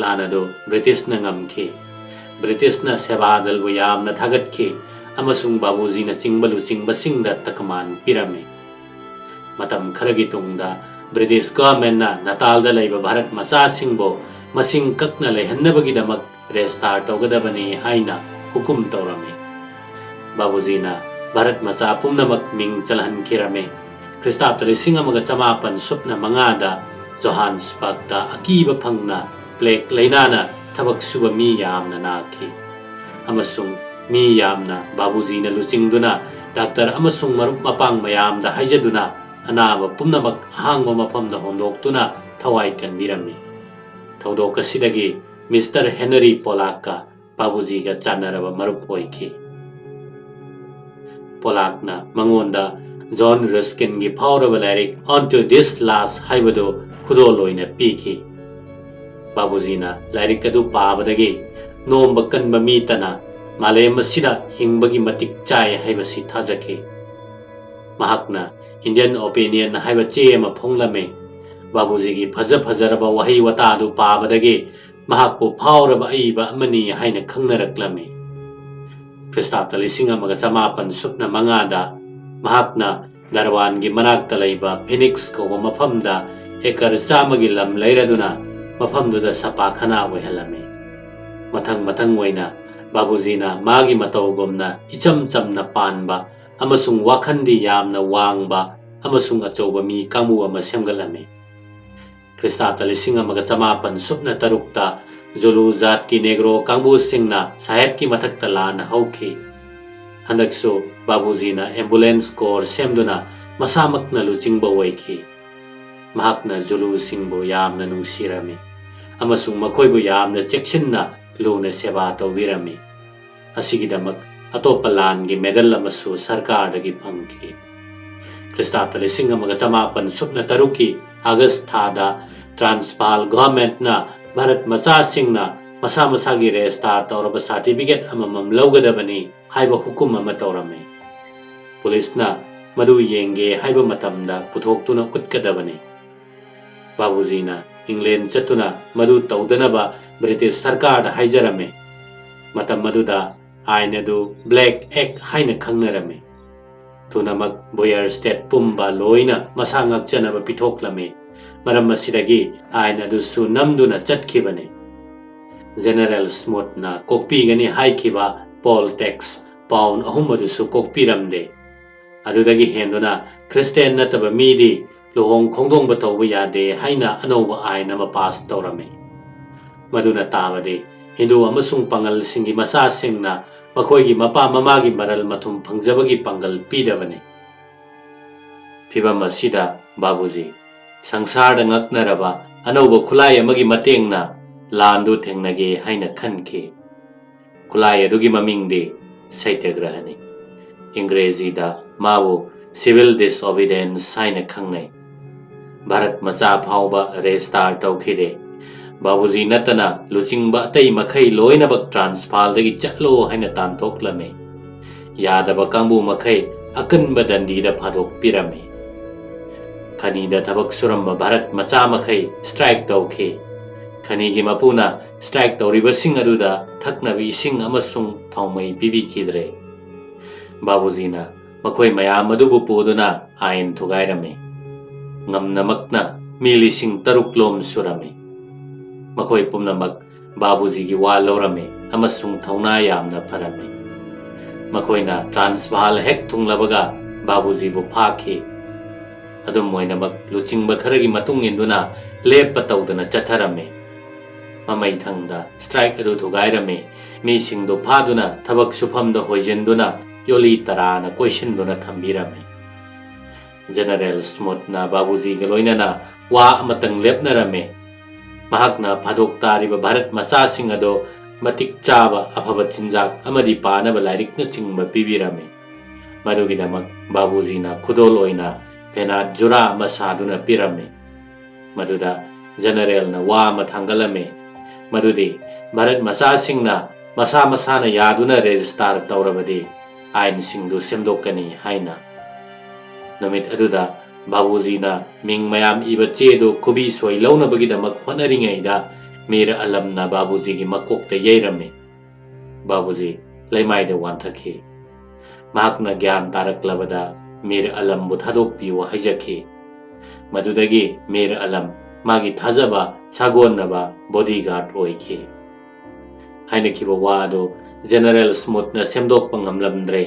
ꯂꯥꯟ ꯑꯗꯨ ꯕ꯭ꯔꯤꯇꯤꯁꯅ ꯉꯝꯈꯤ꯫ ꯕ꯭ꯔꯤꯇꯤꯁꯅ ꯁꯦꯕꯥ ꯗꯜꯕꯨ ꯌꯥꯝꯅ ꯊꯥꯒꯠꯈꯤ ꯑꯃꯁꯨꯡ ꯕꯥꯕꯨꯖꯤꯅ ꯆꯤꯡꯕ ꯂꯨꯆꯤꯡꯕꯁꯤꯡꯗ ꯇꯀꯃꯥꯟ ꯄꯤꯔꯝꯃꯤ꯫ ꯃꯇꯝ ꯈꯔꯒꯤ ꯇꯨꯡꯗ ꯕ꯭ꯔꯤꯇꯤꯁ ꯒꯚꯔꯟꯃꯦꯟꯠꯅ ꯅꯇꯥꯜꯗ ꯂꯩꯕ ꯚꯥꯔꯠ ꯃꯆꯥꯁꯤꯡꯕꯨ ꯃꯁꯤꯡ ꯀꯛꯅ ꯂꯩꯍꯟꯅꯕꯒꯤꯗꯃꯛ ꯔꯦꯖꯤꯁꯇꯥꯔ ꯇꯧꯒꯗꯕꯅꯤ ꯍꯥꯏꯅ ꯍꯨꯀꯨꯝ ꯇꯧꯔꯝꯃꯤ꯫ ꯕꯥꯕꯨꯖꯤꯅ ꯚꯥꯔꯠ ꯃꯆꯥ ꯄꯨꯝꯅꯃꯛ ꯃꯤꯡ ꯆꯜꯍꯟꯈꯤꯔꯝꯃꯤ꯫ ꯈ꯭ꯔꯤꯁꯇꯥꯕꯇ ꯂꯤꯁꯤꯡ ꯑꯃꯒ ꯆꯃꯥꯄꯟ ꯁꯨꯞꯅ ꯃꯉꯥꯗ ꯖꯣꯍꯥꯟꯁꯕꯔꯒꯇ ꯑꯀꯤꯕ ꯐꯪꯅ ꯄ꯭ꯂꯦꯒ ꯂꯥꯏꯅꯥꯅ ꯊꯕꯛ ꯁꯨꯕ ꯃꯤ ꯌꯥꯝꯅ ꯅꯥꯈꯤ꯫ ꯑꯃꯁꯨꯡ ꯃꯤ ꯌꯥꯝꯅ ꯕꯥꯕꯨꯖꯤꯅ ꯂꯨꯆꯤꯡꯗꯨꯅ ꯗꯥꯛꯇꯔ ꯑꯃꯁꯨꯡ ꯃꯔꯨꯞ ꯃꯄꯥꯡ ꯃꯌꯥꯝꯗ ꯍꯥꯏꯖꯗꯨꯅ ꯑꯅꯥꯕ ꯄꯨꯝꯅꯃꯛ ꯑꯍꯥꯡꯕ ꯃꯐꯝꯗ ꯍꯣꯟꯗꯣꯛꯇꯨꯅ ꯊꯋꯥꯏ ꯀꯟꯕꯤꯔꯝꯃꯤ꯫ ꯊꯧꯗꯣꯛ ꯑꯁꯤꯗꯒꯤ ꯃꯤꯁꯇꯔ ꯍꯦꯅꯔꯤ ꯄꯣꯂꯥꯛꯀ ꯕꯥꯕꯨꯖꯤꯒ ꯆꯥꯟꯅꯔꯕ ꯃꯔꯨꯞ ꯑꯣꯏꯈꯤ꯫ ꯄꯣꯂꯥꯛꯅ ꯃꯉꯣꯟꯗ ꯖꯣꯟ ꯔꯁꯀꯤꯟꯒꯤ ꯐꯥꯎꯔꯕ ꯂꯥꯏꯔꯤꯛ On to This Last ꯍꯥꯏꯕꯗꯨ ꯈꯨꯗꯣꯜ ꯑꯣꯏꯅ ꯄꯤꯈꯤ꯫ ꯕꯥꯕꯨꯖꯤꯅ ꯂꯥꯏꯔꯤꯛ ꯑꯗꯨ ꯄꯥꯕꯗꯒꯤ ꯅꯣꯝꯕ ꯀꯟꯕ ꯃꯤꯇꯅ ꯃꯥꯂꯦꯝ ꯑꯁꯤꯗ ꯍꯤꯡꯕꯒꯤ ꯃꯇꯤꯛ ꯆꯥꯏ ꯍꯥꯏꯕꯁꯤ ꯊꯥꯖꯈꯤ꯫ ꯃꯍꯥꯛꯅ Indian Opinion ꯍꯥꯏꯕ ꯆꯦ ꯑꯃ ꯐꯣꯡꯂꯝꯃꯤ꯫ ꯕꯥꯕꯨꯖꯤꯒꯤ ꯐꯖ ꯐꯖꯔꯕ ꯋꯥꯍꯩ ꯋꯥꯇꯥꯗꯨ ꯄꯥꯕꯗꯒꯤ ꯃꯍꯥꯛꯄꯨ ꯐꯥꯎꯔꯕ ꯑꯏꯕ ꯑꯃꯅꯤ ꯍꯥꯏꯅ ꯈꯪꯅꯔꯛꯂꯝꯃꯤ꯫ ꯈ꯭ꯔꯤꯁꯇꯥꯕꯇ ꯂꯤꯁꯤꯡ ꯑꯃꯒ ꯆꯃꯥꯄꯟ ꯁꯨꯞꯅ ꯃꯉꯥꯗ ꯃꯍꯥꯛꯅ ꯗꯔꯋꯥꯟꯒꯤ ꯃꯅꯥꯛꯇ ꯂꯩꯕ ꯐꯤꯅꯤꯛꯁ ꯀꯧꯕ ꯃꯐꯝꯗ ꯑꯦꯀꯔ ꯆꯥꯝꯃꯒꯤ ꯂꯝ ꯂꯩꯔꯗꯨꯅ ꯃꯐꯝꯗꯨꯗ ꯁꯄꯥꯈꯥꯅꯥ ꯑꯣꯏꯍꯜꯂꯝꯃꯤ꯫ ꯃꯊꯪ ꯃꯊꯪ ꯑꯣꯏꯅ ꯕꯥꯕꯨꯖꯤꯅ ꯃꯥꯒꯤ ꯃꯇꯧꯒꯨꯝꯅ ꯏꯆꯝ ꯆꯝꯅ ꯄꯥꯟꯕ ꯑꯃꯁꯨꯡ ꯋꯥꯈꯜꯗꯤ ꯌꯥꯝꯅ ꯋꯥꯡꯕ ꯑꯃꯁꯨꯡ ꯑꯆꯧꯕ ꯃꯤ ꯀꯥꯡꯕꯨ ꯑꯃ ꯁꯦꯝꯒꯠꯂꯝꯃꯤ꯫ ꯈ꯭ꯔꯤꯁꯇꯥꯕꯇ ꯂꯤꯁꯤꯡ ꯑꯃꯒ ꯆꯃꯥꯄꯟ ꯁꯨꯞꯅ ꯇꯔꯨꯛꯇ ꯖꯨꯂꯨ ꯖꯥꯠꯀꯤ ꯅꯦꯒ꯭ꯔꯣ ꯀꯥꯡꯕꯨꯁꯤꯡꯅ ꯁꯥꯍꯦꯕꯀꯤ ꯃꯊꯛꯇ ꯂꯥꯟ ꯍꯧꯈꯤ꯫ ꯍꯟꯗꯛꯁꯨ ꯕꯥꯕꯨꯖꯤꯅ ꯑꯦꯝꯕꯨꯂꯦꯟꯁ ꯀꯣꯔ ꯁꯦꯝꯗꯨꯅ ꯃꯁꯥꯃꯛꯅ ꯂꯨꯆꯤꯡꯕ ꯑꯣꯏꯈꯤ꯫ ꯃꯍꯥꯛꯅ ꯖꯨꯂꯨꯁꯤꯡꯕꯨ ꯌꯥꯝꯅ ꯅꯨꯡꯁꯤꯔꯝꯃꯤ ꯑꯃꯁꯨꯡ ꯃꯈꯣꯏꯕꯨ ꯌꯥꯝꯅ ꯆꯦꯛꯁꯤꯟꯅ ꯂꯨꯅ ꯁꯦꯕꯥ ꯇꯧꯕꯤꯔꯝꯃꯤ꯫ ꯑꯁꯤꯒꯤꯗꯃꯛ ꯑꯇꯣꯞꯄ ꯂꯥꯟꯒꯤ ꯃꯦꯗꯜ ꯑꯃꯁꯨ ꯁꯔꯀꯥꯔꯗꯒꯤ ꯐꯪꯈꯤ꯫ ꯈ꯭ꯔꯤꯁꯇꯥꯕꯇ ꯂꯤꯁꯤꯡ ꯑꯃꯒ ꯆꯃꯥꯄꯟ ꯁꯨꯞꯅ ꯇꯔꯨꯛꯀꯤ ꯑꯥꯒꯁ ꯊꯥꯗ ꯇ꯭ꯔꯥꯟꯁꯚꯥꯜ ꯒꯚꯔꯟꯃꯦꯟꯠꯅ ꯚꯥꯔꯠ ꯃꯆꯥꯁꯤꯡꯅ ꯃꯁꯥ ꯃꯁꯥꯒꯤ ꯔꯦꯖꯤꯁꯇꯥꯔ ꯇꯧꯔꯕ ꯁꯥꯔꯇꯤꯐꯤꯀꯦꯠ ꯑꯃꯃꯝ ꯂꯧꯒꯗꯕꯅꯤ ꯍꯥꯏꯕ ꯍꯨꯀꯨꯝ ꯑꯃ ꯇꯧꯔꯝꯃꯤ꯫ ꯄꯨꯂꯤꯁꯅ ꯃꯗꯨ ꯌꯦꯡꯒꯦ ꯍꯥꯏꯕ ꯃꯇꯝꯗ ꯄꯨꯊꯣꯛꯇꯨꯅ ꯎꯠꯀꯗꯕꯅꯤ꯫ ꯕꯥꯕꯨꯖꯤꯅ ꯏꯪꯂꯦꯟ ꯆꯠꯇꯨꯅ ꯃꯗꯨ ꯇꯧꯗꯅꯕ ꯕ꯭ꯔꯤꯇꯤꯁ ꯁꯔꯀꯥꯔꯗ ꯍꯥꯏꯖꯔꯝꯃꯤ꯫ ꯃꯇꯝ ꯑꯗꯨꯗ ꯑꯥꯏꯟ ꯑꯗꯨ ꯕ꯭ꯂꯦꯛ ꯑꯦꯛ ꯍꯥꯏꯅ ꯈꯪꯅꯔꯝꯃꯤ꯫ ꯊꯨꯅꯃꯛ ꯕꯣꯌꯔ ꯁ꯭ꯇꯦꯠ ꯄꯨꯝꯕ ꯂꯣꯏꯅ ꯃꯁꯥ ꯉꯥꯛꯆꯅꯕ ꯄꯤꯊꯣꯛꯂꯝꯃꯤ꯫ ꯃꯔꯝ ꯑꯁꯤꯗꯒꯤ ꯑꯥꯏꯟ ꯑꯗꯨꯁꯨ ꯅꯝꯗꯨꯅ ꯆꯠꯈꯤꯕꯅꯤ꯫ ꯖꯦꯅꯔꯦꯜ ꯁ꯭ꯃꯨꯠꯅ ꯀꯣꯛꯄꯤꯒꯅꯤ ꯍꯥꯏꯈꯤꯕ ꯄꯣꯜ ꯇꯦꯛꯁ ꯄꯥꯎꯟ ꯑꯍꯨꯝ ꯑꯗꯨꯁꯨ ꯀꯣꯛꯄꯤꯔꯝꯗꯦ꯫ ꯑꯗꯨꯗꯒꯤ ꯍꯦꯟꯗꯨꯅ ꯈ꯭ꯔꯤꯁꯇꯦꯟ ꯅꯠꯇꯕ ꯃꯤꯗꯤ ꯂꯨꯍꯣꯡ ꯈꯣꯡꯗꯣꯡꯕ ꯇꯧꯕ ꯌꯥꯗꯦ ꯍꯥꯏꯅ ꯑꯅꯧꯕ ꯑꯥꯏꯟ ꯑꯃ ꯄꯥꯁ ꯇꯧꯔꯝꯃꯤ꯫ ꯃꯗꯨꯅ ꯇꯥꯕꯗꯤ ꯍꯤꯟꯗꯨ ꯑꯃꯁꯨꯡ ꯄꯥꯉꯜꯁꯤꯡꯒꯤ ꯃꯆꯥꯁꯤꯡꯅ ꯃꯈꯣꯏꯒꯤ ꯃꯄꯥ ꯃꯃꯥꯒꯤ ꯃꯔꯜ ꯃꯊꯨꯝ ꯐꯪꯖꯕꯒꯤ ꯄꯥꯡꯒꯜ ꯄꯤꯗꯕꯅꯤ꯫ ꯐꯤꯚꯝ ꯑꯁꯤꯗ ꯕꯥꯕꯨꯖꯤ ꯁꯪꯁꯥꯔꯗ ꯉꯛꯅꯔꯕ ꯑꯅꯧꯕ ꯈꯨꯠꯂꯥꯏ ꯑꯃꯒꯤ ꯃꯇꯦꯡꯅ ꯂꯥꯟꯗꯨ ꯊꯦꯡꯅꯒꯦ ꯍꯥꯏꯅ ꯈꯟꯈꯤ꯫ ꯈꯨꯠꯂꯥꯏ ꯑꯗꯨꯒꯤ ꯃꯃꯤꯡꯗꯤ ꯁꯩꯇ꯭ꯌꯒ꯭ꯔꯍꯅꯤ꯫ ꯏꯪꯒ꯭ꯔꯦꯖꯤꯗ ꯃꯥꯕꯨ ꯁꯤꯚꯤꯜ ꯗꯤꯁꯑꯣꯕꯤꯗꯦꯟꯁ ꯍꯥꯏꯅ ꯈꯪꯅꯩ꯫ ꯚꯥꯔꯠ ꯃꯆꯥ ꯐꯥꯎꯕ ꯔꯦꯖꯤꯁꯇꯥꯔ ꯇꯧꯈꯤꯗꯦ꯫ ꯕꯥꯕꯨꯖꯤ ꯅꯠꯇꯅ ꯂꯨꯆꯤꯡꯕ ꯑꯇꯩ ꯃꯈꯩ ꯂꯣꯏꯅꯃꯛ ꯇ꯭ꯔꯥꯟꯁꯚꯥꯜꯗꯒꯤ ꯆꯠꯂꯣ ꯍꯥꯏꯅ ꯇꯥꯟꯊꯣꯛꯂꯝꯃꯤ꯫ ꯌꯥꯗꯕ ꯀꯥꯡꯕꯨ ꯃꯈꯩ ꯑꯀꯟꯕ ꯗꯟꯗꯤꯗ ꯐꯥꯗꯣꯛꯄꯤꯔꯝꯃꯤ꯫ ꯈꯅꯤꯗ ꯊꯕꯛ ꯁꯨꯔꯝꯕ ꯚꯥꯔꯠ ꯃꯆꯥ ꯃꯈꯩ ꯁ꯭ꯇ꯭ꯔꯥꯏꯛ ꯇꯧꯈꯤ꯫ ꯈꯅꯤꯒꯤ ꯃꯄꯨꯅ ꯁ꯭ꯇ꯭ꯔꯥꯏꯛ ꯇꯧꯔꯤꯕꯁꯤꯡ ꯑꯗꯨꯗ ꯊꯛꯅꯕ ꯏꯁꯤꯡ ꯑꯃꯁꯨꯡ ꯊꯥꯎꯃꯩ ꯄꯤꯕꯤꯈꯤꯗ꯭ꯔꯦ꯫ ꯕꯥꯕꯨꯖꯤꯅ ꯃꯈꯣꯏ ꯃꯌꯥꯝ ꯑꯗꯨꯕꯨ ꯄꯨꯗꯨꯅ ꯑꯥꯏꯟ ꯊꯨꯒꯥꯏꯔꯝꯃꯤ꯫ ꯉꯝꯅꯃꯛꯅ ꯃꯤ ꯂꯤꯁꯤꯡ ꯇꯔꯨꯛ ꯂꯣꯝ ꯁꯨꯔꯝꯃꯤ꯫ ꯃꯈꯣꯏ ꯄꯨꯝꯅꯃꯛ ꯕꯥꯕꯨꯖꯤꯒꯤ ꯋꯥ ꯂꯧꯔꯝꯃꯤ ꯑꯃꯁꯨꯡ ꯊꯧꯅꯥ ꯌꯥꯝꯅ ꯐꯔꯝꯃꯤ꯫ ꯃꯈꯣꯏꯅ ꯇ꯭ꯔꯥꯟꯁꯚꯥꯜ ꯍꯦꯛ ꯊꯨꯡꯂꯕꯒ ꯕꯥꯕꯨꯖꯤꯕꯨ ꯐꯥꯈꯤ꯫ ꯑꯗꯨꯝ ꯑꯣꯏꯅꯃꯛ, ꯂꯨꯆꯤꯡꯕ ꯈꯔꯒꯤ ꯃꯇꯨꯡ ꯏꯟꯗꯨꯅ ꯂꯦꯞꯄ ꯇꯧꯗꯅ ꯆꯠꯊꯔꯝꯃꯤ꯫ ꯃꯃꯩꯊꯪꯗ ꯁ꯭ꯇ꯭ꯔꯥꯏꯛ ꯑꯗꯨ ꯊꯨꯒꯥꯏꯔꯝꯃꯤ꯫ ꯃꯤꯁꯤꯡꯗꯨ ꯐꯥꯗꯨꯅ ꯊꯕꯛ ꯁꯨꯐꯝꯗ ꯍꯣꯏꯖꯤꯟꯗꯨꯅ ꯌꯣꯂꯤ ꯇꯔꯥꯅ ꯀꯣꯏꯁꯤꯟꯗꯨꯅ ꯊꯝꯕꯤꯔꯝꯃꯤ꯫ ꯖꯦꯅꯔꯦꯜ ꯁ꯭ꯃꯨꯠꯅ ꯕꯥꯕꯨꯖꯤꯒ ꯂꯣꯏꯅꯅ ꯋꯥ ꯑꯃꯇꯪ ꯂꯦꯞꯅꯔꯝꯃꯤ꯫ ꯃꯍꯥꯛꯅ ꯐꯥꯗꯣꯛ ꯇꯥꯔꯤꯕ ꯚꯥꯔꯠ ꯃꯆꯥꯁꯤꯡ ꯑꯗꯨ ꯃꯇꯤꯛ ꯆꯥꯕ ꯑꯐꯕ ꯆꯤꯟꯖꯥꯛ ꯑꯃꯗꯤ ꯄꯥꯅꯕ ꯂꯥꯏꯔꯤꯛꯅꯆꯤꯡꯕ ꯄꯤꯕꯤꯔꯝꯃꯤ꯫ ꯃꯗꯨꯒꯤꯗꯃꯛ ꯕꯥꯕꯨꯖꯤꯅ ꯈꯨꯗꯣꯜ ꯑꯣꯏꯅ ꯐꯦꯅꯥꯠ ꯖꯨꯔꯥ ꯑꯃ ꯁꯥꯗꯨꯅ ꯄꯤꯔꯝꯃꯤ꯫ ꯃꯗꯨꯗ ꯖꯦꯅꯔꯦꯜꯅ ꯋꯥ ꯑꯃ ꯊꯥꯡꯒꯠꯂꯝꯃꯤ, ꯃꯗꯨꯗꯤ ꯚꯥꯔꯠ ꯃꯆꯥꯁꯤꯡꯅ ꯃꯁꯥ ꯃꯁꯥꯅ ꯌꯥꯗꯨꯅ ꯔꯦꯖꯤꯁꯇꯥꯔ ꯇꯧꯔꯕꯗꯤ ꯑꯥꯏꯟꯁꯤꯡꯗꯨ ꯁꯦꯝꯗꯣꯛꯀꯅꯤ ꯍꯥꯏꯅ꯫ ꯅꯨꯃꯤꯠ ꯑꯗꯨꯗ ꯕꯥꯕꯨꯖꯤꯅ ꯃꯤꯡ ꯃꯌꯥꯝ ꯏꯕ ꯆꯦꯗꯨ ꯈꯨꯕꯤ ꯁꯣꯏ ꯂꯧꯅꯕꯒꯤꯗꯃꯛ ꯍꯣꯠꯅꯔꯤꯉꯩꯗ ꯃꯤꯔ ꯑꯂꯝꯅ ꯕꯥꯕꯨꯖꯤꯒꯤ ꯃꯀꯣꯛꯇ ꯌꯩꯔꯝꯃꯤ꯫ ꯕꯥꯕꯨꯖꯤ ꯂꯩꯃꯥꯏꯗ ꯋꯥꯟꯊꯈꯤ꯫ ꯃꯍꯥꯛꯅ ꯒ꯭ꯌꯥꯟ ꯇꯥꯔꯛꯂꯕꯗ ꯃꯤꯔ ꯑꯂꯝꯕꯨ ꯊꯥꯗꯣꯛꯄꯤꯌꯨ ꯍꯥꯏꯖꯈꯤ꯫ ꯃꯗꯨꯗꯒꯤ ꯃꯤꯔ ꯑꯂꯝ ꯃꯥꯒꯤ ꯊꯥꯖꯕ ꯁꯥꯒꯣꯟꯅꯕ ꯕꯣꯗꯤꯒꯥꯔꯗ ꯑꯣꯏꯈꯤ꯫ ꯍꯥꯏꯅꯈꯤꯕ ꯋꯥ ꯑꯗꯨ ꯖꯦꯅꯔꯦꯜ ꯁ꯭ꯃꯨꯠꯅ ꯁꯦꯝꯗꯣꯛꯄ ꯉꯝꯂꯝꯗ꯭ꯔꯦ꯫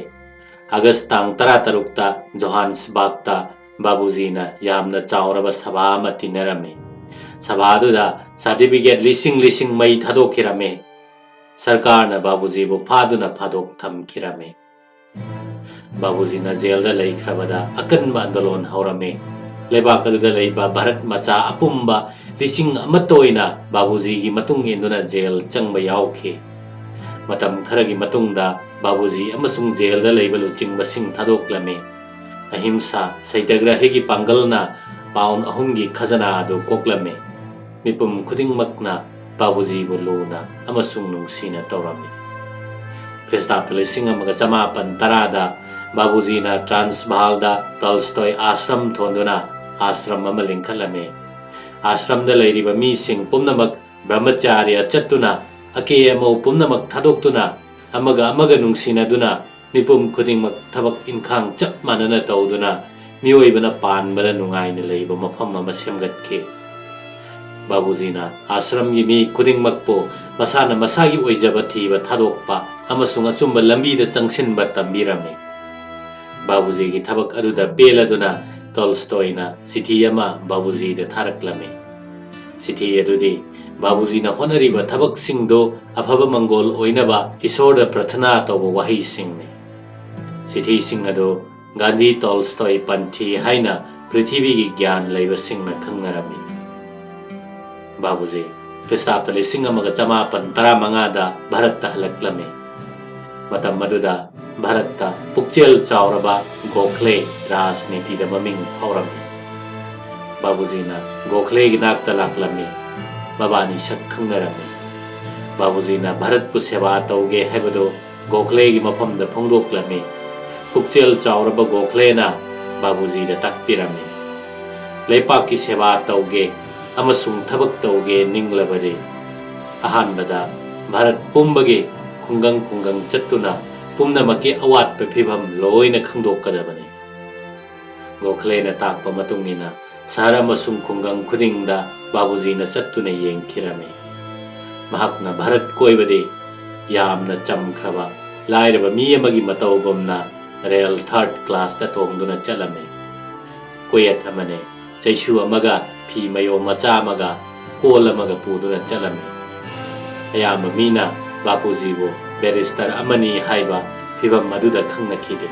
ꯑꯥꯒꯁ ꯇꯥꯡ ꯇꯔꯥꯇꯔꯨꯛꯇ ꯖꯣꯍꯥꯟꯁꯕꯥꯒꯇ ꯕꯥꯕꯨꯖꯤꯅ ꯌꯥꯝꯅ ꯆꯥꯎꯔꯕ ꯁꯚꯥ ꯑꯃ ꯇꯤꯟꯅꯔꯝꯃꯤ꯫ ꯁꯚꯥ ꯑꯗꯨꯗ ꯁꯥꯔꯇꯤꯐꯤꯀꯦꯠ ꯂꯤꯁꯤꯡ ꯂꯤꯁꯤꯡ ꯃꯩ ꯊꯥꯗꯣꯛꯈꯤꯔꯝꯃꯤ꯫ ꯁꯔꯀꯥꯔꯅ ꯕꯥꯕꯨꯖꯤꯕꯨ ꯐꯥꯗꯨꯅ ꯐꯥꯗꯣꯛ ꯊꯝꯈꯤꯔꯝꯃꯤ꯫ ꯕꯥꯕꯨꯖꯤꯅ ꯖꯦꯜꯗ ꯂꯩꯈ꯭ꯔꯕꯗ ꯑꯀꯟꯕ ꯑꯟꯗꯣꯂꯣꯟ ꯍꯧꯔꯝꯃꯤ꯫ ꯂꯩꯕꯥꯛ ꯑꯗꯨꯗ ꯂꯩꯕ ꯚꯥꯔꯠ ꯃꯆꯥ ꯑꯄꯨꯝꯕ ꯂꯤꯁꯤꯡ ꯑꯃꯠꯇ ꯑꯣꯏꯅ ꯕꯥꯕꯨꯖꯤꯒꯤ ꯃꯇꯨꯡ ꯏꯟꯗꯨꯅ ꯖꯦꯜ ꯆꯪꯕ ꯌꯥꯎꯈꯤ꯫ ꯃꯇꯝ ꯈꯔꯒꯤ ꯃꯇꯨꯡꯗ ꯕꯥꯕꯨꯖꯤ ꯑꯃꯁꯨꯡ ꯖꯦꯜꯗ ꯂꯩꯕ ꯂꯨꯆꯤꯡꯕꯁꯤꯡ ꯊꯥꯗꯣꯛꯂꯝꯃꯤ꯫ ꯑꯍꯤꯝꯁꯥ ꯁꯩꯇꯒ꯭ꯔꯍꯤꯒꯤ ꯄꯥꯡꯒꯜꯅ ꯄꯥꯎꯟ ꯑꯍꯨꯝꯒꯤ ꯈꯖꯅꯥ ꯑꯗꯨ ꯀꯣꯛꯂꯝꯃꯤ꯫ ꯃꯤꯄꯨꯝ ꯈꯨꯗꯤꯡꯃꯛꯅ ꯕꯥꯕꯨꯖꯤꯕꯨ ꯂꯨꯅ ꯑꯃꯁꯨꯡ ꯅꯨꯡꯁꯤꯅ ꯇꯧꯔꯝꯃꯤ꯫ ꯈ꯭ꯔꯤꯁꯇꯥꯕꯇ ꯂꯤꯁꯤꯡ ꯑꯃꯒ ꯆꯃꯥꯄꯟ ꯇꯔꯥꯗ ꯕꯥꯕꯨꯖꯤꯅ ꯇ꯭ꯔꯥꯟꯁꯚꯥꯜꯗ ꯇꯣꯜꯁꯇꯣꯏ ꯑꯥꯁ꯭ꯔꯝ ꯊꯣꯟꯗꯨꯅ ꯑꯥꯁ꯭ꯔꯝ ꯑꯃ ꯂꯤꯡꯈꯠꯂꯝꯃꯤ꯫ ꯑꯥꯁ꯭ꯔꯝꯗ ꯂꯩꯔꯤꯕ ꯃꯤꯁꯤꯡ ꯄꯨꯝꯅꯃꯛ ꯕ꯭ꯔꯍꯃꯆꯥꯔ꯭ꯌ ꯆꯠꯇꯨꯅ, ꯑꯀꯦ ꯑꯃꯧ ꯄꯨꯝꯅꯃꯛ ꯊꯥꯗꯣꯛꯇꯨꯅ, ꯑꯃꯒ ꯑꯃꯒ ꯅꯨꯡꯁꯤꯅꯗꯨꯅ, ꯃꯤꯄꯨꯝ ꯈꯨꯗꯤꯡꯃꯛ ꯊꯕꯛ ꯏꯟꯈꯥꯡ ꯆꯞ ꯃꯥꯟꯅꯅ ꯇꯧꯗꯨꯅ, ꯃꯤꯑꯣꯏꯕꯅ ꯄꯥꯟꯕꯗ ꯅꯨꯡꯉꯥꯏꯅ ꯂꯩꯕ ꯃꯐꯝ ꯑꯃ ꯁꯦꯝꯒꯠꯈꯤ꯫ ꯕꯥꯕꯨꯖꯤꯅ ꯑꯥꯁ꯭ꯔꯝꯒꯤ ꯃꯤ ꯈꯨꯗꯤꯡꯃꯛꯄꯨ ꯃꯁꯥꯅ ꯃꯁꯥꯒꯤ ꯑꯣꯏꯖꯕ ꯊꯤꯕ ꯊꯥꯗꯣꯛꯄ ꯑꯃꯁꯨꯡ ꯑꯆꯨꯝꯕ ꯂꯝꯕꯤꯗ ꯆꯪꯁꯤꯟꯕ ꯇꯝꯕꯤꯔꯝꯃꯤ꯫ ꯕꯥꯕꯨꯖꯤꯒꯤ ꯊꯕꯛ ꯑꯗꯨꯗ ꯄꯦꯜꯂꯗꯨꯅ ꯇꯣꯜꯁꯇꯣꯏꯅ ꯆꯤꯊꯤ ꯑꯃ ꯕꯥꯕꯨꯖꯤꯗ ꯊꯥꯔꯛꯂꯝꯃꯤ꯫ ꯆꯤꯊꯤ ꯑꯗꯨꯗꯤ ꯕꯥꯕꯨꯖꯤꯅ ꯍꯣꯠꯅꯔꯤꯕ ꯊꯕꯛꯁꯤꯡꯗꯨ ꯑꯐꯕ ꯃꯪꯒꯣꯜ ꯑꯣꯏꯅꯕ ꯏꯁꯣꯔꯗ ꯄ꯭ꯔꯊꯅꯥ ꯇꯧꯕ ꯋꯥꯍꯩꯁꯤꯡꯅꯤ꯫ ꯆꯤꯊꯤꯁꯤꯡ ꯑꯗꯨ ꯒꯥꯟꯙꯤ ꯇꯣꯜꯁꯇꯣꯏ ꯄꯟꯊꯤ ꯍꯥꯏꯅ ꯄ꯭ꯔꯤꯊꯤꯕꯤꯒꯤ ꯒ꯭ꯌꯥꯟ ꯂꯩꯕꯁꯤꯡꯅ ꯈꯪꯅꯔꯝꯃꯤ꯫ ꯕꯥꯕꯨꯖꯤ ꯈ꯭ꯔꯤꯁꯇꯥꯕꯇ ꯂꯤꯁꯤꯡ ꯑꯃꯒ ꯆꯃꯥꯄꯟ ꯇꯔꯥꯃꯉꯥꯗ ꯚꯥꯔꯠꯇ ꯍꯜꯂꯛꯂꯝꯃꯤ꯫ ꯃꯇꯝ ꯑꯗꯨꯗ ꯚꯥꯔꯠꯇ ꯄꯨꯛꯆꯦꯜ ꯆꯥꯎꯔꯕ ꯒꯣꯈꯂꯦ ꯔꯥꯖꯅꯤꯇꯤꯗ ꯃꯃꯤꯡ ꯐꯥꯎꯔꯝꯃꯤ꯫ ꯕꯥꯕꯨꯖꯤꯅ ꯒꯣꯈꯂꯦꯒꯤ ꯅꯥꯛꯇ ꯂꯥꯛꯂꯝꯃꯤ꯫ ꯃꯕꯥꯅꯤ ꯁꯛ ꯈꯪꯅꯔꯝꯃꯤ꯫ ꯕꯥꯕꯨꯖꯤꯅ ꯚꯥꯔꯠꯄꯨ ꯁꯦꯕꯥ ꯇꯧꯒꯦ ꯍꯥꯏꯕꯗꯨ ꯒꯣꯈꯂꯦꯒꯤ ꯃꯐꯝꯗ ꯐꯣꯡꯗꯣꯛꯂꯝꯃꯤ꯫ ꯄꯨꯛꯆꯦꯜ ꯆꯥꯎꯔꯕ ꯒꯣꯈꯂꯦꯅ ꯕꯥꯕꯨꯖꯤꯗ ꯇꯥꯛꯄꯤꯔꯝꯃꯤ, ꯂꯩꯄꯥꯛꯀꯤ ꯁꯦꯕꯥ ꯇꯧꯒꯦ ꯑꯃꯁꯨꯡ ꯊꯕꯛ ꯇꯧꯒꯦ ꯅꯤꯡꯂꯕꯗꯤ, ꯑꯍꯥꯟꯕꯗ ꯚꯥꯔꯠ ꯄꯨꯝꯕꯒꯤ ꯈꯨꯡꯒꯪ ꯈꯨꯡꯒꯪ ꯆꯠꯇꯨꯅ ꯄꯨꯝꯅꯃꯛꯀꯤ ꯑꯋꯥꯠꯄ ꯐꯤꯚꯝ ꯂꯣꯏꯅ ꯈꯪꯗꯣꯛꯀꯗꯕꯅꯤ꯫ ꯒꯣꯈꯂꯦꯅ ꯇꯥꯛꯄ ꯃꯇꯨꯡ ꯏꯟꯅ ꯁꯍꯔ ꯑꯃꯁꯨꯡ ꯈꯨꯡꯒꯪ ꯈꯨꯗꯤꯡꯗ ꯕꯥꯕꯨꯖꯤꯅ ꯆꯠꯇꯨꯅ ꯌꯦꯡꯈꯤꯔꯝꯃꯤ꯫ ꯃꯍꯥꯛꯅ ꯚꯥꯔꯠ ꯀꯣꯏꯕꯗꯤ ꯌꯥꯝꯅ ꯆꯝꯈ꯭ꯔꯕ ꯂꯥꯏꯔꯕ ꯃꯤ ꯑꯃꯒꯤ ꯃꯇꯧꯒꯨꯝꯅ ꯔꯦꯜ ꯊꯥꯔꯗ ꯀ꯭ꯂꯥꯁꯇ ꯇꯣꯡꯗꯨꯅ ꯆꯠꯂꯝꯃꯤ꯫ ꯀꯣꯌꯦꯠ ꯑꯃꯅꯦ, ꯆꯩꯁꯨ ꯑꯃꯒ, ꯐꯤ ꯃꯌꯣꯝ ꯃꯆꯥ ꯑꯃꯒ, ꯀꯣꯜ ꯑꯃꯒ ꯄꯨꯗꯨꯅ ꯆꯠꯂꯝꯃꯤ꯫ ꯑꯌꯥꯝꯕ ꯃꯤꯅ ꯕꯥꯄꯨꯖꯤꯕꯨ ꯕꯦꯔꯤꯁꯇꯔ ꯑꯃꯅꯤ ꯍꯥꯏꯕ ꯐꯤꯚꯝ ꯑꯗꯨꯗ ꯈꯪꯅꯈꯤꯗꯦ꯫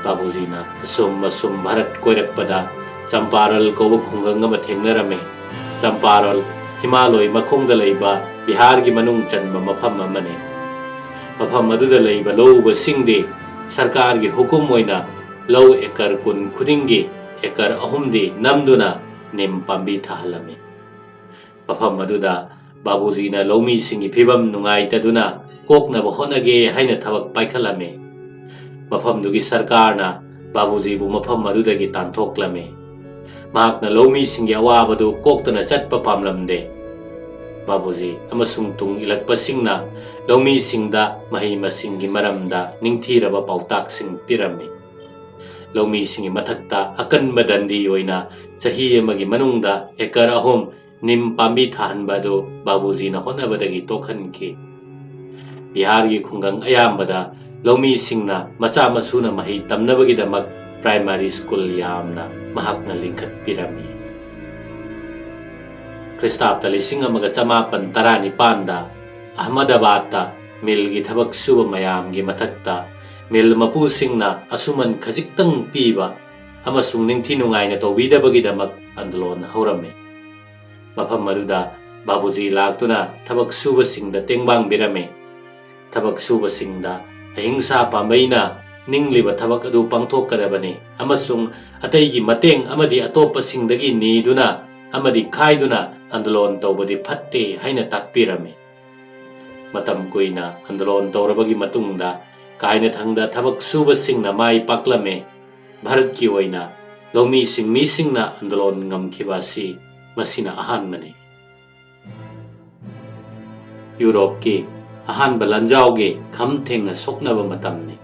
ꯕꯥꯕꯨꯖꯤꯅ ꯑꯁꯨꯝ ꯑꯁꯨꯝ ꯚꯥꯔꯠ ꯀꯣꯏꯔꯛꯄꯗ ꯆꯝꯄꯥꯔꯜ ꯀꯧꯕ ꯈꯨꯡꯒꯪ ꯑꯃ ꯊꯦꯡꯅꯔꯝꯃꯤ꯫ ꯆꯝꯄꯥꯔꯜ ꯍꯤꯃꯥꯂꯣꯏ ꯃꯈꯣꯡꯗ ꯂꯩꯕ ꯕꯤꯍꯥꯔꯒꯤ ꯃꯅꯨꯡ ꯆꯟꯕ ꯃꯐꯝ ꯑꯃꯅꯤ꯫ ꯃꯐꯝ ꯑꯗꯨꯗ ꯂꯩꯕ ꯂꯧꯎꯕꯁꯤꯡꯗꯤ ꯁꯔꯀꯥꯔꯒꯤ ꯍꯨꯀꯨꯝ ꯑꯣꯏꯅ ꯂꯧ ꯑꯦꯀꯔ ꯀꯨꯟ ꯈꯨꯗꯤꯡꯒꯤ ꯑꯦꯀꯔ ꯑꯍꯨꯝꯗꯤ ꯅꯝꯗꯨꯅ ꯅꯤꯝ ꯄꯥꯝꯕꯤ ꯊꯥꯍꯜꯂꯝꯃꯤ꯫ ꯃꯐꯝ ꯑꯗꯨꯗ ꯕꯥꯕꯨꯖꯤꯅ ꯂꯧꯃꯤꯁꯤꯡꯒꯤ ꯐꯤꯚꯝ ꯅꯨꯡꯉꯥꯏꯇꯗꯨꯅ ꯀꯣꯛꯅꯕ ꯍꯣꯠꯅꯒꯦ ꯍꯥꯏꯅ ꯊꯕꯛ ꯄꯥꯏꯈꯠꯂꯝꯃꯤ꯫ ꯃꯐꯝꯗꯨꯒꯤ ꯁꯔꯀꯥꯔꯅ ꯕꯥꯕꯨꯖꯤꯕꯨ ꯃꯐꯝ ꯑꯗꯨꯗꯒꯤ ꯇꯥꯟꯊꯣꯛꯂꯝꯃꯤ꯫ ꯃꯍꯥꯛꯅ ꯂꯧꯃꯤꯁꯤꯡꯒꯤ ꯑꯋꯥꯕꯗꯨ ꯀꯣꯛꯇꯅ ꯆꯠꯄ ꯄꯥꯝꯂꯝꯗꯦ꯫ ꯕꯥꯕꯨꯖꯤ ꯑꯃꯁꯨꯡ ꯇꯨꯡ ꯏꯜꯂꯛꯄꯁꯤꯡꯅ ꯂꯧꯃꯤꯁꯤꯡꯗ ꯃꯍꯩ ꯃꯁꯤꯡꯒꯤ ꯃꯔꯝꯗ ꯅꯤꯡꯊꯤꯔꯕ ꯄꯥꯎꯇꯥꯛꯁꯤꯡ ꯄꯤꯔꯝꯃꯤ꯫ ꯂꯧꯃꯤꯁꯤꯡꯒꯤ ꯃꯊꯛꯇ ꯑꯀꯟꯕ ꯗꯟꯗꯤ ꯑꯣꯏꯅ ꯆꯍꯤ ꯑꯃꯒꯤ ꯃꯅꯨꯡꯗ ꯑꯦꯀꯔ ꯑꯍꯨꯝ ꯅꯤꯝ ꯄꯥꯝꯕꯤ ꯊꯥꯍꯟꯕ ꯑꯗꯨ ꯕꯥꯕꯨꯖꯤꯅ ꯍꯣꯠꯅꯕꯗꯒꯤ ꯇꯣꯛꯍꯟꯈꯤ꯫ ꯕꯤꯍꯥꯔꯒꯤ ꯈꯨꯡꯒꯪ ꯑꯌꯥꯝꯕꯗ ꯂꯧꯃꯤꯁꯤꯡꯅ ꯃꯆꯥ ꯃꯁꯨꯅ ꯃꯍꯩ ꯇꯝꯅꯕꯒꯤꯗꯃꯛ ꯄ꯭ꯔꯥꯏꯃꯥꯔꯤ ꯁ꯭ꯀꯨꯜ ꯌꯥꯝꯅ ꯃꯍꯥꯛꯅ ꯂꯤꯡꯈꯠꯄꯤꯔꯝꯃꯤ꯫ ꯈ꯭ꯔꯤꯁꯇꯥꯕꯇ ꯂꯤꯁꯤꯡ ꯑꯃꯒ ꯆꯃꯥꯄꯟ ꯇꯔꯥꯅꯤꯄꯥꯟꯗ ꯑꯍꯃꯗꯥꯕꯥꯗꯇ ꯃꯤꯜꯒꯤ ꯊꯕꯛ ꯁꯨꯕ ꯃꯌꯥꯝꯒꯤ ꯃꯊꯛꯇ ꯃꯤꯜ ꯃꯄꯨꯁꯤꯡꯅ ꯑꯁꯨꯃꯟ ꯈꯖꯤꯛꯇꯪ ꯄꯤꯕ ꯑꯃꯁꯨꯡ ꯅꯤꯡꯊꯤ ꯅꯨꯡꯉꯥꯏꯅ ꯇꯧꯕꯤꯗꯕꯒꯤꯗꯃꯛ ꯑꯟꯗꯣꯂꯣꯟ ꯍꯧꯔꯝꯃꯤ꯫ ꯃꯐꯝ ꯑꯗꯨꯗ ꯕꯥꯕꯨꯖꯤ ꯂꯥꯛꯇꯨꯅ ꯊꯕꯛ ꯁꯨꯕꯁꯤꯡꯗ ꯇꯦꯡꯕꯥꯡꯕꯤꯔꯝꯃꯤ꯫ ꯊꯕꯛ ꯁꯨꯕꯁꯤꯡꯗ ꯑꯍꯤꯡꯁꯥ ꯄꯥꯝꯕꯩꯅ ꯅꯤꯡꯂꯤꯕ ꯊꯕꯛ ꯑꯗꯨ ꯄꯥꯡꯊꯣꯛꯀꯗꯕꯅꯤ ꯑꯃꯁꯨꯡ ꯑꯇꯩꯒꯤ ꯃꯇꯦꯡ ꯑꯃꯗꯤ ꯑꯇꯣꯞꯄꯁꯤꯡꯗꯒꯤ ꯅꯤꯗꯨꯅ ꯑꯃꯗꯤ ꯈꯥꯏꯗꯨꯅ ꯑꯟꯗꯣꯂꯣꯟ ꯇꯧꯕꯗꯤ ꯐꯠꯇꯦ ꯍꯥꯏꯅ ꯇꯥꯛꯄꯤꯔꯝꯃꯤ꯫ ꯃꯇꯝ ꯀꯨꯏꯅ ꯑꯟꯗꯣꯂꯣꯟ ꯇꯧꯔꯕꯒꯤ ꯃꯇꯨꯡꯗ ꯀꯥꯏꯅꯊꯪꯗ ꯊꯕꯛ ꯁꯨꯕꯁꯤꯡꯅ ꯃꯥꯏ ꯄꯥꯛꯂꯝꯃꯤ꯫ ꯚꯥꯔꯠꯀꯤ ꯑꯣꯏꯅ ꯂꯧꯃꯤ ꯁꯤꯟꯃꯤꯁꯤꯡꯅ ꯑꯟꯗꯣꯂꯣꯟ ꯉꯝꯈꯤꯕ ꯑꯁꯤ ꯃꯁꯤꯅ ꯑꯍꯥꯟꯕꯅꯤ꯫ ꯌꯨꯔꯣꯞꯀꯤ ꯑꯍꯥꯟꯕ ꯂꯥꯟꯖꯥꯎꯒꯤ ꯈꯝ ꯊꯦꯡꯅ ꯁꯣꯛꯅꯕ ꯃꯇꯝꯅꯤ꯫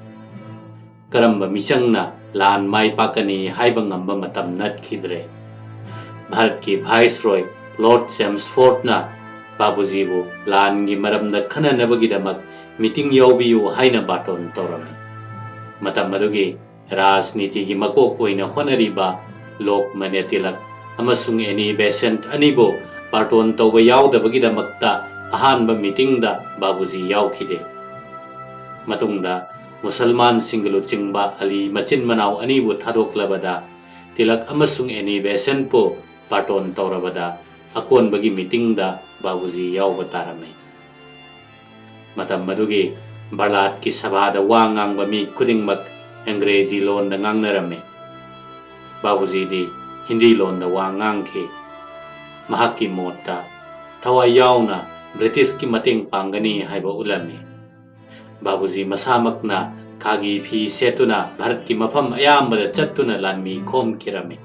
ꯀꯔꯝꯕ ꯃꯤꯆꯪꯅ ꯂꯥꯟ ꯃꯥꯏ ꯄꯥꯛꯀꯅꯤ ꯍꯥꯏꯕ ꯉꯝꯕ ꯃꯇꯝ ꯅꯠꯈꯤꯗ꯭ꯔꯦ꯫ ꯚꯥꯔꯠꯀꯤ ꯚꯥꯏꯁꯔꯣꯏ ꯂꯣꯔꯗ ꯆꯦꯝꯁꯐꯣꯔꯗꯅ ꯕꯥꯕꯨꯖꯤꯕꯨ ꯂꯥꯟꯒꯤ ꯃꯔꯝꯗ ꯈꯟꯅꯅꯕꯒꯤꯗꯃꯛ ꯃꯤꯇꯤꯡ ꯌꯥꯎꯕꯤꯌꯨ ꯍꯥꯏꯅ ꯕꯥꯔꯇꯣꯟ ꯇꯧꯔꯝꯃꯤ꯫ ꯃꯇꯝ ꯑꯗꯨꯒꯤ ꯔꯥꯖꯅꯤꯇꯤꯒꯤ ꯃꯀꯣꯛ ꯑꯣꯏꯅ ꯍꯣꯠꯅꯔꯤꯕ ꯂꯣꯛꯃꯟꯌ ꯇꯤꯂꯛ ꯑꯃꯁꯨꯡ ꯑꯦꯅꯤ ꯕꯦꯁꯦꯟꯠ ꯑꯅꯤꯕꯨ ꯕꯥꯔꯇꯣꯟ ꯇꯧꯕ ꯌꯥꯎꯗꯕꯒꯤꯗꯃꯛꯇ ꯑꯍꯥꯟꯕ ꯃꯤꯇꯤꯡꯗ ꯕꯥꯕꯨꯖꯤ ꯌꯥꯎꯈꯤꯗꯦ꯫ ꯃꯇꯨꯡꯗ ꯃꯨꯁꯜꯃꯥꯟꯁꯤꯡꯒ ꯂꯨꯆꯤꯡꯕ ꯑꯂꯤ ꯃꯆꯤꯟ ꯃꯅꯥꯎ ꯑꯅꯤꯕꯨ ꯊꯥꯗꯣꯛꯂꯕꯗ ꯇꯤꯂꯛ ꯑꯃꯁꯨꯡ ꯑꯦꯅꯤ ꯕꯦꯁꯦꯟꯠꯄꯨ ꯕꯥꯔꯇꯣꯟ ꯇꯧꯔꯕꯗ ꯑꯀꯣꯟꯕꯒꯤ ꯃꯤꯇꯤꯡꯗ ꯕꯥꯕꯨꯖꯤ ꯌꯥꯎꯕ ꯇꯥꯔꯝꯃꯤ꯫ ꯃꯇꯝ ꯑꯗꯨꯒꯤ ꯕꯔꯂꯥꯠꯀꯤ ꯁꯚꯥꯗ ꯋꯥ ꯉꯥꯡꯕ ꯃꯤ ꯈꯨꯗꯤꯡꯃꯛ ꯑꯪꯒ꯭ꯔꯦꯖꯤ ꯂꯣꯟꯗ ꯉꯥꯡꯅꯔꯝꯃꯤ꯫ ꯕꯥꯕꯨꯖꯤꯗꯤ ꯍꯤꯟꯗꯤ ꯂꯣꯟꯗ ꯋꯥ ꯉꯥꯡꯈꯤ꯫ ꯃꯍꯥꯛꯀꯤ ꯃꯣꯠꯇ ꯊꯋꯥꯏ ꯌꯥꯎꯅ ꯕ꯭ꯔꯤꯇꯤꯁꯀꯤ ꯃꯇꯦꯡ ꯄꯥꯡꯒꯅꯤ ꯍꯥꯏꯕ ꯎꯠꯂꯝꯃꯤ꯫ ꯕꯥꯕꯨꯖꯤ ꯃꯁꯥꯃꯛꯅ ꯈꯥꯒꯤ ꯐꯤ ꯁꯦꯠꯇꯨꯅ ꯚꯥꯔꯠꯀꯤ ꯃꯐꯝ ꯑꯌꯥꯝꯕꯗ ꯆꯠꯇꯨꯅ ꯂꯥꯟꯃꯤ ꯈꯣꯝꯈꯤꯔꯝꯃꯤ꯫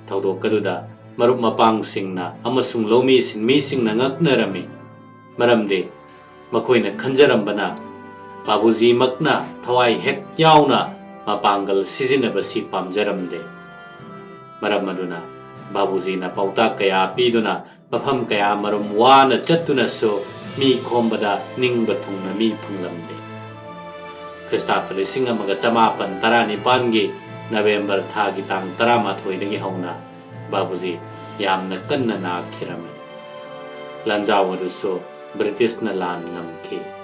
ꯊꯧꯗꯣꯛ ꯑꯗꯨꯗ ꯃꯔꯨꯞ ꯃꯄꯥꯡꯁꯤꯡꯅ ꯑꯃꯁꯨꯡ ꯂꯧꯃꯤ ꯁꯤꯟꯃꯤꯁꯤꯡꯅ ꯉꯛꯅꯔꯝꯃꯤ, ꯃꯔꯝꯗꯤ ꯃꯈꯣꯏꯅ ꯈꯟꯖꯔꯝꯕꯅ ꯕꯥꯕꯨꯖꯤꯃꯛꯅ ꯊꯋꯥꯏ ꯍꯦꯛ ꯌꯥꯎꯅ ꯃꯄꯥꯡꯒꯜ ꯁꯤꯖꯤꯟꯅꯕꯁꯤ ꯄꯥꯝꯖꯔꯝꯗꯦ꯫ ꯃꯔꯝ ꯑꯗꯨꯅ ꯕꯥꯕꯨꯖꯤꯅ ꯄꯥꯎꯇꯥꯛ ꯀꯌꯥ ꯄꯤꯗꯨꯅ ꯃꯐꯝ ꯀꯌꯥ ꯃꯔꯨꯝ ꯋꯥꯅ ꯆꯠꯇꯨꯅꯁꯨ ꯃꯤ ꯈꯣꯝꯕꯗ ꯅꯤꯡꯕ ꯊꯨꯡꯅ ꯃꯤ ꯐꯪꯂꯝꯗꯦ꯫ ꯈ꯭ꯔꯤꯁꯇꯥꯕꯇ ꯂꯤꯁꯤꯡ ꯑꯃꯒ ꯆꯃꯥꯄꯟ ꯇꯔꯥꯅꯤꯄꯥꯟꯒꯤ ꯅꯕꯦꯝꯕꯔ ꯊꯥꯒꯤ ꯇꯥꯡ ꯇꯔꯥꯃꯥꯊꯣꯏꯗꯒꯤ ꯍꯧꯅ ꯕꯥꯕꯨꯖꯤ ꯌꯥꯝꯅ ꯀꯟꯅ ꯅꯥꯈꯤꯔꯝꯃꯤ꯫ ꯂꯥꯟꯖꯥꯎ ꯑꯗꯨꯁꯨ ꯕ꯭ꯔꯤꯇꯤꯁꯅ ꯂꯥꯟ ꯉꯝꯈꯤ꯫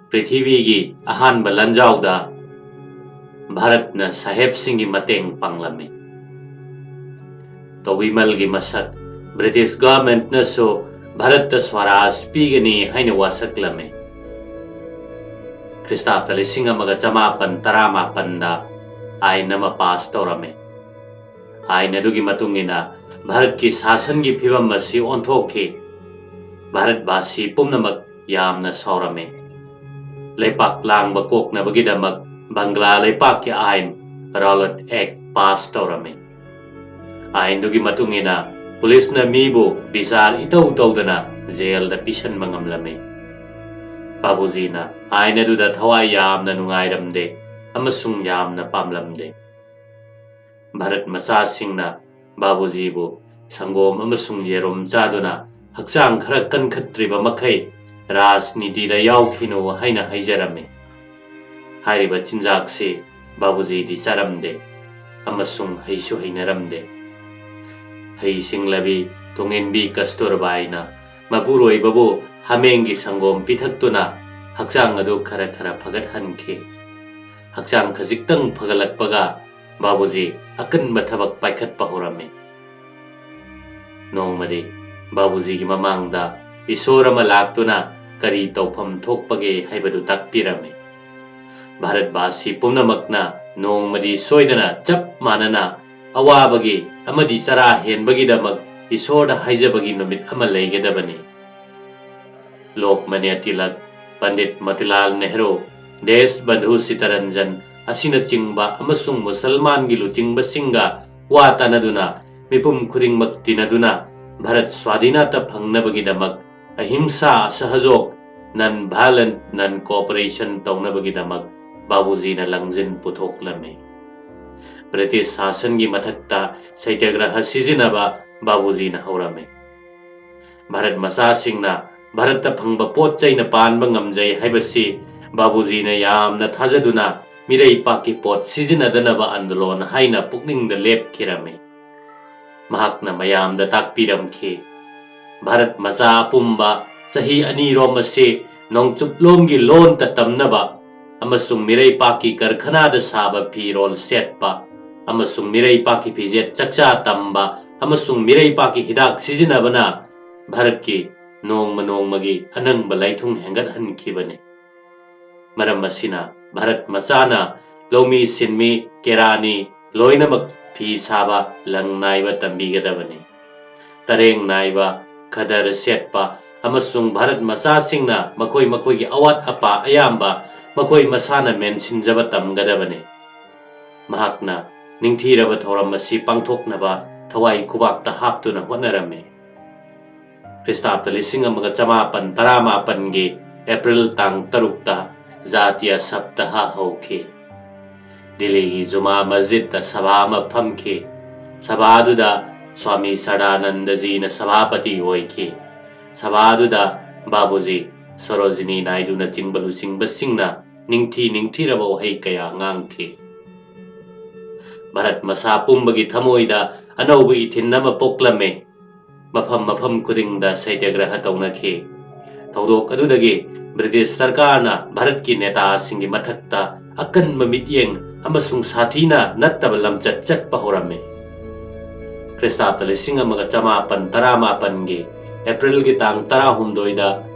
ꯄ꯭ꯔꯤꯊꯤꯕꯤꯒꯤ ꯑꯍꯥꯟꯕ ꯂꯥꯟꯖꯥꯎꯗ ꯚꯥꯔꯠꯅ ꯁꯥꯍꯦꯕꯁꯤꯡꯒꯤ ꯃꯇꯦꯡ ꯄꯥꯡꯂꯝꯃꯤ꯫ ꯇꯧꯕꯤꯃꯜꯒꯤ ꯃꯁꯛ ꯕ꯭ꯔꯤꯇꯤꯁ ꯒꯚꯔꯟꯃꯦꯟꯠꯅꯁꯨ ꯚꯥꯔꯠꯇ ꯁ꯭ꯋꯔꯥꯖ ꯄꯤꯒꯅꯤ ꯍꯥꯏꯅ ꯋꯥꯁꯛꯂꯝꯃꯤ꯫ ꯈ꯭ꯔꯤꯁꯇꯥꯕꯇ ꯂꯤꯁꯤꯡ ꯑꯃꯒ ꯆꯃꯥꯄꯟ ꯇꯔꯥꯃꯥꯄꯟꯗ ꯑꯥꯏꯟ ꯑꯃ ꯄꯥꯁ ꯇꯧꯔꯝꯃꯤ꯫ ꯑꯥꯏꯟ ꯑꯗꯨꯒꯤ ꯃꯇꯨꯡ ꯏꯟꯅ ꯚꯥꯔꯠꯀꯤ ꯁꯥꯁꯟꯒꯤ ꯐꯤꯕꯝ ꯑꯁꯤ ꯑꯣꯟꯊꯣꯛꯈꯤ꯫ ꯚꯥꯔꯠꯕꯥꯁꯤ ꯄꯨꯝꯅꯃꯛ ꯌꯥꯝꯅ ꯁꯥꯎꯔꯝꯃꯤ꯫ ꯂꯩꯄꯥꯛ ꯂꯥꯡꯕ ꯀꯣꯛꯅꯕꯒꯤꯗꯃꯛ ꯕꯪꯒ꯭ꯂꯥ ꯂꯩꯄꯥꯛꯀꯤ ꯑꯥꯏꯟ, ꯔꯥꯎꯂꯠ ꯑꯦꯛ, ꯄꯥꯁ ꯇꯧꯔꯝꯃꯤ꯫ ꯑꯥꯏꯟꯗꯨꯒꯤ ꯃꯇꯨꯡ ꯏꯟꯅ ꯄꯨꯂꯤꯁꯅ ꯃꯤꯕꯨ ꯕꯤꯆꯥꯔ ꯏꯇꯧ ꯇꯧꯗꯅ ꯖꯦꯜꯗ ꯄꯤꯁꯟꯕ ꯉꯝꯂꯝꯃꯤ꯫ ꯕꯥꯕꯨꯖꯤꯅ ꯑꯥꯏꯟ ꯑꯗꯨꯗ ꯊꯋꯥꯏ ꯌꯥꯝꯅ ꯅꯨꯡꯉꯥꯏꯔꯝꯗꯦ ꯑꯃꯁꯨꯡ ꯌꯥꯝꯅ ꯄꯥꯝꯂꯝꯗꯦ꯫ ꯚꯥꯔꯠ ꯃꯆꯥꯁꯤꯡꯅ ꯕꯥꯕꯨꯖꯤꯕꯨ ꯁꯪꯒꯣꯝ ꯑꯃꯁꯨꯡ ꯌꯦꯔꯨꯝ ꯆꯥꯗꯨꯅ ꯍꯛꯆꯥꯡ ꯈꯔ ꯀꯟꯈꯠꯇ꯭ꯔꯤꯕ ꯃꯈꯩ ꯔꯥꯖꯅꯤꯇꯤꯗ ꯌꯥꯎꯈꯤꯅꯨ ꯍꯥꯏꯅ ꯍꯥꯏꯖꯔꯝꯃꯤ꯫ ꯍꯥꯏꯔꯤꯕ ꯆꯤꯟꯖꯥꯛꯁꯤ ꯕꯥꯕꯨꯖꯤꯗꯤ ꯆꯥꯔꯝꯗꯦ ꯑꯃꯁꯨꯡ ꯍꯩꯁꯨ ꯍꯩꯅꯔꯝꯗꯦ꯫ ꯍꯩꯁꯤꯡꯂꯕꯤ ꯇꯨꯡꯏꯟꯕꯤ ꯀꯁꯇꯨꯔꯕꯥꯏꯅ ꯃꯄꯨꯔꯣꯏꯕꯕꯨ ꯍꯥꯃꯦꯡꯒꯤ ꯁꯪꯒꯣꯝ ꯄꯤꯊꯛꯇꯨꯅ ꯍꯛꯆꯥꯡ ꯑꯗꯨ ꯈꯔ ꯈꯔ ꯐꯒꯠꯍꯟꯈꯤ꯫ ꯍꯛꯆꯥꯡ ꯈꯖꯤꯛꯇꯪ ꯐꯒꯠꯂꯛꯄꯒ ꯕꯥꯕꯨꯖꯤ ꯑꯀꯟꯕ ꯊꯕꯛ ꯄꯥꯏꯈꯠꯄ ꯍꯧꯔꯝꯃꯤ꯫ ꯅꯣꯡꯃꯗꯤ ꯕꯥꯕꯨꯖꯤꯒꯤ ꯃꯃꯥꯡꯗ ꯏꯁꯣꯔ ꯑꯃ ꯂꯥꯛꯇꯨꯅ ꯀꯔꯤ ꯇꯧꯐꯝ ꯊꯣꯛꯄꯒꯦ ꯍꯥꯏꯕꯗꯨ ꯇꯥꯛꯄꯤꯔꯝꯃꯤ꯫ ꯚꯥꯔꯠꯕꯥꯁꯤ ꯄꯨꯝꯅꯃꯛꯅ ꯅꯣꯡꯃꯗꯤ ꯁꯣꯏꯗꯅ ꯆꯞ ꯃꯥꯟꯅꯅ ꯑꯋꯥꯕꯒꯤ ꯑꯃꯗꯤ ꯆꯔꯥ ꯍꯦꯟꯕꯒꯤꯗꯃꯛ ꯏꯁꯣꯔꯗ ꯍꯥꯏꯖꯕꯒꯤ ꯅꯨꯃꯤꯠ ꯑꯃ ꯂꯩꯒꯗꯕꯅꯤ꯫ ꯂꯣꯛꯃꯅ꯭ꯌ ꯇꯤꯂꯛ, ꯄꯟꯗꯤꯠ ꯃꯣꯇꯤꯂꯥꯜ ꯅꯦꯍꯔꯨ, ꯗꯦꯁ ꯕꯟꯙꯨ ꯁꯤꯇꯔꯟꯖꯟ ꯑꯁꯤꯅꯆꯤꯡꯕ ꯑꯃꯁꯨꯡ ꯃꯨꯁꯜꯃꯥꯟꯒꯤ ꯂꯨꯆꯤꯡꯕꯁꯤꯡꯒ ꯋꯥ ꯇꯥꯅꯗꯨꯅ ꯃꯤꯄꯨꯝ ꯈꯨꯗꯤꯡꯃꯛ ꯇꯤꯟꯅꯗꯨꯅ ꯚꯥꯔꯠ ꯁ꯭ꯋꯥꯙꯤꯅꯇ ꯐꯪꯅꯕꯒꯤꯗꯃꯛ Ahimsa, ꯑꯁꯍꯖꯣꯛ, non violent, non cooperation ꯇꯧꯅꯕꯒꯤꯗꯃꯛ ꯕꯥꯕꯨꯖꯤꯅ ꯂꯪꯖꯤꯟ ꯄꯨꯊꯣꯛꯂꯝꯃꯤ꯫ ꯕ꯭ꯔꯤꯇꯤꯁ ꯁꯥꯁꯟꯒꯤ ꯃꯊꯛꯇ ꯁꯩꯇ꯭ꯌꯒ꯭ꯔꯍ ꯁꯤꯖꯤꯟꯅꯕ ꯕꯥꯕꯨꯖꯤꯅ ꯍꯧꯔꯝꯃꯤ꯫ ꯚꯥꯔꯠ ꯃꯆꯥꯁꯤꯡꯅ ꯚꯥꯔꯠꯇ ꯐꯪꯕ ꯄꯣꯠ ꯆꯩꯅ ꯄꯥꯟꯕ ꯉꯝꯖꯩ ꯍꯥꯏꯕꯁꯤ ꯕꯥꯕꯨꯖꯤꯅ ꯌꯥꯝꯅ ꯊꯥꯖꯗꯨꯅ ꯃꯤꯔꯩꯄꯥꯛꯀꯤ ꯄꯣꯠ ꯁꯤꯖꯤꯟꯅꯗꯅꯕ ꯑꯟꯗꯣꯂꯣꯟ ꯍꯥꯏꯅ ꯄꯨꯛꯅꯤꯡꯗ ꯂꯦꯞꯈꯤꯔꯝꯃꯤ꯫ ꯃꯍꯥꯛꯅ ꯃꯌꯥꯝꯗ ꯇꯥꯛꯄꯤꯔꯝꯈꯤ, ꯚꯥꯔꯠ ꯃꯆꯥ ꯑꯄꯨꯝꯕ ꯆꯍꯤ ꯑꯅꯤꯔꯣꯝ ꯑꯁꯤ ꯅꯣꯡꯆꯨꯞꯂꯣꯝꯒꯤ ꯂꯣꯟꯇ ꯇꯝꯅꯕ ꯑꯃꯁꯨꯡ ꯃꯤꯔꯩꯄꯥꯛꯀꯤ ꯀꯔꯈꯅꯥꯗ ꯁꯥꯕ ꯐꯤꯔꯣꯜ ꯁꯦꯠꯄ ꯑꯃꯁꯨꯡ ꯃꯤꯔꯩꯄꯥꯛꯀꯤ ꯐꯤꯖꯦꯠ ꯆꯛꯆꯥ ꯇꯝꯕ ꯑꯃꯁꯨꯡ ꯃꯤꯔꯩꯄꯥꯛꯀꯤ ꯍꯤꯗꯥꯛ ꯁꯤꯖꯤꯟꯅꯕꯅ ꯚꯥꯔꯠꯀꯤ ꯅꯣꯡꯃ ꯅꯣꯡꯃꯒꯤ ꯑꯅꯪꯕ ꯂꯥꯏꯊꯨꯡ ꯍꯦꯟꯒꯠꯍꯟꯈꯤꯕꯅꯤ꯫ ꯃꯔꯝ ꯑꯁꯤꯅ ꯚꯥꯔꯠ ꯃꯆꯥꯅ ꯂꯧꯃꯤ ꯁꯤꯟꯃꯤ, ꯀꯦꯔꯥꯅꯤ ꯂꯣꯏꯅꯃꯛ ꯐꯤ ꯁꯥꯕ, ꯂꯪ ꯅꯥꯏꯕ ꯇꯝꯕꯤꯒꯗꯕꯅꯤ꯫ ꯇꯔꯦꯡ ꯅꯥꯏꯕ, ꯈꯗꯔ ꯁꯦꯠꯄ ꯑꯃꯁꯨꯡ ꯚꯥꯔꯠ ꯃꯆꯥꯁꯤꯡꯅ ꯃꯈꯣꯏ ꯃꯈꯣꯏꯒꯤ ꯑꯋꯥꯠ ꯑꯄꯥ ꯑꯌꯥꯝꯕ ꯃꯈꯣꯏ ꯃꯁꯥꯅ ꯃꯦꯟꯁꯤꯟꯖꯕ ꯇꯝꯒꯗꯕꯅꯤ꯫ ꯃꯍꯥꯛꯅ ꯅꯤꯡꯊꯤꯔꯕ ꯊꯧꯔꯝ ꯑꯁꯤ ꯄꯥꯡꯊꯣꯛꯅꯕ ꯊꯋꯥꯏ ꯈꯨꯕꯥꯛꯇ ꯍꯥꯞꯇꯨꯅ ꯍꯣꯠꯅꯔꯝꯃꯤ꯫ ꯈ꯭ꯔꯤꯁꯇꯥꯕꯇ ꯂꯤꯁꯤꯡ ꯑꯃꯒ ꯆꯃꯥꯄꯟ ꯇꯔꯥꯃꯥꯄꯟꯒꯤ ꯑꯦꯄ꯭ꯔꯤꯜ ꯇꯥꯡ ꯇꯔꯨꯛꯇ ꯖꯥꯇꯤꯌ ꯁꯞꯇꯥꯍ ꯍꯧꯈꯤ꯫ ꯗꯤꯜꯂꯤꯒꯤ ꯖꯨꯃꯥ ꯃꯁꯖꯤꯗꯇ ꯁꯚꯥ ꯑꯃ ꯐꯝꯈꯤ꯫ ꯁꯚꯥꯗꯨꯗ ꯁ꯭ꯋꯥꯃꯤ ꯁꯔꯗꯥꯅꯟꯗꯖꯤꯅ ꯁꯚꯥꯄꯇꯤ ꯑꯣꯏꯈꯤ꯫ ꯁꯚꯥꯗꯨꯗ ꯕꯥꯕꯨꯖꯤ, ꯁꯣꯔꯣꯖꯤꯅꯤ ꯅꯥꯏꯗꯨꯅꯆꯤꯡꯕ ꯂꯨꯆꯤꯡꯕꯁꯤꯡꯅ ꯅꯤꯡꯊꯤ ꯅꯤꯡꯊꯤꯔꯕ ꯋꯥꯍꯩ ꯀꯌꯥ ꯉꯥꯡꯈꯤ꯫ ꯚꯥꯔꯠ ꯃꯆꯥ ꯄꯨꯝꯕꯒꯤ ꯊꯃꯣꯏꯗ ꯑꯅꯧꯕ ꯏꯊꯤꯟ ꯑꯃ ꯄꯣꯛꯂꯝꯃꯤ꯫ ꯃꯐꯝ ꯃꯐꯝ ꯈꯨꯗꯤꯡꯗ ꯁꯩꯇ꯭ꯌꯒ꯭ꯔꯍ ꯇꯧꯅꯈꯤ꯫ ꯊꯧꯗꯣꯛ ꯑꯗꯨꯗꯒꯤ ꯕ꯭ꯔꯤꯇꯤꯁ ꯁꯔꯀꯥꯔꯅ ꯚꯥꯔꯠꯀꯤ ꯅꯦꯇꯥꯁꯤꯡꯒꯤ ꯃꯊꯛꯇ ꯑꯀꯟꯕ ꯃꯤꯠꯌꯦꯡ ꯑꯃꯁꯨꯡ ꯁꯥꯊꯤꯅ ꯅꯠꯇꯕ ꯂꯝꯆꯠ ꯆꯠꯄ ꯍꯧꯔꯝꯃꯤ꯫ ꯈ꯭ꯔꯤꯁꯇꯥꯕꯇ ꯂꯤꯁꯤꯡ ꯑꯃꯒ ꯆꯃꯥꯄꯟ ꯇꯔꯥꯃꯥꯄꯟꯒꯤ ꯑꯦꯄ꯭ꯔꯤꯜꯒꯤ ꯇꯥꯡ ꯇꯔꯥꯍꯨꯝꯗꯣꯏꯗ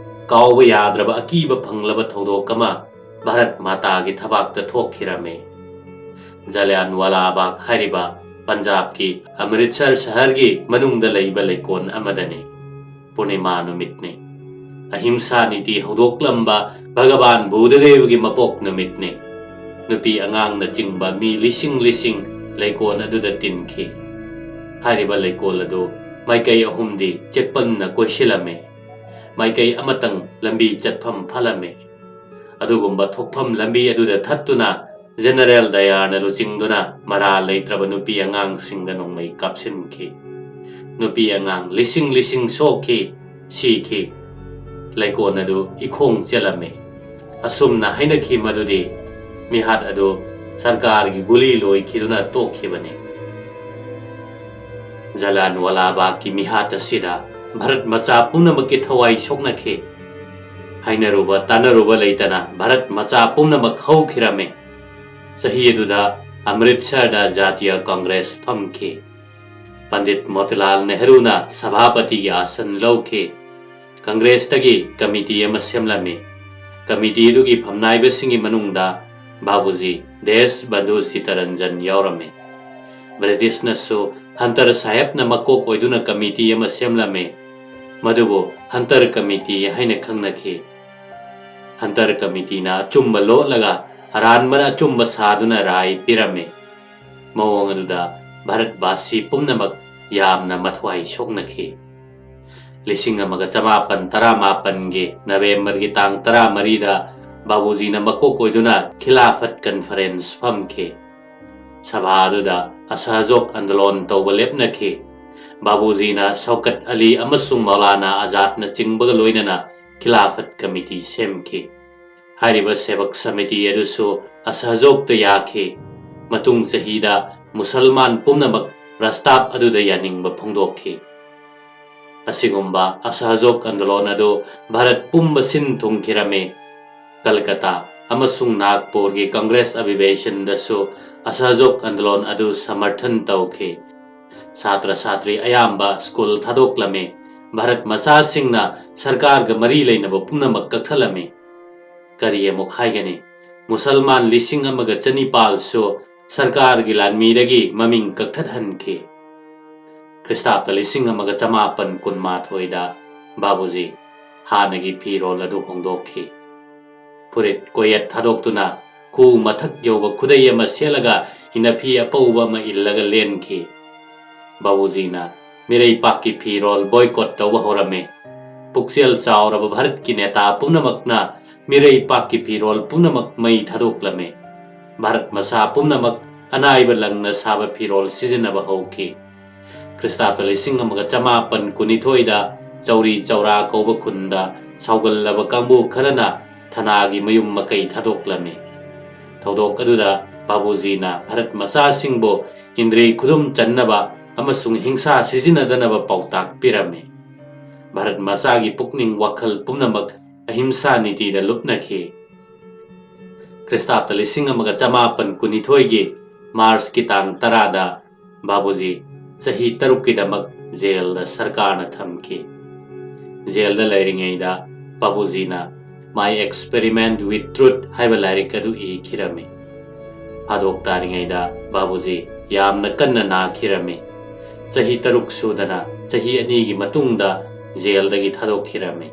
ꯀꯥꯎꯕ ꯌꯥꯗ꯭ꯔꯕ ꯑꯀꯤꯕ ꯐꯪꯂꯕ ꯊꯧꯗꯣꯛ ꯑꯃ ꯚꯥꯔꯠ ꯃꯥꯇꯥꯒꯤ ꯊꯕꯥꯛꯇ ꯊꯣꯛꯈꯤꯔꯝꯃꯤ꯫ ꯖꯂꯤꯌꯥꯟꯋꯥꯂꯥ ꯕꯥꯒ ꯍꯥꯏꯔꯤꯕ ꯄꯟꯖꯥꯕꯀꯤ ꯑꯃꯔꯤꯠꯁꯔ ꯁꯍꯔꯒꯤ ꯃꯅꯨꯡꯗ ꯂꯩꯕ ꯂꯩꯀꯣꯜ ꯑꯃꯗꯅꯤ꯫ ꯄꯨꯔꯅꯤꯃꯥ ꯅꯨꯃꯤꯠꯅꯤ꯫ ꯑꯍꯤꯡꯁꯥ ꯅꯤꯇꯤ ꯍꯧꯗꯣꯛꯂꯝꯕ ꯚꯒꯕꯥꯟ ꯕꯨꯙꯗꯦꯕꯒꯤ ꯃꯄꯣꯛ ꯅꯨꯃꯤꯠꯅꯤ꯫ ꯅꯨꯄꯤ ꯑꯉꯥꯡꯅꯆꯤꯡꯕ ꯃꯤ ꯂꯤꯁꯤꯡ ꯂꯤꯁꯤꯡ ꯂꯩꯀꯣꯜ ꯑꯗꯨꯗ ꯇꯤꯟꯈꯤ꯫ ꯍꯥꯏꯔꯤꯕ ꯂꯩꯀꯣꯜ ꯑꯗꯨ ꯃꯥꯏꯀꯩ ꯑꯍꯨꯝꯗꯤ ꯆꯦꯛꯄꯟꯅ ꯀꯣꯏꯁꯤꯜꯂꯝꯃꯤ꯫ ꯃꯥꯏꯀꯩ ꯑꯃꯇꯪ ꯂꯝꯕꯤ ꯆꯠꯐꯝ ꯐꯠꯂꯝꯃꯤ꯫ ꯑꯗꯨꯒꯨꯝꯕ ꯊꯣꯛꯐꯝ ꯂꯝꯕꯤ ꯑꯗꯨꯗ ꯊꯠꯇꯨꯅ ꯖꯦꯅꯔꯦꯜ ꯗꯌꯥꯔꯅ ꯂꯨꯆꯤꯡꯗꯨꯅ ꯃꯔꯥꯜ ꯂꯩꯇ꯭ꯔꯕ ꯅꯨꯄꯤ ꯑꯉꯥꯡꯁꯤꯡꯗ ꯅꯣꯡꯃꯩ ꯀꯥꯞꯁꯤꯟꯈꯤ꯫ ꯅꯨꯄꯤ ꯑꯉꯥꯡ ꯂꯤꯁꯤꯡ ꯂꯤꯁꯤꯡ ꯁꯣꯛꯈꯤ, ꯁꯤꯈꯤ꯫ ꯂꯩꯀꯣꯜ ꯑꯗꯨ ꯏꯈꯣꯡ ꯆꯦꯜꯂꯝꯃꯤ꯫ ꯑꯁꯨꯝꯅ ꯍꯥꯏꯅꯈꯤ ꯃꯗꯨꯗꯤ ꯃꯤꯍꯥꯠ ꯑꯗꯨ ꯁꯔꯀꯥꯔꯒꯤ ꯒꯨꯂꯤ ꯂꯣꯏꯈꯤꯗꯨꯅ ꯇꯣꯛꯈꯤꯕꯅꯤ꯫ ꯖꯂꯥꯟꯋꯥꯂꯥ ꯕꯥꯒꯀꯤ ꯃꯤꯍꯥꯠ ꯑꯁꯤꯗ ꯚꯥꯔꯠ ꯃꯆꯥ ꯄꯨꯝꯅꯃꯛꯀꯤ ꯊꯋꯥꯏ ꯁꯣꯛꯅꯈꯤ꯫ ꯍꯥꯏꯅꯔꯨꯕ ꯇꯥꯅꯔꯨꯕ ꯂꯩꯇꯅ ꯚꯥꯔꯠ ꯃꯆꯥ ꯄꯨꯝꯅꯃꯛ ꯍꯧꯈꯤꯔꯝꯃꯤ꯫ ꯆꯍꯤ ꯑꯗꯨꯗ ꯑꯃꯔꯤꯠꯁꯔꯗ ꯖꯥꯇꯤꯌ ꯀꯪꯒ꯭ꯔꯦꯁ ꯐꯝꯈꯤ꯫ ꯄꯟꯗꯤꯠ ꯃꯣꯇꯤꯂꯥꯜ ꯅꯦꯍꯔꯨꯅ ꯁꯚꯥꯄꯇꯤꯒꯤ ꯑꯥꯁꯟ ꯂꯧꯈꯤ꯫ ꯀꯪꯒ꯭ꯔꯦꯁꯇꯒꯤ ꯀꯃꯤꯇꯤ ꯑꯃ ꯁꯦꯝꯂꯝꯃꯤ꯫ ꯀꯃꯤꯇꯤ ꯑꯗꯨꯒꯤ ꯐꯝꯅꯥꯏꯕꯁꯤꯡꯒꯤ ꯃꯅꯨꯡꯗ ꯕꯥꯕꯨꯖꯤ ꯗꯦꯁ ꯕꯟꯙꯨ ꯆꯤꯇꯔꯟꯖꯟ ꯌꯥꯎꯔꯝꯃꯤ꯫ ꯕ꯭ꯔꯤꯇꯤꯁꯅꯁꯨ ꯍꯟꯇꯔ ꯁꯥꯍꯦꯕꯅ ꯃꯀꯣꯛ ꯑꯣꯏꯗꯨꯅ ꯀꯃꯤꯇꯤ ꯑꯃ ꯁꯦꯝꯂꯝꯃꯤ꯫ ꯃꯗꯨꯕꯨ ꯍꯟꯇꯔ ꯀꯃꯤꯇꯤ ꯍꯥꯏꯅ ꯈꯪꯅꯈꯤ꯫ ꯍꯟꯇꯔ ꯀꯃꯤꯇꯤꯅ ꯑꯆꯨꯝꯕ ꯂꯣꯠꯂꯒ ꯑꯔꯥꯟꯕꯅ ꯑꯆꯨꯝꯕ ꯁꯥꯗꯨꯅ ꯔꯥꯏ ꯄꯤꯔꯝꯃꯤ꯫ ꯃꯑꯣꯡ ꯑꯗꯨꯗ ꯚꯥꯔꯠꯕꯥꯁꯤ ꯄꯨꯝꯅꯃꯛ ꯌꯥꯝꯅ ꯃꯊ꯭ꯋꯥꯏ ꯁꯣꯛꯅꯈꯤ꯫ ꯂꯤꯁꯤꯡ ꯑꯃꯒ ꯆꯃꯥꯄꯟ ꯇꯔꯥꯃꯥꯄꯟꯒꯤ ꯅꯕꯦꯝꯕꯔꯒꯤ ꯇꯥꯡ ꯇꯔꯥꯃꯔꯤꯗ ꯕꯥꯕꯨꯖꯤꯅ ꯃꯀꯣꯛ ꯑꯣꯏꯗꯨꯅ ꯈꯤꯂꯥꯐꯠ ꯀꯟꯐꯔꯦꯟꯁ ꯐꯝꯈꯤ꯫ ꯁꯚꯥ ꯑꯗꯨꯗ ꯑꯁꯍꯖꯣꯛ ꯑꯟꯗꯣꯂꯣꯟ ꯇꯧꯕ ꯂꯦꯞꯅꯈꯤ꯫ ꯕꯥꯕꯨꯖꯤꯅ ꯁꯧꯀꯠ ꯑꯂꯤ ꯑꯃꯁꯨꯡ ꯃꯧꯂꯥꯅꯥ ꯑꯖꯥꯗꯅꯆꯤꯡꯕꯒ ꯂꯣꯏꯅꯅ ꯈꯤꯂꯥꯐꯠ ꯀꯃꯤꯇꯤ ꯁꯦꯝꯈꯤ꯫ ꯍꯥꯏꯔꯤꯕ ꯁꯦꯕꯛ ꯁꯃꯤꯇꯤ ꯑꯗꯨꯁꯨ ꯑꯁꯍꯖꯣꯛꯇ ꯌꯥꯈꯤ꯫ ꯃꯇꯨꯡ ꯆꯍꯤꯗ ꯃꯨꯁꯜꯃꯥꯟ ꯄꯨꯝꯅꯃꯛ ꯔꯥꯁꯇꯥꯞ ꯑꯗꯨꯗ ꯌꯥꯅꯤꯡꯕ ꯐꯣꯡꯗꯣꯛꯈꯤ꯫ ꯑꯁꯤꯒꯨꯝꯕ ꯑꯁꯍꯖꯣꯛ ꯑꯟꯗꯣꯂꯣꯟ ꯑꯗꯨ ꯚꯥꯔꯠ ꯄꯨꯝꯕ ꯁꯤꯟ ꯊꯨꯡꯈꯤꯔꯝꯃꯤ꯫ ꯀꯜꯀꯇꯥ ꯑꯃꯁꯨꯡ ꯅꯥꯒꯄꯨꯔꯒꯤ ꯀꯪꯒ꯭ꯔꯦꯁ ꯑꯚꯤꯚꯦꯁꯟꯗꯁꯨ ꯑꯁꯍꯖꯣꯛ ꯑꯟꯗꯣꯂꯣꯟ ꯑꯗꯨ ꯁꯃꯔꯊꯟ ꯇꯧꯈꯤ꯫ ꯁꯥꯇ꯭ꯔ ꯁꯥꯇ꯭ꯔꯤ ꯑꯌꯥꯝꯕ ꯁ꯭ꯀꯨꯜ ꯊꯥꯗꯣꯛꯂꯝꯃꯤ꯫ ꯚꯥꯔꯠ ꯃꯆꯥꯁꯤꯡꯅ ꯁꯔꯀꯥꯔꯒ ꯃꯔꯤ ꯂꯩꯅꯕ ꯄꯨꯝꯅꯃꯛ ꯀꯛꯊꯠꯂꯝꯃꯤ꯫ ꯀꯔꯤ ꯑꯃꯨꯛ ꯍꯥꯏꯒꯅꯤ? ꯃꯨꯁꯜꯃꯥꯟ ꯂꯤꯁꯤꯡ ꯑꯃꯒ ꯆꯅꯤꯄꯥꯜꯁꯨ ꯁꯔꯀꯥꯔꯒꯤ ꯂꯥꯟꯃꯤꯗꯒꯤ ꯃꯃꯤꯡ ꯀꯛꯊꯠꯍꯟꯈꯤ꯫ ꯈ꯭ꯔꯤꯁꯇꯥꯕꯇ ꯂꯤꯁꯤꯡ ꯑꯃꯒ ꯆꯃꯥꯄꯟ ꯀꯨꯟꯃꯥꯊꯣꯏꯗ ꯕꯥꯕꯨꯖꯤ ꯍꯥꯟꯅꯒꯤ ꯐꯤꯔꯣꯜ ꯑꯗꯨ ꯍꯣꯡꯗꯣꯛꯈꯤ꯫ ꯐꯨꯔꯤꯠ ꯀꯣꯌꯦꯠ ꯊꯥꯗꯣꯛꯇꯨꯅ ꯈꯨ ꯃꯊꯛ ꯌꯧꯕ ꯈꯨꯗꯩ ꯑꯃ ꯁꯦꯠꯂꯒ ꯏꯅꯐꯤ ꯑꯄꯧꯕ ꯑꯃ ꯏꯜꯂꯒ ꯂꯦꯟꯈꯤ꯫ ꯕꯥꯕꯨꯖꯤꯅ ꯃꯤꯔꯩꯄꯥꯛꯀꯤ ꯐꯤꯔꯣꯜ ꯕꯣꯏꯀꯣꯠ ꯇꯧꯕ ꯍꯧꯔꯝꯃꯤ꯫ ꯄꯨꯛꯆꯦꯜ ꯆꯥꯎꯔꯕ ꯚꯥꯔꯠꯀꯤ ꯅꯦꯇꯥ ꯄꯨꯝꯅꯃꯛꯅ ꯃꯤꯔꯩꯄꯥꯛꯀꯤ ꯐꯤꯔꯣꯜ ꯄꯨꯝꯅꯃꯛ ꯃꯩ ꯊꯥꯗꯣꯛꯂꯝꯃꯤ꯫ ꯚꯥꯔꯠ ꯃꯆꯥ ꯄꯨꯝꯅꯃꯛ ꯑꯅꯥꯏꯕ ꯂꯪꯅ ꯁꯥꯕ ꯐꯤꯔꯣꯜ ꯁꯤꯖꯤꯟꯅꯕ ꯍꯧꯈꯤ꯫ ꯈ꯭ꯔꯤꯁꯇꯥꯕꯇ ꯂꯤꯁꯤꯡ ꯑꯃꯒ ꯆꯃꯥꯄꯟ ꯀꯨꯟꯅꯤꯊꯣꯏꯗ ꯆꯧꯔꯤ ꯆꯧꯔꯥ ꯀꯧꯕ ꯈꯨꯟꯗ ꯁꯥꯎꯒꯜꯂꯕ ꯀꯥꯡꯕꯨ ꯈꯔꯅ ꯊꯅꯥꯒꯤ ꯃꯌꯨꯝ ꯃꯀꯩ ꯊꯥꯗꯣꯛꯂꯝꯃꯤ꯫ ꯊꯧꯗꯣꯛ ꯑꯗꯨꯗ ꯕꯥꯕꯨꯖꯤꯅ ꯚꯥꯔꯠ ꯃꯆꯥꯁꯤꯡꯕꯨ ꯏꯟꯗ꯭ꯔꯤ ꯈꯨꯗꯨꯝ ꯆꯟꯅꯕ ꯑꯃꯁꯨꯡ ꯍꯤꯡꯁꯥ ꯁꯤꯖꯤꯟꯅꯗꯅꯕ ꯄꯥꯎꯇꯥꯛ ꯄꯤꯔꯝꯃꯤ꯫ ꯚꯥꯔꯠ ꯃꯆꯥꯒꯤ ꯄꯨꯛꯅꯤꯡ ꯋꯥꯈꯜ ꯄꯨꯝꯅꯃꯛ ꯑꯍꯤꯡꯁꯥ ꯅꯤꯇꯤꯗ ꯂꯨꯞꯅꯈꯤ꯫ ꯈ꯭ꯔꯤꯁꯇꯥꯕꯇ ꯂꯤꯁꯤꯡ ꯑꯃꯒ ꯆꯃꯥꯄꯟ ꯀꯨꯟꯅꯤꯊꯣꯏꯒꯤ ꯃꯥꯔꯆꯀꯤ ꯇꯥꯡ ꯇꯔꯥꯗ ꯕꯥꯕꯨꯖꯤ ꯆꯍꯤ ꯇꯔꯨꯛꯀꯤꯗꯃꯛ ꯖꯦꯜꯗ ꯁꯔꯀꯥꯔꯅ ꯊꯝꯈꯤ꯫ ꯖꯦꯜꯗ ꯂꯩꯔꯤꯉꯩꯗ ꯕꯥꯕꯨꯖꯤꯅ My Experiment with Truth ꯍꯥꯏꯕ ꯂꯥꯏꯔꯤꯛ ꯑꯗꯨ ꯏꯈꯤꯔꯝꯃꯤ꯫ ꯐꯥꯗꯣꯛ ꯇꯥꯔꯤꯉꯩꯗ ꯕꯥꯕꯨꯖꯤ ꯌꯥꯝꯅ ꯀꯟꯅ ꯅꯥꯈꯤꯔꯝꯃꯤ꯫ ꯆꯍꯤ ꯇꯔꯨꯛ ꯁꯨꯗꯅ ꯆꯍꯤ ꯑꯅꯤꯒꯤ ꯃꯇꯨꯡꯗ ꯖꯦꯜꯗꯒꯤ ꯊꯥꯗꯣꯛꯈꯤꯔꯝꯃꯤ꯫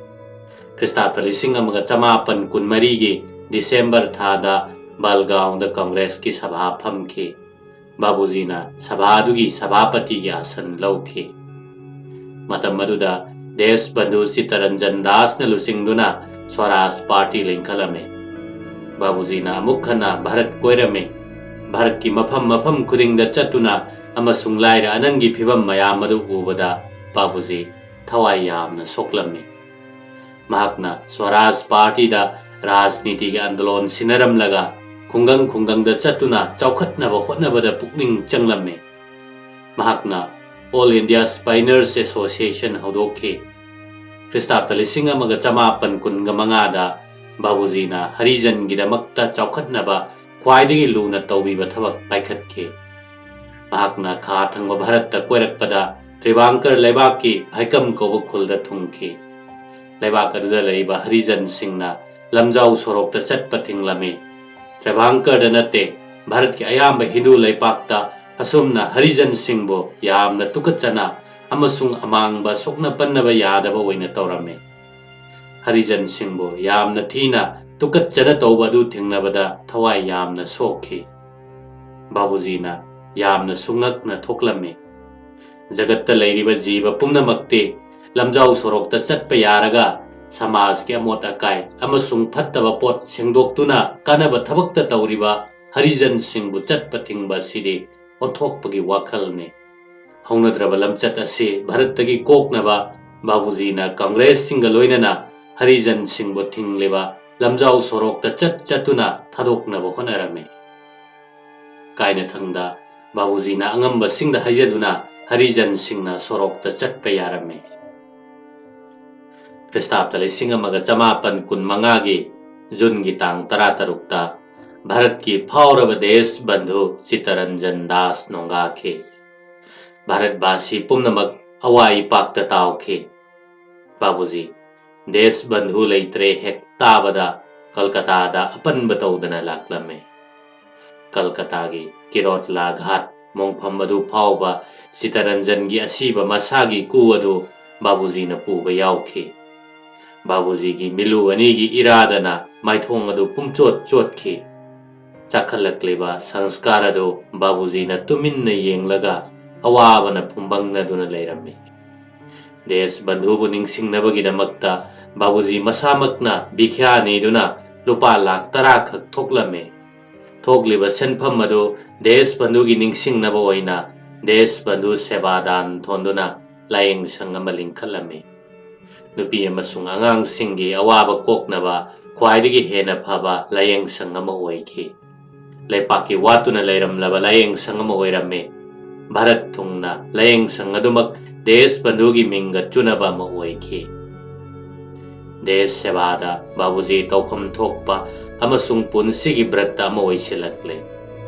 ꯈ꯭ꯔꯤꯁꯇꯥꯕꯇ ꯂꯤꯁꯤꯡ ꯑꯃꯒ ꯆꯃꯥꯄꯟ ꯀꯨꯟꯃꯔꯤꯒꯤ ꯗꯤꯁꯦꯝꯕꯔ ꯊꯥꯗ ꯕꯜꯒꯥꯎꯟꯗ ꯀꯪꯒ꯭ꯔꯦꯁꯀꯤ ꯁꯚꯥ ꯐꯝꯈꯤ꯫ ꯕꯥꯕꯨꯖꯤꯅ ꯁꯚꯥ ꯑꯗꯨꯒꯤ ꯁꯚꯥꯄꯇꯤꯒꯤ ꯑꯥꯁꯟ ꯂꯧꯈꯤ꯫ ꯃꯇꯝ ꯑꯗꯨꯗ ꯗꯦꯁ ꯕꯟꯙꯨ ꯆꯤꯠꯇꯔꯟꯖꯟ ꯗꯥꯁꯅ ꯂꯨꯆꯤꯡꯗꯨꯅ ꯁ꯭ꯋꯔꯥꯖ ꯄꯥꯔꯇꯤ ꯂꯤꯡꯈꯠꯂꯝꯃꯤ꯫ ꯕꯥꯕꯨꯖꯤꯅ ꯑꯃꯨꯛ ꯍꯟꯅ ꯚꯥꯔꯠ ꯀꯣꯏꯔꯝꯃꯤ꯫ ꯚꯥꯔꯠꯀꯤ ꯃꯐꯝ ꯃꯐꯝ ꯈꯨꯗꯤꯡꯗ ꯆꯠꯇꯨꯅ ꯑꯃꯁꯨꯡ ꯂꯥꯏꯔ ꯑꯅꯪꯒꯤ ꯐꯤꯕꯝ ꯃꯌꯥꯝ ꯑꯗꯨ ꯎꯕꯗ ꯕꯥꯕꯨꯖꯤ ꯊꯋꯥꯏ ꯌꯥꯝꯅ ꯁꯣꯛꯂꯝꯃꯤ꯫ ꯃꯍꯥꯛꯅ ꯁ꯭ꯋꯔꯥꯖ ꯄꯥꯔꯇꯤꯗ ꯔꯥꯖꯅꯤꯇꯤꯒꯤ ꯑꯟꯗꯣꯂꯣꯟ ꯁꯤꯟꯅꯔꯝꯂꯒ ꯈꯨꯡꯒꯪ ꯈꯨꯡꯒꯪꯗ ꯆꯠꯇꯨꯅ ꯆꯥꯎꯈꯠꯅꯕ ꯍꯣꯠꯅꯕꯗ ꯄꯨꯛꯅꯤꯡ ꯆꯪꯂꯝꯃꯤ꯫ ꯃꯍꯥꯛꯅ All India Spiners Association ꯍꯧꯗꯣꯛꯈꯤ꯫ ꯈ꯭ꯔꯤꯁꯇꯥꯕꯇ ꯂꯤꯁꯤꯡ ꯑꯃꯒ ꯆꯃꯥꯄꯟ ꯀꯨꯟꯒ ꯃꯉꯥꯗ ꯕꯥꯕꯨꯖꯤꯅ ꯍꯔꯤꯖꯟꯒꯤꯗꯃꯛꯇ ꯆꯥꯎꯈꯠꯅꯕ ꯈ꯭ꯋꯥꯏꯗꯒꯤ ꯂꯨꯅ ꯇꯧꯕꯤꯕ ꯊꯕꯛ ꯄꯥꯏꯈꯠꯈꯤ꯫ ꯃꯍꯥꯛꯅ ꯈꯥ ꯊꯪꯕ ꯚꯥꯔꯠꯇ ꯀꯣꯏꯔꯛꯄꯗ ꯇ꯭ꯔꯤꯚꯥꯡꯀꯔ ꯂꯩꯕꯥꯛꯀꯤ ꯚꯥꯏꯀꯝ ꯀꯧꯕ ꯈꯨꯜꯗ ꯊꯨꯡꯈꯤ꯫ ꯂꯩꯕꯥꯛ ꯑꯗꯨꯗ ꯂꯩꯕ ꯍꯔꯤꯖꯟꯁꯤꯡꯅ ꯂꯝꯖꯥꯎ ꯁꯣꯔꯣꯛꯇ ꯆꯠꯄ ꯊꯤꯡꯂꯝꯃꯤ꯫ ꯇ꯭ꯔꯤꯚꯥꯡꯀꯔꯗ ꯅꯠꯇꯦ, ꯚꯥꯔꯠꯀꯤ ꯑꯌꯥꯝꯕ ꯍꯤꯟꯗꯨ ꯂꯩꯄꯥꯛꯇ ꯑꯁꯨꯝꯅ ꯍꯔꯤꯖꯟꯁꯤꯡꯕꯨ ꯌꯥꯝꯅ ꯇꯨꯀꯠꯆꯅ ꯑꯃꯁꯨꯡ ꯑꯃꯥꯡꯕ ꯁꯣꯛꯅ ꯄꯟꯅꯕ ꯌꯥꯗꯕ ꯑꯣꯏꯅ ꯇꯧꯔꯝꯃꯤ꯫ ꯍꯔꯤꯖꯟꯁꯤꯡꯕꯨ ꯌꯥꯝꯅ ꯊꯤꯅ ꯇꯨꯀꯠꯆꯅ ꯇꯧꯕ ꯑꯗꯨ ꯊꯦꯡꯅꯕꯗ ꯊꯋꯥꯏ ꯌꯥꯝꯅ ꯁꯣꯛꯈꯤ꯫ ꯕꯥꯕꯨꯖꯤꯅ ꯌꯥꯝꯅ ꯁꯨꯡꯉꯛꯅ ꯊꯣꯛꯂꯝꯃꯤ꯫ ꯖꯒꯠꯇ ꯂꯩꯔꯤꯕ ꯖꯤꯕ ꯄꯨꯝꯅꯃꯛꯇꯤ ꯂꯝꯖꯥꯎ ꯁꯣꯔꯣꯛꯇ ꯆꯠꯄ ꯌꯥꯔꯒ ꯁꯃꯥꯖꯀꯤ ꯑꯃꯣꯠ ꯑꯀꯥꯏ ꯑꯃꯁꯨꯡ ꯐꯠꯇꯕ ꯄꯣꯠ ꯁꯦꯡꯗꯣꯛꯇꯨꯅ ꯀꯥꯟꯅꯕ ꯊꯕꯛꯇ ꯇꯧꯔꯤꯕ ꯍꯔꯤꯖꯟꯁꯤꯡꯕꯨ ꯆꯠꯄ ꯊꯤꯡꯕ ꯑꯁꯤꯗꯤ ꯑꯣꯟꯊꯣꯛꯄꯒꯤ ꯋꯥꯈꯜꯅꯤ꯫ ꯍꯧꯅꯗ꯭ꯔꯕ ꯂꯝꯆꯠ ꯑꯁꯤ ꯚꯥꯔꯠꯇꯒꯤ ꯀꯣꯛꯅꯕ ꯕꯥꯕꯨꯖꯤꯅ ꯀꯪꯒ꯭ꯔꯦꯁꯁꯤꯡꯒ ꯂꯣꯏꯅꯅ ꯍꯔꯤꯖꯟꯁꯤꯡꯕꯨ ꯊꯤꯡꯂꯤꯕ ꯂꯝꯖꯥꯎ ꯁꯣꯔꯣꯛꯇ ꯆꯠ ꯆꯠꯇꯨꯅ ꯊꯥꯗꯣꯛꯅꯕ ꯍꯣꯠꯅꯔꯝꯃꯤ꯫ ꯀꯥꯏꯅꯊꯪꯗ ꯕꯥꯕꯨꯖꯤꯅ ꯑꯉꯝꯕꯁꯤꯡꯗ ꯍꯥꯏꯖꯗꯨꯅ ꯍꯔꯤꯖꯟꯁꯤꯡꯅ ꯁꯣꯔꯣꯛꯇ ꯆꯠꯄ ꯌꯥꯔꯝꯃꯤ꯫ ꯈ꯭ꯔꯤꯁꯇꯥꯕꯇ ꯂꯤꯁꯤꯡ ꯑꯃꯒ ꯆꯃꯥꯄꯟ ꯀꯨꯟ ꯃꯉꯥꯒꯤ ꯖꯨꯟꯒꯤ ꯇꯥꯡ ꯇꯔꯥꯇꯔꯨꯛꯇ ꯚꯥꯔꯠꯀꯤ ꯐꯥꯎꯔꯕ ꯗꯦꯁ ꯕꯟꯙꯨ ꯆꯤꯇꯔꯟꯖꯟ ꯗꯥꯁ ꯅꯣꯡꯒꯥꯈꯤ꯫ ꯚꯥꯔꯠꯕꯥꯁꯤ ꯄꯨꯝꯅꯃꯛ ꯑꯋꯥ ꯏꯄꯥꯛꯇ ꯇꯥꯎꯈꯤ꯫ ꯕꯥꯕꯨꯖꯤ ꯗꯦꯁ ꯕꯟꯙꯨ ꯂꯩꯇ꯭ꯔꯦ ꯍꯦꯛ ꯇꯥꯕꯗ ꯀꯜꯀꯇꯥꯗ ꯑꯄꯟꯕ ꯇꯧꯗꯅ ꯂꯥꯛꯂꯝꯃꯤ꯫ ꯀꯜꯀꯇꯥꯒꯤ ꯀꯤꯔꯣꯠꯂꯥ ꯘꯥꯠ ꯃꯣꯡꯐꯝ ꯑꯗꯨ ꯐꯥꯎꯕ ꯆꯤꯇꯔꯟꯖꯟꯒꯤ ꯑꯁꯤꯕ ꯃꯁꯥꯒꯤ ꯀꯨ ꯑꯗꯨ ꯕꯥꯕꯨꯖꯤꯅ ꯄꯨꯕ ꯌꯥꯎꯈꯤ꯫ ꯕꯥꯕꯨꯖꯤꯒꯤ ꯃꯤꯂꯨ ꯑꯅꯤꯒꯤ ꯏꯔꯥꯗꯅ ꯃꯥꯏꯊꯣꯡ ꯑꯗꯨ ꯄꯨꯝꯆꯣꯠ ꯆꯣꯠꯈꯤ꯫ ꯆꯥꯈꯠꯂꯛꯂꯤꯕ ꯁꯪꯁꯀꯥꯔ ꯑꯗꯨ ꯕꯥꯕꯨꯖꯤꯅ ꯇꯨꯃꯤꯟꯅ ꯌꯦꯡꯂꯒ ꯑꯋꯥꯕꯅ ꯐꯨꯝꯕꯪꯅꯗꯨꯅ ꯂꯩꯔꯝꯃꯤ꯫ ꯗꯦꯁ ꯕꯟꯙꯨꯕꯨ ꯅꯤꯡꯁꯤꯡꯅꯕꯒꯤꯗꯃꯛꯇ ꯕꯥꯕꯨꯖꯤ ꯃꯁꯥꯃꯛꯅ ꯚꯤꯈ꯭ꯌꯥ ꯅꯤꯗꯨꯅ ꯂꯨꯄꯥ ꯂꯥꯈ ꯇꯔꯥ ꯈꯛ ꯊꯣꯛꯂꯝꯃꯤ꯫ ꯊꯣꯛꯂꯤꯕ ꯁꯦꯟꯐꯝ ꯑꯗꯨ ꯗꯦꯁ ꯕꯟꯙꯨꯒꯤ ꯅꯤꯡꯁꯤꯡꯅꯕ ꯑꯣꯏꯅ ꯗꯦꯁ ꯕꯟꯙꯨ ꯁꯦꯕꯥ ꯗꯥꯟ ꯊꯣꯟꯗꯨꯅ ꯂꯥꯏꯌꯦꯡ ꯁꯪ ꯑꯃ ꯂꯤꯡꯈꯠꯂꯝꯃꯤ꯫ ꯅꯨꯄꯤ ꯑꯃꯁꯨꯡ ꯑꯉꯥꯡꯁꯤꯡꯒꯤ ꯑꯋꯥꯕ ꯀꯣꯛꯅꯕ ꯈ꯭ꯋꯥꯏꯗꯒꯤ ꯍꯦꯟꯅ ꯐꯕ ꯂꯥꯏꯌꯦꯡ ꯁꯪ ꯑꯃ ꯑꯣꯏꯈꯤ꯫ ꯂꯩꯄꯥꯛꯀꯤ ꯋꯥꯠꯇꯨꯅ ꯂꯩꯔꯝꯂꯕ ꯂꯥꯏꯌꯦꯡ ꯁꯪ ꯑꯃ ꯑꯣꯏꯔꯝꯃꯤ꯫ ꯚꯥꯔꯠ ꯊꯨꯡꯅ ꯂꯥꯏꯌꯦꯡ ꯁꯪ ꯑꯗꯨꯃꯛ ꯗꯦꯁ ꯕꯟꯙꯨꯒꯤ ꯃꯤꯡꯒ ꯆꯨꯅꯕ ꯑꯃ ꯑꯣꯏꯈꯤ꯫ ꯗꯦꯁ ꯁꯦꯕꯥꯗ ꯕꯥꯕꯨꯖꯤ ꯇꯧꯐꯝ ꯊꯣꯛꯄ ꯑꯃꯁꯨꯡ ꯄꯨꯟꯁꯤꯒꯤ ꯕ꯭ꯔꯠꯇ ꯑꯃ ꯑꯣꯏꯁꯤꯜꯂꯛꯂꯦ꯫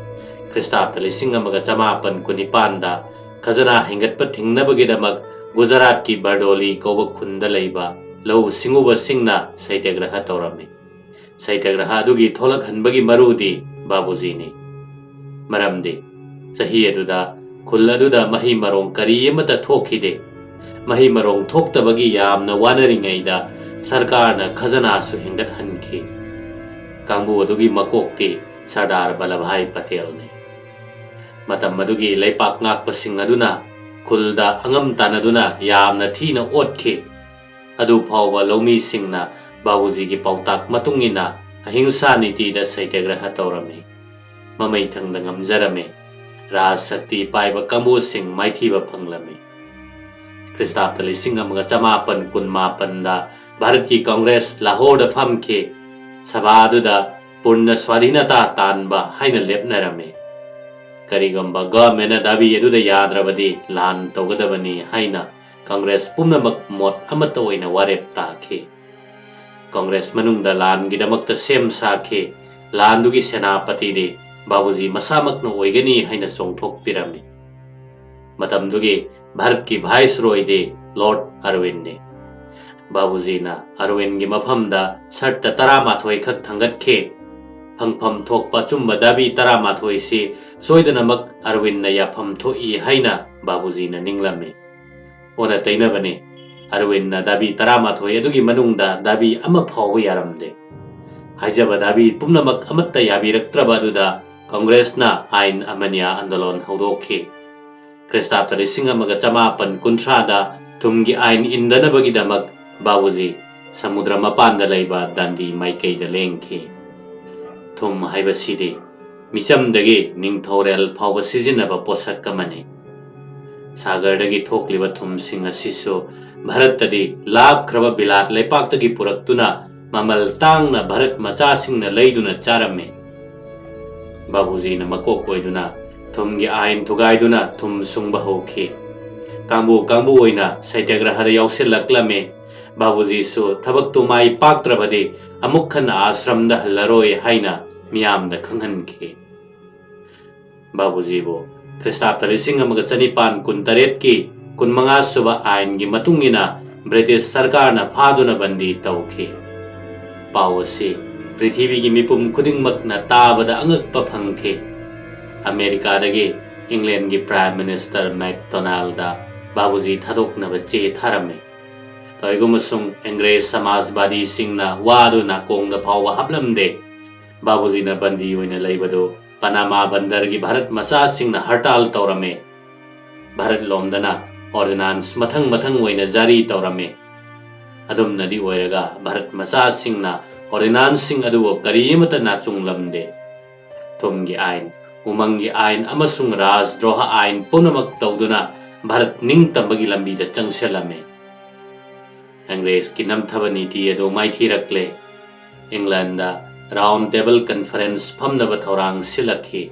ꯈ꯭ꯔꯤꯁꯇꯥꯕꯇ ꯂꯤꯁꯤꯡ ꯑꯃꯒ ꯆꯃꯥꯄꯟ ꯀꯨꯟꯅꯤꯄꯥꯟꯗ ꯈꯖꯅꯥ ꯍꯦꯟꯒꯠꯄ ꯊꯤꯡꯅꯕꯒꯤꯗꯃꯛ ꯒꯨꯖꯔꯥꯠꯀꯤ ꯕꯔꯗꯣꯂꯤ ꯀꯧꯕ ꯈꯨꯟꯗ ꯂꯩꯕ ꯂꯧꯎ ꯁꯤꯡꯎꯕꯁꯤꯡꯅ ꯁꯩꯇ꯭ꯌꯒ꯭ꯔꯍ ꯇꯧꯔꯝꯃꯤ꯫ ꯁꯩꯇ꯭ꯌꯒ꯭ꯔꯍ ꯑꯗꯨꯒꯤ ꯊꯣꯛꯂꯛꯍꯟꯕꯒꯤ ꯃꯔꯨꯗꯤ ꯕꯥꯕꯨꯖꯤꯅꯤ꯫ ꯃꯔꯝꯗꯤ ꯆꯍꯤ ꯑꯗꯨꯗ ꯈꯨꯜ ꯑꯗꯨꯗ ꯃꯍꯩ ꯃꯔꯣꯡ ꯀꯔꯤ ꯑꯃꯠꯇ ꯊꯣꯛꯈꯤꯗꯦ꯫ ꯃꯍꯩ ꯃꯔꯣꯡ ꯊꯣꯛꯇꯕꯒꯤ ꯌꯥꯝꯅ ꯋꯥꯅꯔꯤꯉꯩꯗ ꯁꯔꯀꯥꯔꯅ ꯈꯖꯅꯥꯁꯨ ꯍꯦꯟꯒꯠꯍꯟꯈꯤ꯫ ꯀꯥꯡꯕꯨ ꯑꯗꯨꯒꯤ ꯃꯀꯣꯛꯇꯤ ꯁꯔꯗꯥꯔ ꯕꯜꯂꯚꯚꯥꯏ ꯄꯇꯦꯜꯅꯤ꯫ ꯃꯇꯝ ꯑꯗꯨꯒꯤ ꯂꯩꯄꯥꯛ ꯉꯥꯛꯄꯁꯤꯡ ꯑꯗꯨꯅ ꯈꯨꯜꯗ ꯑꯉꯝ ꯇꯥꯟꯅꯗꯨꯅ ꯌꯥꯝꯅ ꯊꯤꯅ ꯑꯣꯠꯈꯤ꯫ ꯑꯗꯨ ꯐꯥꯎꯕ ꯂꯧꯃꯤꯁꯤꯡꯅ ꯕꯥꯕꯨꯖꯤꯒꯤ ꯄꯥꯎꯇꯥꯛ ꯃꯇꯨꯡ ꯏꯟꯅ ꯑꯍꯤꯡꯁꯥ ꯅꯤꯇꯤꯗ ꯁꯩꯇ꯭ꯌꯒ꯭ꯔꯍ ꯇꯧꯔꯝꯃꯤ꯫ ꯃꯃꯩꯊꯪꯗ ꯉꯝꯖꯔꯝꯃꯤ꯫ ꯔꯥꯖ ꯁꯛꯇꯤ ꯄꯥꯏꯕ ꯀꯥꯡꯕꯨꯁꯤꯡ ꯃꯥꯏꯊꯤꯕ ꯐꯪꯂꯝꯃꯤ꯫ ꯈ꯭ꯔꯤꯁꯇꯥꯕꯇ ꯂꯤꯁꯤꯡ ꯑꯃꯒ ꯆꯃꯥꯄꯟ ꯀꯨꯟ ꯃꯥꯄꯟꯗ ꯚꯥꯔꯠꯀꯤ ꯀꯪꯒ꯭ꯔꯦꯁ ꯂꯥꯍꯣꯔꯗ ꯐꯝꯈꯤ꯫ ꯁꯚꯥ ꯑꯗꯨꯗ ꯄꯨꯔꯅ ꯁ꯭ꯋꯥꯙꯤꯅꯇꯥ ꯇꯥꯟꯕ ꯍꯥꯏꯅ ꯂꯦꯞꯅꯔꯝꯃꯤ꯫ ꯀꯔꯤꯒꯨꯝꯕ ꯒꯚꯔꯟꯃꯦꯟꯅ ꯗꯥꯕꯤ ꯑꯗꯨꯗ ꯌꯥꯗ꯭ꯔꯕꯗꯤ ꯂꯥꯟ ꯇꯧꯒꯗꯕꯅꯤ ꯍꯥꯏꯅ ꯀꯪꯒ꯭ꯔꯦꯁ ꯄꯨꯝꯅꯃꯛ ꯃꯣꯠ ꯑꯃꯠꯇ ꯑꯣꯏꯅ ꯋꯥꯔꯦꯞ ꯇꯥꯈꯤ꯫ ꯀꯪꯒ꯭ꯔꯦꯁ ꯃꯅꯨꯡꯗ ꯂꯥꯟꯒꯤꯗꯃꯛꯇ ꯁꯦꯝ ꯁꯥꯈꯤ꯫ ꯂꯥꯟꯗꯨꯒꯤ ꯁꯦꯅꯥꯄꯇꯤꯗꯤ ꯕꯥꯕꯨꯖꯤ ꯃꯁꯥꯃꯛꯅ ꯑꯣꯏꯒꯅꯤ ꯍꯥꯏꯅ ꯆꯣꯡꯊꯣꯛꯄꯤꯔꯝꯃꯤ꯫ ꯃꯇꯝꯗꯨꯒꯤ ꯚꯥꯔꯠꯀꯤ ꯚꯥꯏꯁꯔꯣꯏꯗꯤ ꯂꯣꯔꯗ ꯑꯔꯋꯤꯟꯅꯤ꯫ ꯕꯥꯕꯨꯖꯤꯅ ꯑꯔꯋꯤꯟꯒꯤ ꯃꯐꯝꯗ ꯁꯔꯇ ꯇꯔꯥꯃꯥꯊꯣꯏ ꯈꯛ ꯊꯥꯡꯒꯠꯈꯤ꯫ ꯐꯪꯐꯝ ꯊꯣꯛꯄ ꯑꯆꯨꯝꯕ ꯗꯥꯕꯤ ꯇꯔꯥꯃꯥꯊꯣꯏꯁꯤ ꯁꯣꯏꯗꯅꯃꯛ ꯑꯔꯋꯤꯟꯅ ꯌꯥꯐꯝ ꯊꯣꯛꯏ ꯍꯥꯏꯅ ꯕꯥꯕꯨꯖꯤꯅ ꯅꯤꯡꯂꯝꯃꯤ꯫ ꯑꯣꯟꯅ ꯇꯩꯅꯕꯅꯤ꯫ ꯑꯔꯋꯤꯟꯅ ꯗꯥꯕꯤ ꯇꯔꯥꯃꯥꯊꯣꯏ ꯑꯗꯨꯒꯤ ꯃꯅꯨꯡꯗ ꯗꯥꯕꯤ ꯑꯃ ꯐꯥꯎꯕ ꯌꯥꯔꯝꯗꯦ꯫ ꯍꯥꯏꯖꯕ ꯗꯥꯕꯤ ꯄꯨꯝꯅꯃꯛ ꯑꯃꯠꯇ ꯌꯥꯕꯤꯔꯛꯇ꯭ꯔꯕ ꯑꯗꯨꯗ ꯀꯪꯒ꯭ꯔꯦꯁꯅ ꯑꯥꯏꯟ ꯑꯃꯅ꯭ꯌꯥ ꯑꯟꯗꯣꯂꯣꯟ ꯍꯧꯗꯣꯛꯈꯤ꯫ ꯈ꯭ꯔꯤꯁꯇꯥꯕꯇ ꯂꯤꯁꯤꯡ ꯑꯃꯒ ꯆꯃꯥꯄꯟ ꯀꯨꯟꯊ꯭ꯔꯥꯗ ꯊꯨꯝꯒꯤ ꯑꯥꯏꯟ ꯏꯟꯗꯅꯕꯒꯤꯗꯃꯛ ꯕꯥꯕꯨꯖꯤ ꯁꯃꯨꯗ꯭ꯔ ꯃꯄꯥꯟꯗ ꯂꯩꯕ ꯗꯥꯟꯗꯤ ꯃꯥꯏꯀꯩꯗ ꯂꯦꯡꯈꯤ꯫ ꯊꯨꯝ ꯍꯥꯏꯕꯁꯤꯗꯤ ꯃꯤꯆꯝꯗꯒꯤ ꯅꯤꯡꯊꯧꯔꯦꯜ ꯐꯥꯎꯕ ꯁꯤꯖꯤꯟꯅꯕ ꯄꯣꯠꯁꯛ ꯑꯃꯅꯤ꯫ ꯁꯥꯒꯔꯗꯒꯤ ꯊꯣꯛꯂꯤꯕ ꯊꯨꯝꯁꯤꯡ ꯑꯁꯤꯁꯨ ꯚꯥꯔꯠꯇꯗꯤ ꯂꯥꯞꯈ꯭ꯔꯕ ꯕꯤꯂꯥꯠ ꯂꯩꯄꯥꯛꯇꯒꯤ ꯄꯨꯔꯛꯇꯨꯅ ꯃꯃꯜ ꯇꯥꯡꯅ ꯚꯥꯔꯠ ꯃꯆꯥꯁꯤꯡꯅ ꯂꯩꯗꯨꯅ ꯆꯥꯔꯝꯃꯤ꯫ ꯕꯥꯕꯨꯖꯤꯅ ꯃꯀꯣꯛ ꯑꯣꯏꯗꯨꯅ ꯊꯨꯝꯒꯤ ꯑꯥꯏꯟ ꯊꯨꯒꯥꯏꯗꯨꯅ ꯊꯨꯝ ꯁꯨꯡꯕ ꯍꯧꯈꯤ꯫ ꯀꯥꯡꯕꯨ ꯀꯥꯡꯕꯨ ꯑꯣꯏꯅ ꯁꯩꯇ꯭ꯌꯒ꯭ꯔꯍꯗ ꯌꯥꯎꯁꯤꯜꯂꯛꯂꯝꯃꯤ꯫ ꯕꯥꯕꯨꯖꯤꯁꯨ ꯊꯕꯛꯇꯨ ꯃꯥꯏ ꯄꯥꯛꯇ꯭ꯔꯕꯗꯤ ꯑꯃꯨꯛ ꯍꯟꯅ ꯑꯥꯁ꯭ꯔꯝꯗ ꯍꯜꯂꯔꯣꯏ ꯍꯥꯏꯅ ꯃꯤꯌꯥꯝꯗ ꯈꯪꯍꯟꯈꯤ꯫ ꯕꯥꯕꯨꯖꯤꯕꯨ ꯈ꯭ꯔꯤꯁꯇꯥꯕꯇ ꯂꯤꯁꯤꯡ ꯑꯃꯒ ꯆꯅꯤꯄꯥꯟ ꯀꯨꯟꯇꯔꯦꯠꯀꯤ ꯀꯨꯟꯃꯉꯥ ꯁꯨꯕ ꯑꯥꯏꯟꯒꯤ ꯃꯇꯨꯡ ꯏꯟꯅ ꯕ꯭ꯔꯤꯇꯤꯁ ꯁꯔꯀꯥꯔꯅ ꯐꯥꯗꯨꯅ ꯕꯟꯗꯤ ꯇꯧꯈꯤ꯫ ꯄꯥꯎ ꯑꯁꯤ ꯄ꯭ꯔꯤꯊꯤꯕꯤꯒꯤ ꯃꯤꯄꯨꯝ ꯈꯨꯗꯤꯡꯃꯛꯅ ꯇꯥꯕꯗ ꯑꯉꯛꯄ ꯐꯪꯈꯤ꯫ ꯑꯃꯦꯔꯤꯀꯥꯗꯒꯤ ꯏꯪꯂꯦꯟꯒꯤ Prime Minister MacDonald ꯕꯥꯕꯨꯖꯤ ꯊꯥꯗꯣꯛꯅꯕ ꯆꯦ ꯊꯥꯔꯝꯃꯤ꯫ ꯀꯔꯤꯒꯨꯝꯕꯁꯨꯡ ꯑꯪꯒ꯭ꯔꯦꯖ ꯁꯃꯥꯖꯕꯥꯗꯤꯁꯤꯡꯅ ꯋꯥꯗꯨ ꯅꯥꯀꯣꯡꯗ ꯐꯥꯎꯕ ꯍꯥꯞꯂꯝꯗꯦ꯫ ꯕꯥꯕꯨꯖꯤꯅ ꯕꯟꯗꯤ ꯑꯣꯏꯅ ꯂꯩꯕꯗꯨ ꯄꯅꯥꯃꯥ ꯕꯟꯗꯔꯒꯤ ꯚꯥꯔꯠ ꯃꯆꯥꯁꯤꯡꯅ ꯍꯔꯇꯥꯜ ꯇꯧꯔꯝꯃꯤ꯫ ꯚꯥꯔꯠ ꯂꯣꯝꯗꯅ ordinance ꯃꯊꯪ ꯃꯊꯪ ꯑꯣꯏꯅ ꯖꯥꯔꯤ ꯇꯧꯔꯝꯃꯤ꯫ ꯑꯗꯨꯝꯅꯗꯤ ꯑꯣꯏꯔꯒ ꯚꯥꯔꯠ ꯃꯆꯥꯁꯤꯡꯅ ordinanceꯁꯤꯡ ꯑꯗꯨꯕꯨ ꯀꯔꯤꯃꯠꯇ ꯅꯥꯆꯨꯡꯂꯝꯗꯦ꯫ ꯊꯨꯝꯒꯤ ꯑꯥꯏꯟ, ꯎꯃꯪꯒꯤ ꯑꯥꯏꯟ ꯑꯃꯁꯨꯡ ꯔꯥꯖꯗ꯭ꯔꯣꯍ ꯑꯥꯏꯟ ꯄꯨꯝꯅꯃꯛ ꯇꯧꯗꯨꯅ ꯚꯥꯔꯠ ꯅꯤꯡꯇꯝꯕꯒꯤ ꯂꯝꯕꯤꯗ ꯆꯪꯁꯤꯜꯂꯝꯃꯤ꯫ ꯑꯪꯒ꯭ꯔꯦꯖꯀꯤ ꯅꯝꯊꯕ ꯅꯤꯇꯤ ꯑꯗꯨ ꯃꯥꯏꯊꯤꯔꯛꯂꯦ꯫ ꯏꯪꯂꯦꯟꯗ Round Table Conference ꯐꯝꯅꯕ ꯊꯧꯔꯥꯡ ꯁꯤꯜꯂꯛꯈꯤ꯫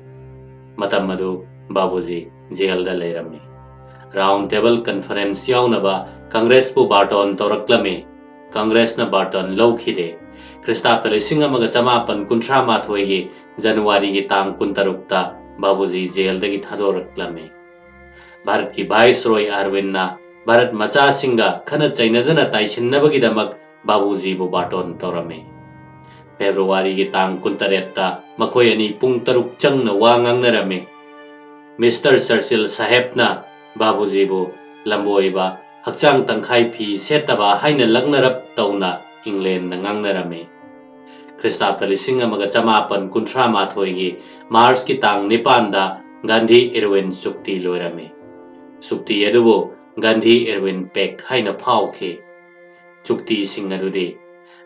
ꯃꯇꯝ ꯑꯗꯨ ꯕꯥꯕꯨꯖꯤ ꯖꯦꯜꯗ ꯂꯩꯔꯝꯃꯤ꯫ Round Table Conference ꯌꯥꯎꯅꯕ ꯀꯪꯒ꯭ꯔꯦꯁꯄꯨ ꯕꯥꯔꯇꯣꯟ ꯇꯧꯔꯛꯂꯝꯃꯤ꯫ ꯀꯪꯒ꯭ꯔꯦꯁꯅ ꯕꯥꯔꯇꯣꯟ ꯂꯧꯈꯤꯗꯦ꯫ ꯈ꯭ꯔꯤꯁꯇꯥꯕꯇ ꯂꯤꯁꯤꯡ ꯑꯃꯒ ꯆꯃꯥꯄꯟ ꯀꯨꯟꯊ꯭ꯔꯥ ꯃꯥꯊꯣꯏꯒꯤ ꯖꯅꯋꯥꯔꯤꯒꯤ ꯇꯥꯡ ꯀꯨꯟꯇꯔꯨꯛꯇ ꯕꯥꯕꯨꯖꯤ ꯖꯦꯜꯗꯒꯤ ꯊꯥꯗꯣꯔꯛꯂꯝꯃꯤ꯫ ꯚꯥꯔꯠꯀꯤ ꯚꯥꯏꯁꯔꯣꯏ ꯑꯔꯋꯤꯟꯅ ꯚꯥꯔꯠ ꯃꯆꯥꯁꯤꯡꯒ ꯈꯠꯅ ꯆꯩꯅꯗꯅ ꯇꯥꯏꯁꯤꯟꯅꯕꯒꯤꯗꯃꯛ ꯕꯥꯕꯨꯖꯤꯕꯨ ꯕꯥꯔꯇꯣꯟ ꯇꯧꯔꯝꯃꯤ꯫ ꯐꯦꯕ꯭ꯔꯨꯋꯥꯔꯤꯒꯤ ꯇꯥꯡ ꯀꯨꯟꯇꯔꯦꯠꯇ ꯃꯈꯣꯏ ꯑꯅꯤ ꯄꯨꯡ ꯇꯔꯨꯛ ꯆꯪꯅ ꯋꯥ ꯉꯥꯡꯅꯔꯝꯃꯤ꯫ ꯃꯤꯁꯇꯔ ꯆꯔꯆꯤꯜ ꯁꯥꯍꯦꯕꯅ ꯕꯥꯕꯨꯖꯤꯕꯨ ꯂꯝꯕꯣꯏꯕ, ꯍꯛꯆꯥꯡ ꯇꯪꯈꯥꯏ ꯐꯤ ꯁꯦꯠꯇꯕ ꯍꯥꯏꯅ ꯂꯛꯅꯔꯞ ꯇꯧꯅ ꯏꯪꯂꯦꯟꯗ ꯉꯥꯡꯅꯔꯝꯃꯤ꯫ ꯈ꯭ꯔꯤꯁꯇꯥꯕꯇ ꯂꯤꯁꯤꯡ ꯑꯃꯒ ꯆꯃꯥꯄꯟ ꯀꯨꯟꯊ꯭ꯔꯥ ꯃꯥꯊꯣꯏꯒꯤ ꯃꯥꯔꯆꯀꯤ ꯇꯥꯡ ꯅꯤꯄꯥꯟꯗ ꯒꯥꯟꯙꯤ ꯏꯔꯋꯤꯟ ꯆꯨꯛꯇꯤ ꯂꯣꯏꯔꯝꯃꯤ꯫ ꯆꯨꯛꯇꯤ ꯑꯗꯨꯕꯨ ꯒꯥꯟꯙꯤ ꯏꯔꯋꯤꯟ ꯄꯦꯛ ꯍꯥꯏꯅ ꯐꯥꯎꯈꯤ꯫ ꯆꯨꯛꯇꯤꯁꯤꯡ ꯑꯗꯨꯗꯤ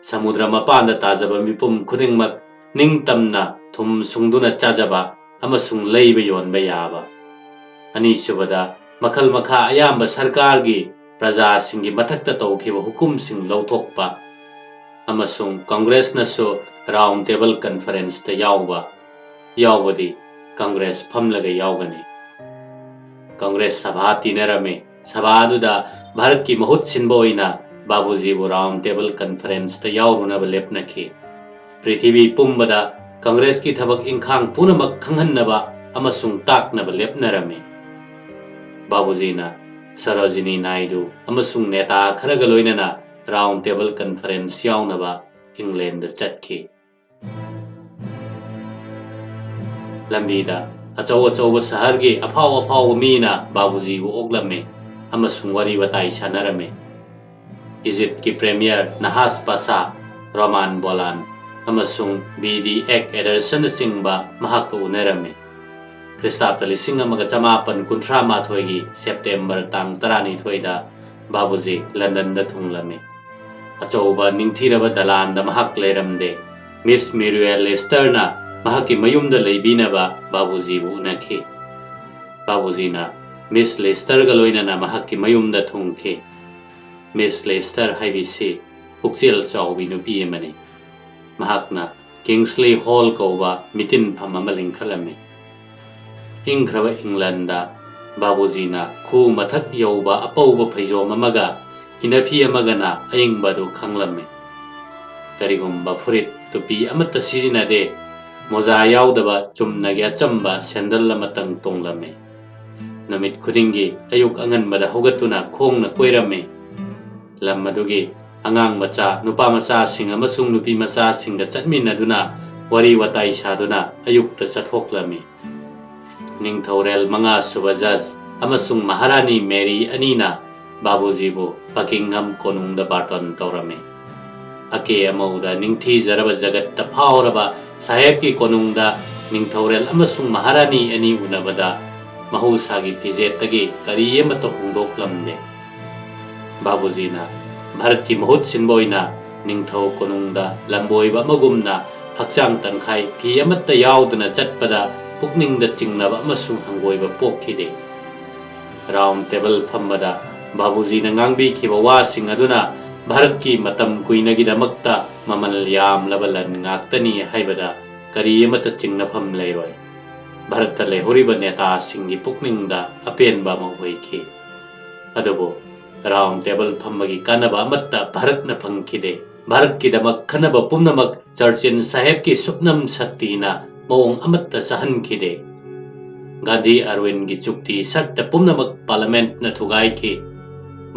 ꯁꯃꯨꯗ꯭ꯔ ꯃꯄꯥꯟꯗ ꯇꯥꯖꯕ ꯃꯤꯄꯨꯝ ꯈꯨꯗꯤꯡꯃꯛ ꯅꯤꯡꯇꯝꯅ ꯊꯨꯝ ꯁꯨꯡꯗꯨꯅ ꯆꯥꯖꯕ ꯑꯃꯁꯨꯡ ꯂꯩꯕ ꯌꯣꯟꯕ ꯌꯥꯕ꯫ ꯑꯅꯤꯁꯨꯕꯗ, ꯃꯈꯜ ꯃꯈꯥ ꯑꯌꯥꯝꯕ ꯁꯔꯀꯥꯔꯒꯤ ꯄ꯭ꯔꯖꯥꯁꯤꯡꯒꯤ ꯃꯊꯛꯇ ꯇꯧꯈꯤꯕ ꯍꯨꯀꯨꯝꯁꯤꯡ ꯂꯧꯊꯣꯛꯄ꯫ ꯑꯃꯁꯨꯡ ꯀꯪꯒ꯭ꯔꯦꯁꯅꯁꯨ Round Table Conferenceꯇ ꯌꯥꯎꯕ, ꯌꯥꯎꯕꯗꯤ ꯀꯪꯒ꯭ꯔꯦꯁ ꯐꯝꯂꯒ ꯌꯥꯎꯒꯅꯤ꯫ ꯀꯪꯒ꯭ꯔꯦꯁ ꯁꯚꯥ ꯇꯤꯅꯔꯝꯃꯤ꯫ ꯁꯚꯥ ꯑꯗꯨꯗ ꯚꯥꯔꯠꯀꯤ ꯃꯍꯨꯠ ꯁꯤꯟꯕ ꯑꯣꯏꯅ ꯕꯥꯕꯨꯖꯤꯕꯨ Round Table Conferenceꯇ ꯌꯥꯎꯔꯨꯅꯕ ꯂꯦꯞꯅꯈꯤ꯫ ꯄ꯭ꯔꯤꯊꯤꯕꯤ ꯄꯨꯝꯕꯗ ꯀꯪꯒ꯭ꯔꯦꯁꯀꯤ ꯊꯕꯛ ꯏꯪꯈꯥꯡ ꯄꯨꯝꯅꯃꯛ ꯈꯪꯍꯟꯅꯕ ꯑꯃꯁꯨꯡ ꯇꯥꯛꯅꯕ ꯂꯦꯞꯅꯔꯝꯃꯤ꯫ ꯕꯥꯕꯨꯖꯤꯅ ꯁꯔꯣꯖꯤꯅꯤ ꯅꯥꯏꯗꯨ ꯑꯃꯁꯨꯡ ꯅꯦꯇꯥ ꯈꯔꯒ ꯂꯣꯏꯅꯅ Round Table Conference ꯌꯥꯎꯅꯕ ꯏꯪꯂꯦꯟꯗ ꯆꯠꯈꯤ꯫ ꯂꯝꯕꯤꯗ ꯑꯆꯧ ꯑꯆꯧꯕ ꯁꯍꯔꯒꯤ ꯑꯐꯥꯎ ꯑꯐꯥꯎꯕ ꯃꯤꯅ ꯕꯥꯕꯨꯖꯤꯕꯨ ꯑꯣꯛꯂꯝꯃꯤ ꯑꯃꯁꯨꯡ ꯋꯥꯔꯤ ꯋꯥꯇꯥꯏ ꯁꯥꯟꯅꯔꯝꯃꯤ꯫ ꯏꯖꯤꯞꯀꯤ ꯄ꯭ꯔꯦꯃꯤꯌꯔ ꯅꯍꯥꯁ ꯄꯥꯁꯥ, ꯔꯣꯃꯥꯟ ꯕꯣꯂꯥꯟ ꯑꯃꯁꯨꯡ ꯕꯤ ꯗꯤ ꯑꯦꯛ ꯑꯦꯗꯔꯁꯟꯅꯆꯤꯡꯕ ꯃꯍꯥꯛꯀ ꯎꯅꯔꯝꯃꯤ꯫ ꯈ꯭ꯔꯤꯁꯇꯥꯕꯇ ꯂꯤꯁꯤꯡ ꯑꯃꯒ ꯆꯃꯥꯄꯟ ꯀꯨꯟꯊ꯭ꯔꯥ ꯃꯥꯊꯣꯏꯒꯤ ꯁꯦꯞꯇꯦꯝꯕꯔ ꯇꯥꯡ ꯇꯔꯥꯅꯤꯊꯣꯏꯗ ꯕꯥꯕꯨꯖꯤ ꯂꯟꯗꯟꯗ ꯊꯨꯡꯂꯝꯃꯤ꯫ ꯑꯆꯧꯕ ꯅꯤꯡꯊꯤꯔꯕ ꯗꯂꯥꯟꯗ ꯃꯍꯥꯛ ꯂꯩꯔꯝꯗꯦ꯫ ꯃꯤꯁ ꯃꯤꯔꯨꯑꯦꯜ ꯂꯤꯁꯇꯔꯅ ꯃꯍꯥꯛꯀꯤ ꯃꯌꯨꯝꯗ ꯂꯩꯕꯤꯅꯕ ꯕꯥꯕꯨꯖꯤꯕꯨ ꯎꯅꯈꯤ꯫ ꯕꯥꯕꯨꯖꯤꯅ ꯃꯤꯁ ꯂꯤꯁꯇꯔꯒ ꯂꯣꯏꯅꯅ ꯃꯍꯥꯛꯀꯤ ꯃꯌꯨꯝꯗ ꯊꯨꯡꯈꯤ꯫ ꯃꯤꯁ ꯂꯤꯁꯇꯔ ꯍꯥꯏꯕꯁꯤ ꯄꯨꯛꯆꯦꯜ ꯆꯥꯎꯕꯤ ꯅꯨꯄꯤ ꯑꯃꯅꯤ꯫ ꯃꯍꯥꯛꯅ ꯀꯤꯡꯁꯂꯤ ꯍꯣꯜ ꯀꯧꯕ ꯃꯤꯇꯤꯟꯐꯝ ꯑꯃ ꯂꯤꯡꯈꯠꯂꯝꯃꯤ꯫ ꯏꯪꯈ꯭ꯔꯕ ꯏꯪꯂꯟꯗ ꯕꯥꯕꯨꯖꯤꯅ ꯈꯨ ꯃꯊꯛ ꯌꯧꯕ ꯑꯄꯧꯕ ꯐꯩꯖꯣꯝ ꯑꯃꯒ ꯏꯅꯐꯤ ꯑꯃꯒꯅ ꯑꯏꯪꯕ ꯑꯗꯨ ꯈꯪꯂꯝꯃꯤ꯫ ꯀꯔꯤꯒꯨꯝꯕ ꯐꯨꯔꯤꯠ ꯇꯨꯄꯤ ꯑꯃꯠꯇ ꯁꯤꯖꯤꯟꯅꯗꯦ꯫ ꯃꯣꯖꯥ ꯌꯥꯎꯗꯕ ꯆꯨꯝꯅꯒꯤ ꯑꯆꯝꯕ ꯁꯦꯟꯗꯜ ꯑꯃꯇꯪ ꯇꯣꯡꯂꯝꯃꯤ꯫ ꯅꯨꯃꯤꯠ ꯈꯨꯗꯤꯡꯒꯤ ꯑꯌꯨꯛ ꯑꯉꯟꯕꯗ ꯍꯧꯒꯠꯇꯨꯅ ꯈꯣꯡꯅ ꯀꯣꯏꯔꯝꯃꯤ꯫ ꯂꯝ ꯑꯗꯨꯒꯤ ꯑꯉꯥꯡ ꯃꯆꯥ, ꯅꯨꯄꯥ ꯃꯆꯥꯁꯤꯡ ꯑꯃꯁꯨꯡ ꯅꯨꯄꯤ ꯃꯆꯥꯁꯤꯡꯒ ꯆꯠꯃꯤꯟꯅꯗꯨꯅ ꯋꯥꯔꯤ ꯋꯥꯇꯥꯏ ꯁꯥꯗꯨꯅ ꯑꯌꯨꯛꯇ ꯆꯠꯊꯣꯛꯂꯝꯃꯤ꯫ ꯅꯤꯡꯊꯧꯔꯦꯜ ꯃꯉꯥ ꯁꯨꯕ ꯖꯖ ꯑꯃꯁꯨꯡ ꯃꯍꯥꯔꯥꯅꯤ ꯃꯦꯔꯤ ꯑꯅꯤꯅ ꯕꯥꯕꯨꯖꯤꯕꯨ ꯕꯀꯤꯡꯍꯝ ꯀꯣꯅꯨꯡꯗ ꯕꯥꯔꯇꯣꯟ ꯇꯧꯔꯝꯃꯤ꯫ ꯑꯀꯦ ꯑꯃꯧꯗ ꯅꯤꯡꯊꯤꯖꯔꯕ ꯖꯒꯠꯇ ꯐꯥꯎꯔꯕ ꯁꯥꯍꯦꯕꯀꯤ ꯀꯣꯅꯨꯡꯗ ꯅꯤꯡꯊꯧꯔꯦꯜ ꯑꯃꯁꯨꯡ ꯃꯍꯥꯔꯥꯅꯤ ꯑꯅꯤ ꯎꯅꯕꯗ ꯃꯍꯧꯁꯥꯒꯤ ꯐꯤꯖꯦꯠꯇꯒꯤ ꯀꯔꯤ ꯑꯃꯠꯇ ꯍꯣꯡꯗꯣꯛꯂꯝꯗꯦ꯫ ꯕꯥꯕꯨꯖꯤꯅ ꯚꯥꯔꯠꯀꯤ ꯃꯍꯨꯠ ꯁꯤꯟꯕ ꯑꯣꯏꯅ ꯅꯤꯡꯊꯧ ꯀꯣꯅꯨꯡꯗ ꯂꯝꯕꯣꯏꯕ ꯑꯃꯒꯨꯝꯅ ꯍꯛꯆꯥꯡ ꯇꯪꯈꯥꯏ ꯐꯤ ꯑꯃꯠꯇ ꯌꯥꯎꯗꯅ ꯆꯠꯄꯗ ꯄꯨꯛꯅꯤꯡꯗ ꯆꯤꯡꯅꯕ ꯑꯃꯁꯨꯡ ꯍꯪꯒꯣꯏꯕ ꯄꯣꯛꯈꯤꯗꯦ꯫ ꯔꯥꯎꯟ ꯇꯦꯕꯜ ꯐꯝꯕꯗ ꯕꯥꯕꯨꯖꯤꯅ ꯉꯥꯡꯕꯤꯈꯤꯕ ꯋꯥꯁꯤꯡ ꯑꯗꯨꯅ ꯚꯥꯔꯠꯀꯤ ꯃꯇꯝ ꯀꯨꯏꯅꯒꯤꯗꯃꯛꯇ ꯃꯃꯜ ꯌꯥꯝꯂꯕ ꯂꯟ ꯉꯥꯛꯇꯅꯤ ꯍꯥꯏꯕꯗ ꯀꯔꯤ ꯑꯃꯠꯇ ꯆꯤꯡꯅꯐꯝ ꯂꯩꯔꯣꯏ꯫ ꯚꯥꯔꯠꯇ ꯂꯩꯍꯧꯔꯤꯕ ꯅꯦꯇꯥꯁꯤꯡꯒꯤ ꯄꯨꯛꯅꯤꯡꯗ ꯑꯄꯦꯟꯕ ꯑꯃ ꯑꯣꯏꯈꯤ꯫ ꯑꯗꯨꯕꯨ ꯔꯥꯎꯟ ꯇꯦꯕꯜ ꯐꯝꯕꯒꯤ ꯀꯥꯟꯅꯕ ꯑꯃꯠꯇ ꯚꯥꯔꯠꯅ ꯐꯪꯈꯤꯗꯦ꯫ ꯚꯥꯔꯠꯀꯤꯗꯃꯛ ꯈꯟꯅꯕ ꯄꯨꯝꯅꯃꯛ ꯆꯔꯆꯤꯟ ꯁꯥꯍꯦꯕꯀꯤ ꯁꯨꯞꯅꯝ ꯁꯛꯇꯤꯅ ꯃꯑꯣꯡ ꯑꯃꯠꯇ ꯆꯥꯍꯟꯈꯤꯗꯦ꯫ ꯒꯥꯟꯙꯤ ꯑꯔꯋꯤꯟꯒꯤ ꯆꯨꯛꯇꯤ ꯁꯛꯇ ꯄꯨꯝꯅꯃꯛ ꯄꯥꯔꯂꯃꯦꯟꯠꯅ ꯊꯨꯒꯥꯏꯈꯤ꯫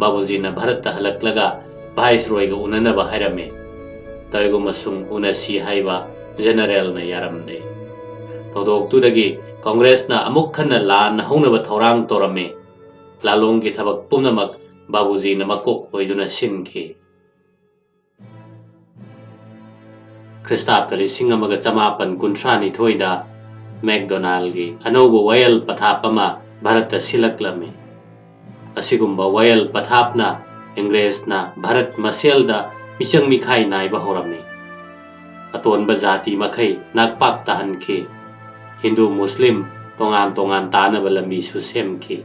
ꯕꯥꯕꯨꯖꯤꯅ ꯚꯥꯔꯠꯇ ꯍꯜꯂꯛꯂꯒ ꯚꯥꯏꯁꯔꯣꯏꯒ ꯎꯅꯅꯕ ꯍꯥꯏꯔꯝꯃꯤ꯫ ꯇꯧꯏꯒꯨꯝꯕꯁꯨꯡ ꯎꯅꯁꯤ ꯍꯥꯏꯕ ꯖꯦꯅꯔꯦꯜꯅ ꯌꯥꯔꯝꯗꯦ꯫ ꯊꯧꯗꯣꯛꯇꯨꯗꯒꯤ ꯀꯪꯒ꯭ꯔꯦꯁꯅ ꯑꯃꯨꯛ ꯍꯟꯅ ꯂꯥꯟ ꯍꯧꯅꯕ ꯊꯧꯔꯥꯡ ꯇꯧꯔꯝꯃꯤ꯫ ꯂꯥꯂꯣꯡꯒꯤ ꯊꯕꯛ ꯄꯨꯝꯅꯃꯛ ꯕꯥꯕꯨꯖꯤꯅ ꯃꯀꯣꯛ ꯑꯣꯏꯗꯨꯅ ꯁꯤꯟꯈꯤ꯫ ꯈ꯭ꯔꯤꯁꯇꯥꯕꯇ ꯂꯤꯁꯤꯡ ꯑꯃꯒ ꯆꯃꯥꯄꯟ ꯀꯨꯟꯊ꯭ꯔꯥ ꯅꯤꯊꯣꯏꯗ ꯃꯦꯛꯗꯣꯅꯥꯜꯒꯤ ꯑꯅꯧꯕ ꯋꯥꯌꯦꯜ ꯄꯊꯥꯞ ꯑꯃ ꯚꯥꯔꯠꯇ ꯁꯤꯜꯂꯛꯂꯝꯃꯤ꯫ ꯑꯁꯤꯒꯨꯝꯕ ꯋꯥꯌꯦꯜ ꯄꯊꯥꯞꯅ ꯏꯪꯒ꯭ꯔꯦꯖꯅ ꯚꯥꯔꯠ ꯃꯁꯦꯜꯗ ꯃꯤꯆꯪ ꯃꯤꯈꯥꯏ ꯅꯥꯏꯕ ꯍꯧꯔꯝꯃꯤ꯫ ꯑꯇꯣꯟꯕ ꯖꯥꯇꯤ ꯃꯈꯩ ꯅꯥꯛꯄꯥꯛ ꯇꯥꯍꯟꯈꯤ꯫ ꯍꯤꯟꯗꯨ ꯃꯨꯁꯂꯤꯝ ꯇꯣꯉꯥꯟ ꯇꯣꯉꯥꯟ ꯇꯥꯅꯕ ꯂꯝꯕꯤꯁꯨ ꯁꯦꯝꯈꯤ꯫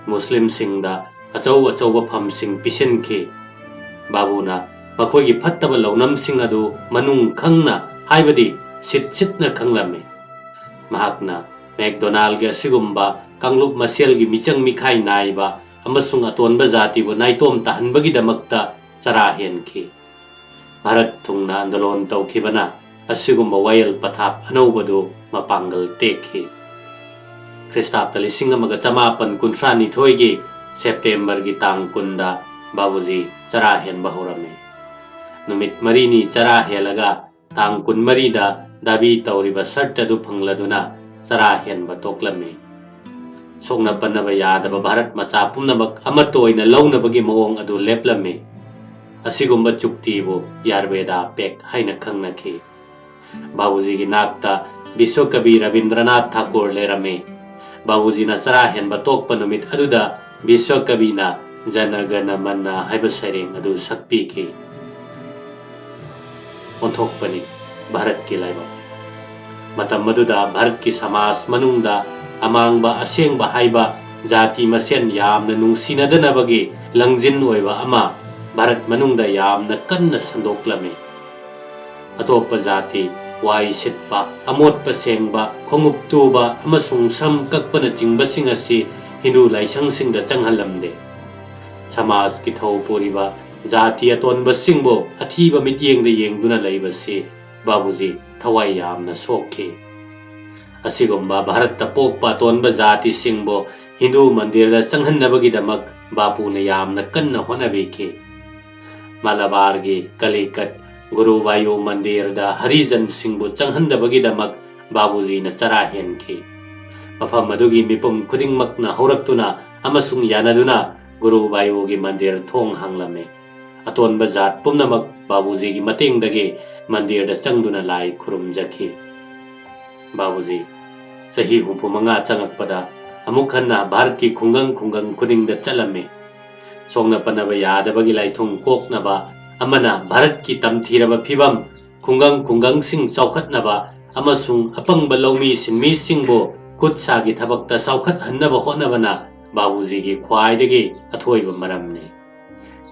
ꯃꯨꯁꯂꯤꯝꯁꯤꯡꯗ ꯑꯆꯧ ꯑꯆꯧꯕ ꯐꯝꯁꯤꯡ ꯄꯤꯁꯤꯟꯈꯤ꯫ ꯕꯥꯕꯨꯅ ꯃꯈꯣꯏꯒꯤ ꯐꯠꯇꯕ ꯂꯧꯅꯝꯁꯤꯡ ꯑꯗꯨ ꯃꯅꯨꯡ ꯈꯪꯅ, ꯍꯥꯏꯕꯗꯤ ꯁꯤꯠ ꯁꯤꯠꯅ ꯈꯪꯂꯝꯃꯤ꯫ ꯃꯍꯥꯛꯅ ꯃꯦꯛꯗꯣꯅꯥꯜꯒꯤ ꯑꯁꯤꯒꯨꯝꯕ ꯀꯥꯡꯂꯨꯞ ꯃꯁꯦꯜꯒꯤ ꯃꯤꯆꯪ ꯃꯤꯈꯥꯏ ꯅꯥꯏꯕ ꯑꯃꯁꯨꯡ ꯑꯇꯣꯟꯕ ꯖꯥꯇꯤꯕꯨ ꯅꯥꯏꯇꯣꯝ ꯇꯥꯍꯟꯕꯒꯤꯗꯃꯛꯇ ꯆꯔꯥ ꯍꯦꯟꯈꯤ꯫ ꯚꯥꯔꯠ ꯊꯨꯡꯅ ꯑꯟꯗꯣꯂꯣꯟ ꯇꯧꯈꯤꯕꯅ ꯑꯁꯤꯒꯨꯝꯕ ꯋꯥꯌꯦꯜ ꯄꯊꯥꯞ ꯑꯅꯧꯕꯗꯨ ꯃꯄꯥꯡꯒꯜ ꯇꯦꯛꯈꯤ꯫ ꯈ꯭ꯔꯤꯁꯇꯥꯕꯇ ꯂꯤꯁꯤꯡ ꯑꯃꯒ ꯆꯃꯥꯄꯟ ꯀꯨꯟꯊ꯭ꯔꯥ ꯅꯤꯊꯣꯏꯒꯤ ꯁꯦꯞꯇꯦꯝꯕꯔꯒꯤ ꯇꯥꯡ ꯀꯨꯟꯗ ꯕꯥꯕꯨꯖꯤ ꯆꯔꯥ ꯍꯦꯟꯕ ꯍꯧꯔꯝꯃꯤ꯫ ꯅꯨꯃꯤꯠ ꯃꯔꯤꯅꯤ ꯆꯔꯥ ꯍꯦꯜꯂꯒ ꯇꯥꯡ ꯀꯨꯟꯃꯔꯤꯗ ꯗꯥꯕꯤ ꯇꯧꯔꯤꯕ ꯁꯔꯠ ꯑꯗꯨ ꯐꯪꯂꯗꯨꯅ ꯆꯔꯥ ꯍꯦꯟꯕ ꯇꯣꯛꯂꯝꯃꯤ꯫ ꯁꯣꯛꯅ ꯄꯟꯅꯕ ꯌꯥꯗꯕ ꯚꯥꯔꯠ ꯃꯆꯥ ꯄꯨꯝꯅꯃꯛ ꯑꯃꯠꯇ ꯑꯣꯏꯅ ꯂꯧꯅꯕꯒꯤ ꯃꯑꯣꯡ ꯑꯗꯨ ꯂꯦꯞꯂꯝꯃꯤ꯫ ꯑꯁꯤꯒꯨꯝꯕ ꯆꯨꯛꯇꯤꯕꯨ ꯌꯥꯔꯕꯦꯗꯥ ꯄꯦꯛ ꯍꯥꯏꯅ ꯈꯪꯅꯈꯤ꯫ ꯕꯥꯕꯨꯖꯤꯒꯤ ꯅꯥꯛꯇ ꯕꯤꯁ꯭ꯋꯀꯕꯤ ꯔꯕꯤꯟꯗ꯭ꯔꯅꯥꯊ ꯊꯥꯀꯨꯔ ꯂꯩꯔꯝꯃꯤ꯫ ꯕꯥꯕꯨꯖꯤꯅ ꯆꯔꯥ ꯍꯦꯟꯕ ꯇꯣꯛꯄ ꯅꯨꯃꯤꯠ ꯑꯗꯨꯗ ꯕꯤꯁ꯭ꯋꯀꯕꯤꯅ ꯖꯅ ꯒꯅ ꯃꯅ ꯍꯥꯏꯕ ꯁꯩꯔꯦꯡ ꯑꯗꯨ ꯁꯛꯄꯤꯈꯤ꯫ ꯑꯣꯟꯊꯣꯛꯄꯅꯤ ꯚꯥꯔꯠꯀꯤ ꯂꯥꯏꯕꯛ꯫ ꯃꯇꯝ ꯑꯗꯨꯗ ꯚꯥꯔꯠꯀꯤ ꯁꯃꯥꯖ ꯃꯅꯨꯡꯗ ꯑꯃꯥꯡꯕ ꯑꯁꯦꯡꯕ ꯍꯥꯏꯕ ꯖꯥꯇꯤ ꯃꯁꯦꯟ ꯌꯥꯝꯅ ꯅꯨꯡꯁꯤꯅꯗꯅꯕꯒꯤ ꯂꯪꯖꯤꯟ ꯑꯣꯏꯕ ꯑꯃ ꯚꯥꯔꯠ ꯃꯅꯨꯡꯗ ꯌꯥꯝꯅ ꯀꯟꯅ ꯁꯟꯗꯣꯛꯂꯝꯃꯤ꯫ ꯑꯇꯣꯞꯄ ꯖꯥꯇꯤ, ꯋꯥꯏ ꯁꯤꯠꯄ, ꯑꯃꯣꯠꯄ ꯁꯦꯡꯕ, ꯈꯣꯡꯎꯞ ꯇꯨꯕ ꯑꯃꯁꯨꯡ ꯁꯝ ꯀꯛꯄꯅꯆꯤꯡꯕꯁꯤꯡ ꯑꯁꯤ ꯍꯤꯟꯗꯨ ꯂꯥꯏꯁꯪꯁꯤꯡꯗ ꯆꯪꯍꯜꯂꯝꯗꯦ꯫ ꯁꯃꯥꯖꯀꯤ ꯊꯧ ꯄꯨꯔꯤꯕ ꯖꯥꯇꯤ ꯑꯇꯣꯟꯕꯁꯤꯡꯕꯨ ꯑꯊꯤꯕ ꯃꯤꯠꯌꯦꯡꯗ ꯌꯦꯡꯗꯨꯅ ꯂꯩꯕꯁꯤ ꯕꯥꯕꯨꯖꯤ ꯊꯋꯥꯏ ꯌꯥꯝꯅ ꯁꯣꯛꯈꯤ꯫ ꯑꯁꯤꯒꯨꯝꯕ ꯚꯥꯔꯠꯇ ꯄꯣꯛꯄ ꯑꯇꯣꯟꯕ ꯖꯥꯇꯤꯁꯤꯡꯕꯨ ꯍꯤꯟꯗꯨ ꯃꯟꯗꯤꯔꯗ ꯆꯪꯍꯟꯅꯕꯒꯤꯗꯃꯛ ꯕꯥꯄꯨꯅ ꯌꯥꯝꯅ ꯀꯟꯅ ꯍꯣꯠꯅꯕꯤꯈꯤ꯫ ꯃꯂꯕꯥꯔꯒꯤ ꯀꯂꯤꯀꯠ ꯒꯨꯔꯨꯚꯥꯌꯨ ꯃꯟꯗꯤꯔꯗ ꯍꯔꯤꯖꯟꯁꯤꯡꯕꯨ ꯆꯪꯍꯟꯗꯕꯒꯤꯗꯃꯛ ꯕꯥꯕꯨꯖꯤꯅ ꯆꯔꯥ ꯍꯦꯟꯈꯤ꯫ ꯃꯐꯝ ꯑꯗꯨꯒꯤ ꯃꯤꯄꯨꯝ ꯈꯨꯗꯤꯡꯃꯛꯅ ꯍꯧꯔꯛꯇꯨꯅ ꯑꯃꯁꯨꯡ ꯌꯥꯅꯗꯨꯅ ꯒꯨꯔꯨ ꯕꯥꯌꯣꯒꯤ ꯃꯟꯗꯤꯔ ꯊꯣꯡ ꯍꯥꯡꯂꯝꯃꯤ꯫ ꯑꯇꯣꯟꯕ ꯖꯥꯠ ꯄꯨꯝꯅꯃꯛ ꯕꯥꯕꯨꯖꯤꯒꯤ ꯃꯇꯦꯡꯗꯒꯤ ꯃꯟꯗꯤꯔꯗ ꯆꯪꯗꯨꯅ ꯂꯥꯏ ꯈꯨꯔꯨꯝꯖꯈꯤ꯫ ꯕꯥꯕꯨꯖꯤ ꯆꯍꯤ ꯍꯨꯝꯐꯨ ꯃꯉꯥ ꯆꯪꯉꯛꯄꯗ ꯑꯃꯨꯛ ꯍꯟꯅ ꯚꯥꯔꯠꯀꯤ ꯈꯨꯡꯒꯪ ꯈꯨꯡꯒꯪ ꯈꯨꯗꯤꯡꯗ ꯆꯠꯂꯝꯃꯤ꯫ ꯁꯣꯛꯅ ꯄꯟꯅꯕ ꯌꯥꯗꯕꯒꯤ ꯂꯥꯏꯊꯨꯡ ꯀꯣꯛꯅꯕ ꯑꯃꯅ ꯚꯥꯔꯠꯀꯤ ꯇꯝꯊꯤꯔꯕ ꯐꯤꯕꯝ, ꯈꯨꯡꯒꯪ ꯈꯨꯡꯒꯪꯁꯤꯡ ꯆꯥꯎꯈꯠꯅꯕ ꯑꯃꯁꯨꯡ ꯑꯄꯪꯕ ꯂꯧꯃꯤ ꯁꯤꯟꯃꯤꯁꯤꯡꯕꯨ ꯈꯨꯠ ꯁꯥꯒꯤ ꯊꯕꯛꯇ ꯆꯥꯎꯈꯠꯍꯟꯅꯕ ꯍꯣꯠꯅꯕꯅ ꯕꯥꯕꯨꯖꯤꯒꯤ ꯈ꯭ꯋꯥꯏꯗꯒꯤ ꯑꯊꯣꯏꯕ ꯃꯔꯝꯅꯤ꯫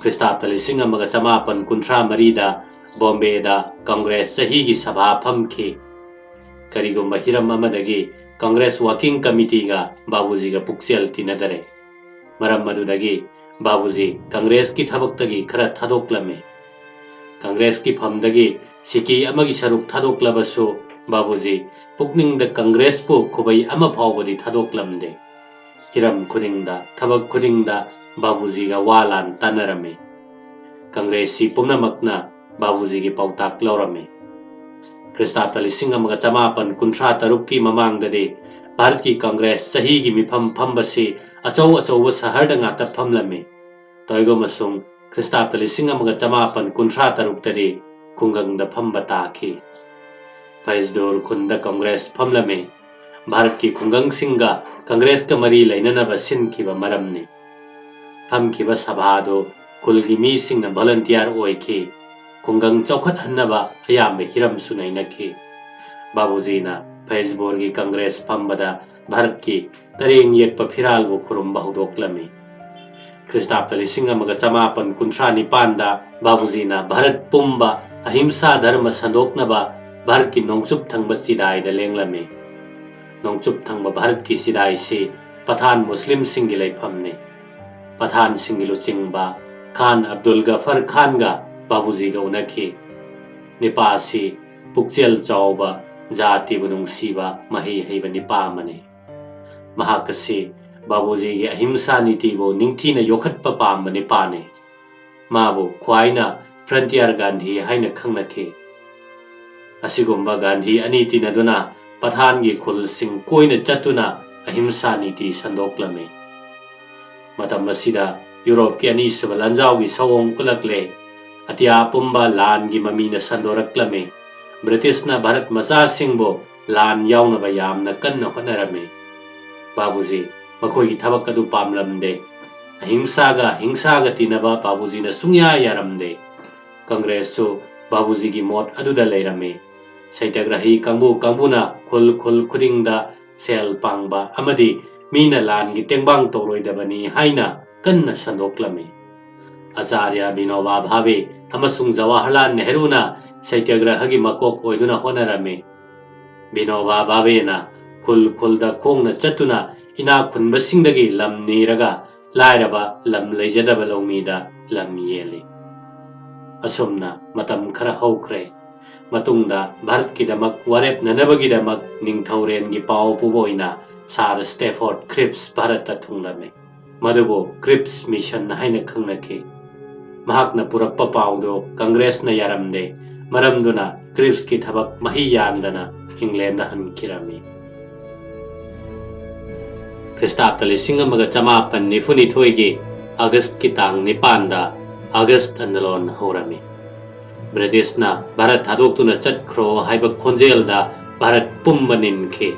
ꯈ꯭ꯔꯤꯁꯇꯥꯕꯇ ꯂꯤꯁꯤꯡ ꯑꯃꯒ ꯆꯃꯥꯄꯟ ꯀꯨꯟꯊ꯭ꯔꯥ ꯃꯔꯤꯗ ꯕꯣꯝꯕꯦꯗ ꯀꯪꯒ꯭ꯔꯦꯁ ꯆꯍꯤꯒꯤ ꯁꯚꯥ ꯐꯝꯈꯤ꯫ ꯀꯔꯤꯒꯨꯝꯕ ꯍꯤꯔꯝ ꯑꯃꯗꯒꯤ ꯀꯪꯒ꯭ꯔꯦꯁ ꯋꯥꯀꯤꯡ ꯀꯃꯤꯇꯤꯒ ꯕꯥꯕꯨꯖꯤꯒ ꯄꯨꯛꯆꯦꯜ ꯇꯤꯟꯅꯗꯔꯦ꯫ ꯃꯔꯝ ꯑꯗꯨꯗꯒꯤ ꯕꯥꯕꯨꯖꯤ ꯀꯪꯒ꯭ꯔꯦꯁꯀꯤ ꯊꯕꯛꯇꯒꯤ ꯈꯔ ꯊꯥꯗꯣꯛꯂꯝꯃꯤ꯫ ꯀꯪꯒ꯭ꯔꯦꯁꯀꯤ ꯐꯝꯗꯒꯤ ꯁꯤꯀꯤ ꯑꯃꯒꯤ ꯁꯔꯨꯛ ꯊꯥꯗꯣꯛꯂꯕꯁꯨ ꯕꯥꯕꯨꯖꯤ ꯄꯨꯛꯅꯤꯡꯗ ꯀꯪꯒ꯭ꯔꯦꯁꯄꯨ ꯈꯨꯕꯩ ꯑꯃ ꯐꯥꯎꯕꯗꯤ ꯊꯥꯗꯣꯛꯂꯝꯗꯦ꯫ ꯍꯤꯔꯝ ꯈꯨꯗꯤꯡꯗ, ꯊꯕꯛ ꯈꯨꯗꯤꯡꯗ ꯕꯥꯕꯨꯖꯤꯒ ꯋꯥ ꯂꯥꯟ ꯇꯥꯟꯅꯔꯝꯃꯤ꯫ ꯀꯪꯒ꯭ꯔꯦꯁꯁꯤ ꯄꯨꯝꯅꯃꯛꯅ ꯕꯥꯕꯨꯖꯤꯒꯤ ꯄꯥꯎꯇꯥꯛ ꯂꯧꯔꯝꯃꯤ꯫ ꯈ꯭ꯔꯤꯁꯇꯥꯕꯇ ꯂꯤꯁꯤꯡ ꯑꯃꯒ ꯆꯃꯥꯄꯟ ꯀꯨꯟꯊ꯭ꯔꯥ ꯇꯔꯨꯛꯀꯤ ꯃꯃꯥꯡꯗꯗꯤ ꯚꯥꯔꯠꯀꯤ ꯀꯪꯒ꯭ꯔꯦꯁ ꯆꯍꯤꯒꯤ ꯃꯤꯐꯝ ꯐꯝꯕꯁꯤ ꯑꯆꯧ ꯑꯆꯧꯕ ꯁꯍꯔꯗ ꯉꯥꯛꯇ ꯐꯝꯂꯝꯃꯤ꯫ ꯇꯧꯏꯒꯨꯝꯕꯁꯨꯡ ꯈ꯭ꯔꯤꯁꯇꯥꯕꯇ ꯂꯤꯁꯤꯡ ꯑꯃꯒ ꯆꯃꯥꯄꯟ ꯀꯨꯟꯊ꯭ꯔꯥ ꯇꯔꯨꯛꯇꯗꯤ ꯈꯨꯡꯒꯪꯗ ꯐꯝꯕ ꯇꯥꯈꯤ꯫ ꯐꯩꯖꯗꯨꯔ ꯈꯨꯟꯗ ꯀꯪꯒ꯭ꯔꯦꯁ ꯐꯝꯂꯝꯃꯤ꯫ ꯚꯥꯔꯠꯀꯤ ꯈꯨꯡꯒꯪꯁꯤꯡꯒ ꯀꯪꯒ꯭ꯔꯦꯁꯀ ꯃꯔꯤ ꯂꯩꯅꯅꯕ ꯁꯤꯟꯈꯤꯕ ꯃꯔꯝꯅꯤ꯫ ꯐꯝꯈꯤꯕ ꯁꯚꯥꯗꯨ ꯈꯨꯜꯒꯤ ꯃꯤꯁꯤꯡꯅ ꯚꯣꯂꯟꯇꯤꯌꯥꯔ ꯑꯣꯏꯈꯤ꯫ ꯈꯨꯡꯒꯪ ꯆꯥꯎꯈꯠꯍꯟꯅꯕ ꯑꯌꯥꯝꯕ ꯍꯤꯔꯝꯁꯨ ꯅꯩꯅꯈꯤ꯫ ꯕꯥꯕꯨꯖꯤꯅ ꯐꯩꯖꯕꯨꯔꯒꯤ ꯀꯪꯒ꯭ꯔꯦꯁ ꯐꯝꯕꯗ ꯚꯥꯔꯠꯀꯤ ꯇꯔꯦꯡ ꯌꯦꯛꯄ ꯐꯤꯔꯥꯜꯕꯨ ꯈꯨꯔꯨꯝꯕ ꯍꯧꯗꯣꯛꯂꯝꯃꯤ꯫ ꯈ꯭ꯔꯤꯁꯇꯥꯕꯇ ꯂꯤꯁꯤꯡ ꯑꯃꯒ ꯆꯃꯥꯄꯟ ꯀꯨꯟꯊ꯭ꯔꯥ ꯅꯤꯄꯥꯟꯗ ꯕꯥꯕꯨꯖꯤꯅ ꯚꯥꯔꯠ ꯄꯨꯝꯕ ꯑꯍꯤꯝꯁꯥ ꯙꯔꯃ ꯁꯟꯗꯣꯛꯅꯕ ꯚꯥꯔꯠꯀꯤ ꯅꯣꯡꯆꯨꯞ ꯊꯪꯕ ꯆꯤꯗꯥꯏꯗ ꯂꯦꯡꯂꯝꯃꯤ꯫ ꯅꯣꯡꯆꯨꯞ ꯊꯪꯕ ꯚꯥꯔꯠꯀꯤ ꯆꯤꯗꯥꯏꯁꯤ ꯄꯊꯥꯟ ꯃꯨꯁꯂꯤꯝꯁꯤꯡꯒꯤ ꯂꯩꯐꯝꯅꯤ꯫ ꯄꯊꯥꯟꯁꯤꯡꯒꯤ ꯂꯨꯆꯤꯡꯕ ꯈꯥꯟ ꯑꯕꯗꯨꯜ ꯒꯐꯔ ꯈꯥꯟꯒ ꯕꯥꯕꯨꯖꯤꯒ ꯎꯅꯈꯤ꯫ ꯅꯤꯄꯥ ꯑꯁꯤ ꯄꯨꯛꯆꯦꯜ ꯆꯥꯎꯕ, ꯖꯥꯇꯤꯕꯨ ꯅꯨꯡꯁꯤꯕ, ꯃꯍꯩ ꯍꯩꯕ ꯅꯤꯄꯥ ꯑꯃꯅꯤ꯫ ꯃꯍꯥꯛ ꯑꯁꯤ ꯕꯥꯕꯨꯖꯤꯒꯤ ꯑꯍꯤꯝꯁꯥ ꯅꯤꯇꯤꯕꯨ ꯅꯤꯡꯊꯤꯅ ꯌꯣꯛꯈꯠꯄ ꯄꯥꯝꯕ ꯅꯤꯄꯥꯅꯤ꯫ ꯃꯥꯕꯨ ꯈ꯭ꯋꯥꯏꯅ ꯐ꯭ꯔꯟꯇꯤꯌꯥꯔ ꯒꯥꯟꯙꯤ ꯍꯥꯏꯅ ꯈꯪꯅꯈꯤ꯫ ꯑꯁꯤꯒꯨꯝꯕ ꯒꯥꯟꯙꯤ ꯑꯅꯤ ꯇꯤꯟꯅꯗꯨꯅ ꯄꯊꯥꯟꯒꯤ ꯈꯨꯜꯁꯤꯡ ꯀꯣꯏꯅ ꯆꯠꯇꯨꯅ ꯑꯍꯤꯡꯁꯥ ꯅꯤꯇꯤ ꯁꯟꯗꯣꯛꯂꯝꯃꯤ꯫ ꯃꯇꯝ ꯑꯁꯤꯗ ꯌꯨꯔꯣꯞꯀꯤ ꯑꯅꯤꯁꯨꯕ ꯂꯥꯟꯖꯥꯎꯒꯤ ꯁꯑꯣꯡ ꯎꯠꯂꯛꯂꯦ꯫ ꯑꯇꯤꯌꯥ ꯄꯨꯝꯕ ꯂꯥꯟꯒꯤ ꯃꯃꯤꯅ ꯁꯟꯗꯣꯔꯛꯂꯝꯃꯤ꯫ ꯕ꯭ꯔꯤꯇꯤꯁꯅ ꯚꯥꯔꯠ ꯃꯆꯥꯁꯤꯡꯕꯨ ꯂꯥꯟ ꯌꯥꯎꯅꯕ ꯌꯥꯝꯅ ꯀꯟꯅ ꯍꯣꯠꯅꯔꯝꯃꯤ꯫ ꯕꯥꯕꯨꯖꯤ ꯃꯈꯣꯏꯒꯤ ꯊꯕꯛ ꯑꯗꯨ ꯄꯥꯝꯂꯝꯗꯦ꯫ ꯑꯍꯤꯡꯁꯥꯒ ꯍꯤꯡꯁꯥꯒ ꯇꯤꯟꯅꯕ ꯕꯥꯕꯨꯖꯤꯅ ꯁꯨꯡꯌꯥ ꯌꯥꯔꯝꯗꯦ꯫ ꯀꯪꯒ꯭ꯔꯦꯁꯁꯨ ꯕꯥꯕꯨꯖꯤꯒꯤ ꯃꯣꯠ ꯑꯗꯨꯗ ꯂꯩꯔꯝꯃꯤ꯫ ꯁꯩꯇꯒ꯭ꯔꯍꯤ ꯀꯥꯡꯕꯨ ꯀꯥꯡꯕꯨꯅ ꯈꯨꯜ ꯈꯨꯜ ꯈꯨꯗꯤꯡꯗ ꯁꯦꯜ ꯄꯥꯡꯕ ꯑꯃꯗꯤ ꯃꯤꯅ ꯂꯥꯟꯒꯤ ꯇꯦꯡꯕꯥꯡ ꯇꯧꯔꯣꯏꯗꯕꯅꯤ ꯍꯥꯏꯅ ꯀꯟꯅ ꯁꯟꯗꯣꯛꯂꯝꯃꯤ꯫ ꯑꯆꯥꯔꯌ ꯕꯤꯅꯣꯕꯥ ꯚꯥꯕꯦ ꯑꯃꯁꯨꯡ ꯖꯋꯥꯍꯔꯂꯥꯜ ꯅꯦꯍꯔꯨꯅ ꯁꯩꯇꯒ꯭ꯔꯍꯒꯤ ꯃꯀꯣꯛ ꯑꯣꯏꯗꯨꯅ ꯍꯣꯠꯅꯔꯝꯃꯤ꯫ ꯕꯤꯅꯣꯕꯥ ꯚꯥꯕꯦꯅ ꯈꯨꯜ ꯈꯨꯜꯗ ꯈꯣꯡꯅ ꯆꯠꯇꯨꯅ ꯏꯅꯥꯛ ꯈꯨꯟꯕꯁꯤꯡꯗꯒꯤ ꯂꯝ ꯅꯤꯔꯒ ꯂꯥꯏꯔꯕ ꯂꯝ ꯂꯩꯖꯗꯕ ꯂꯧꯃꯤꯗ ꯂꯝ ꯌꯦꯜꯂꯤ꯫ ꯑꯁꯨꯝꯅ ꯃꯇꯝ ꯈꯔ ꯍꯧꯈ꯭ꯔꯦ꯫ ꯃꯇꯨꯡꯗ ꯚꯥꯔꯠꯀꯤꯗꯃꯛ ꯋꯥꯔꯦꯞꯅꯅꯕꯒꯤꯗꯃꯛ ꯅꯤꯡꯊꯧꯔꯦꯜꯒꯤ ꯄꯥꯎ ꯄꯨꯕ ꯑꯣꯏꯅ ꯁꯥꯔ ꯁ꯭ꯇꯦꯐꯣꯔꯗ ꯀ꯭ꯔꯤꯞꯁ ꯚꯥꯔꯠꯇ ꯊꯨꯡꯂꯝꯃꯤ꯫ ꯃꯗꯨꯕꯨ ꯀ꯭ꯔꯤꯞꯁ ꯃꯤꯁꯟ ꯍꯥꯏꯅ ꯈꯪꯅꯈꯤ꯫ ꯃꯍꯥꯛꯅ ꯄꯨꯔꯛꯄ ꯄꯥꯎꯗꯨ ꯀꯪꯒ꯭ꯔꯦꯁꯅ ꯌꯥꯔꯝꯗꯦ꯫ ꯃꯔꯝꯗꯨꯅ ꯀ꯭ꯔꯤꯞꯁꯀꯤ ꯊꯕꯛ ꯃꯍꯩ ꯌꯥꯟꯗꯅ ꯏꯪꯂꯦꯟꯗ ꯍꯟꯈꯤꯔꯝꯃꯤ꯫ ꯈ꯭ꯔꯤꯁꯇꯥꯕꯇ ꯂꯤꯁꯤꯡ ꯑꯃꯒ ꯆꯃꯥꯄꯟ ꯅꯤꯐꯨꯅꯤꯊꯣꯏꯒꯤ ꯑꯥꯒꯁꯠꯀꯤ ꯇꯥꯡ ꯅꯤꯄꯥꯟꯗ ꯑꯥꯒꯁꯠ ꯑꯟꯗꯂꯣꯟ ꯍꯧꯔꯝꯃꯤ꯫ ꯕ꯭ꯔꯤꯇꯤꯁꯅ ꯚꯥꯔꯠ ꯊꯥꯗꯣꯛꯇꯨꯅ ꯆꯠꯈ꯭ꯔꯣ ꯍꯥꯏꯕ ꯈꯣꯟꯖꯦꯜꯗ ꯚꯥꯔꯠ ꯄꯨꯝꯕ ꯅꯤꯟꯈꯤ꯫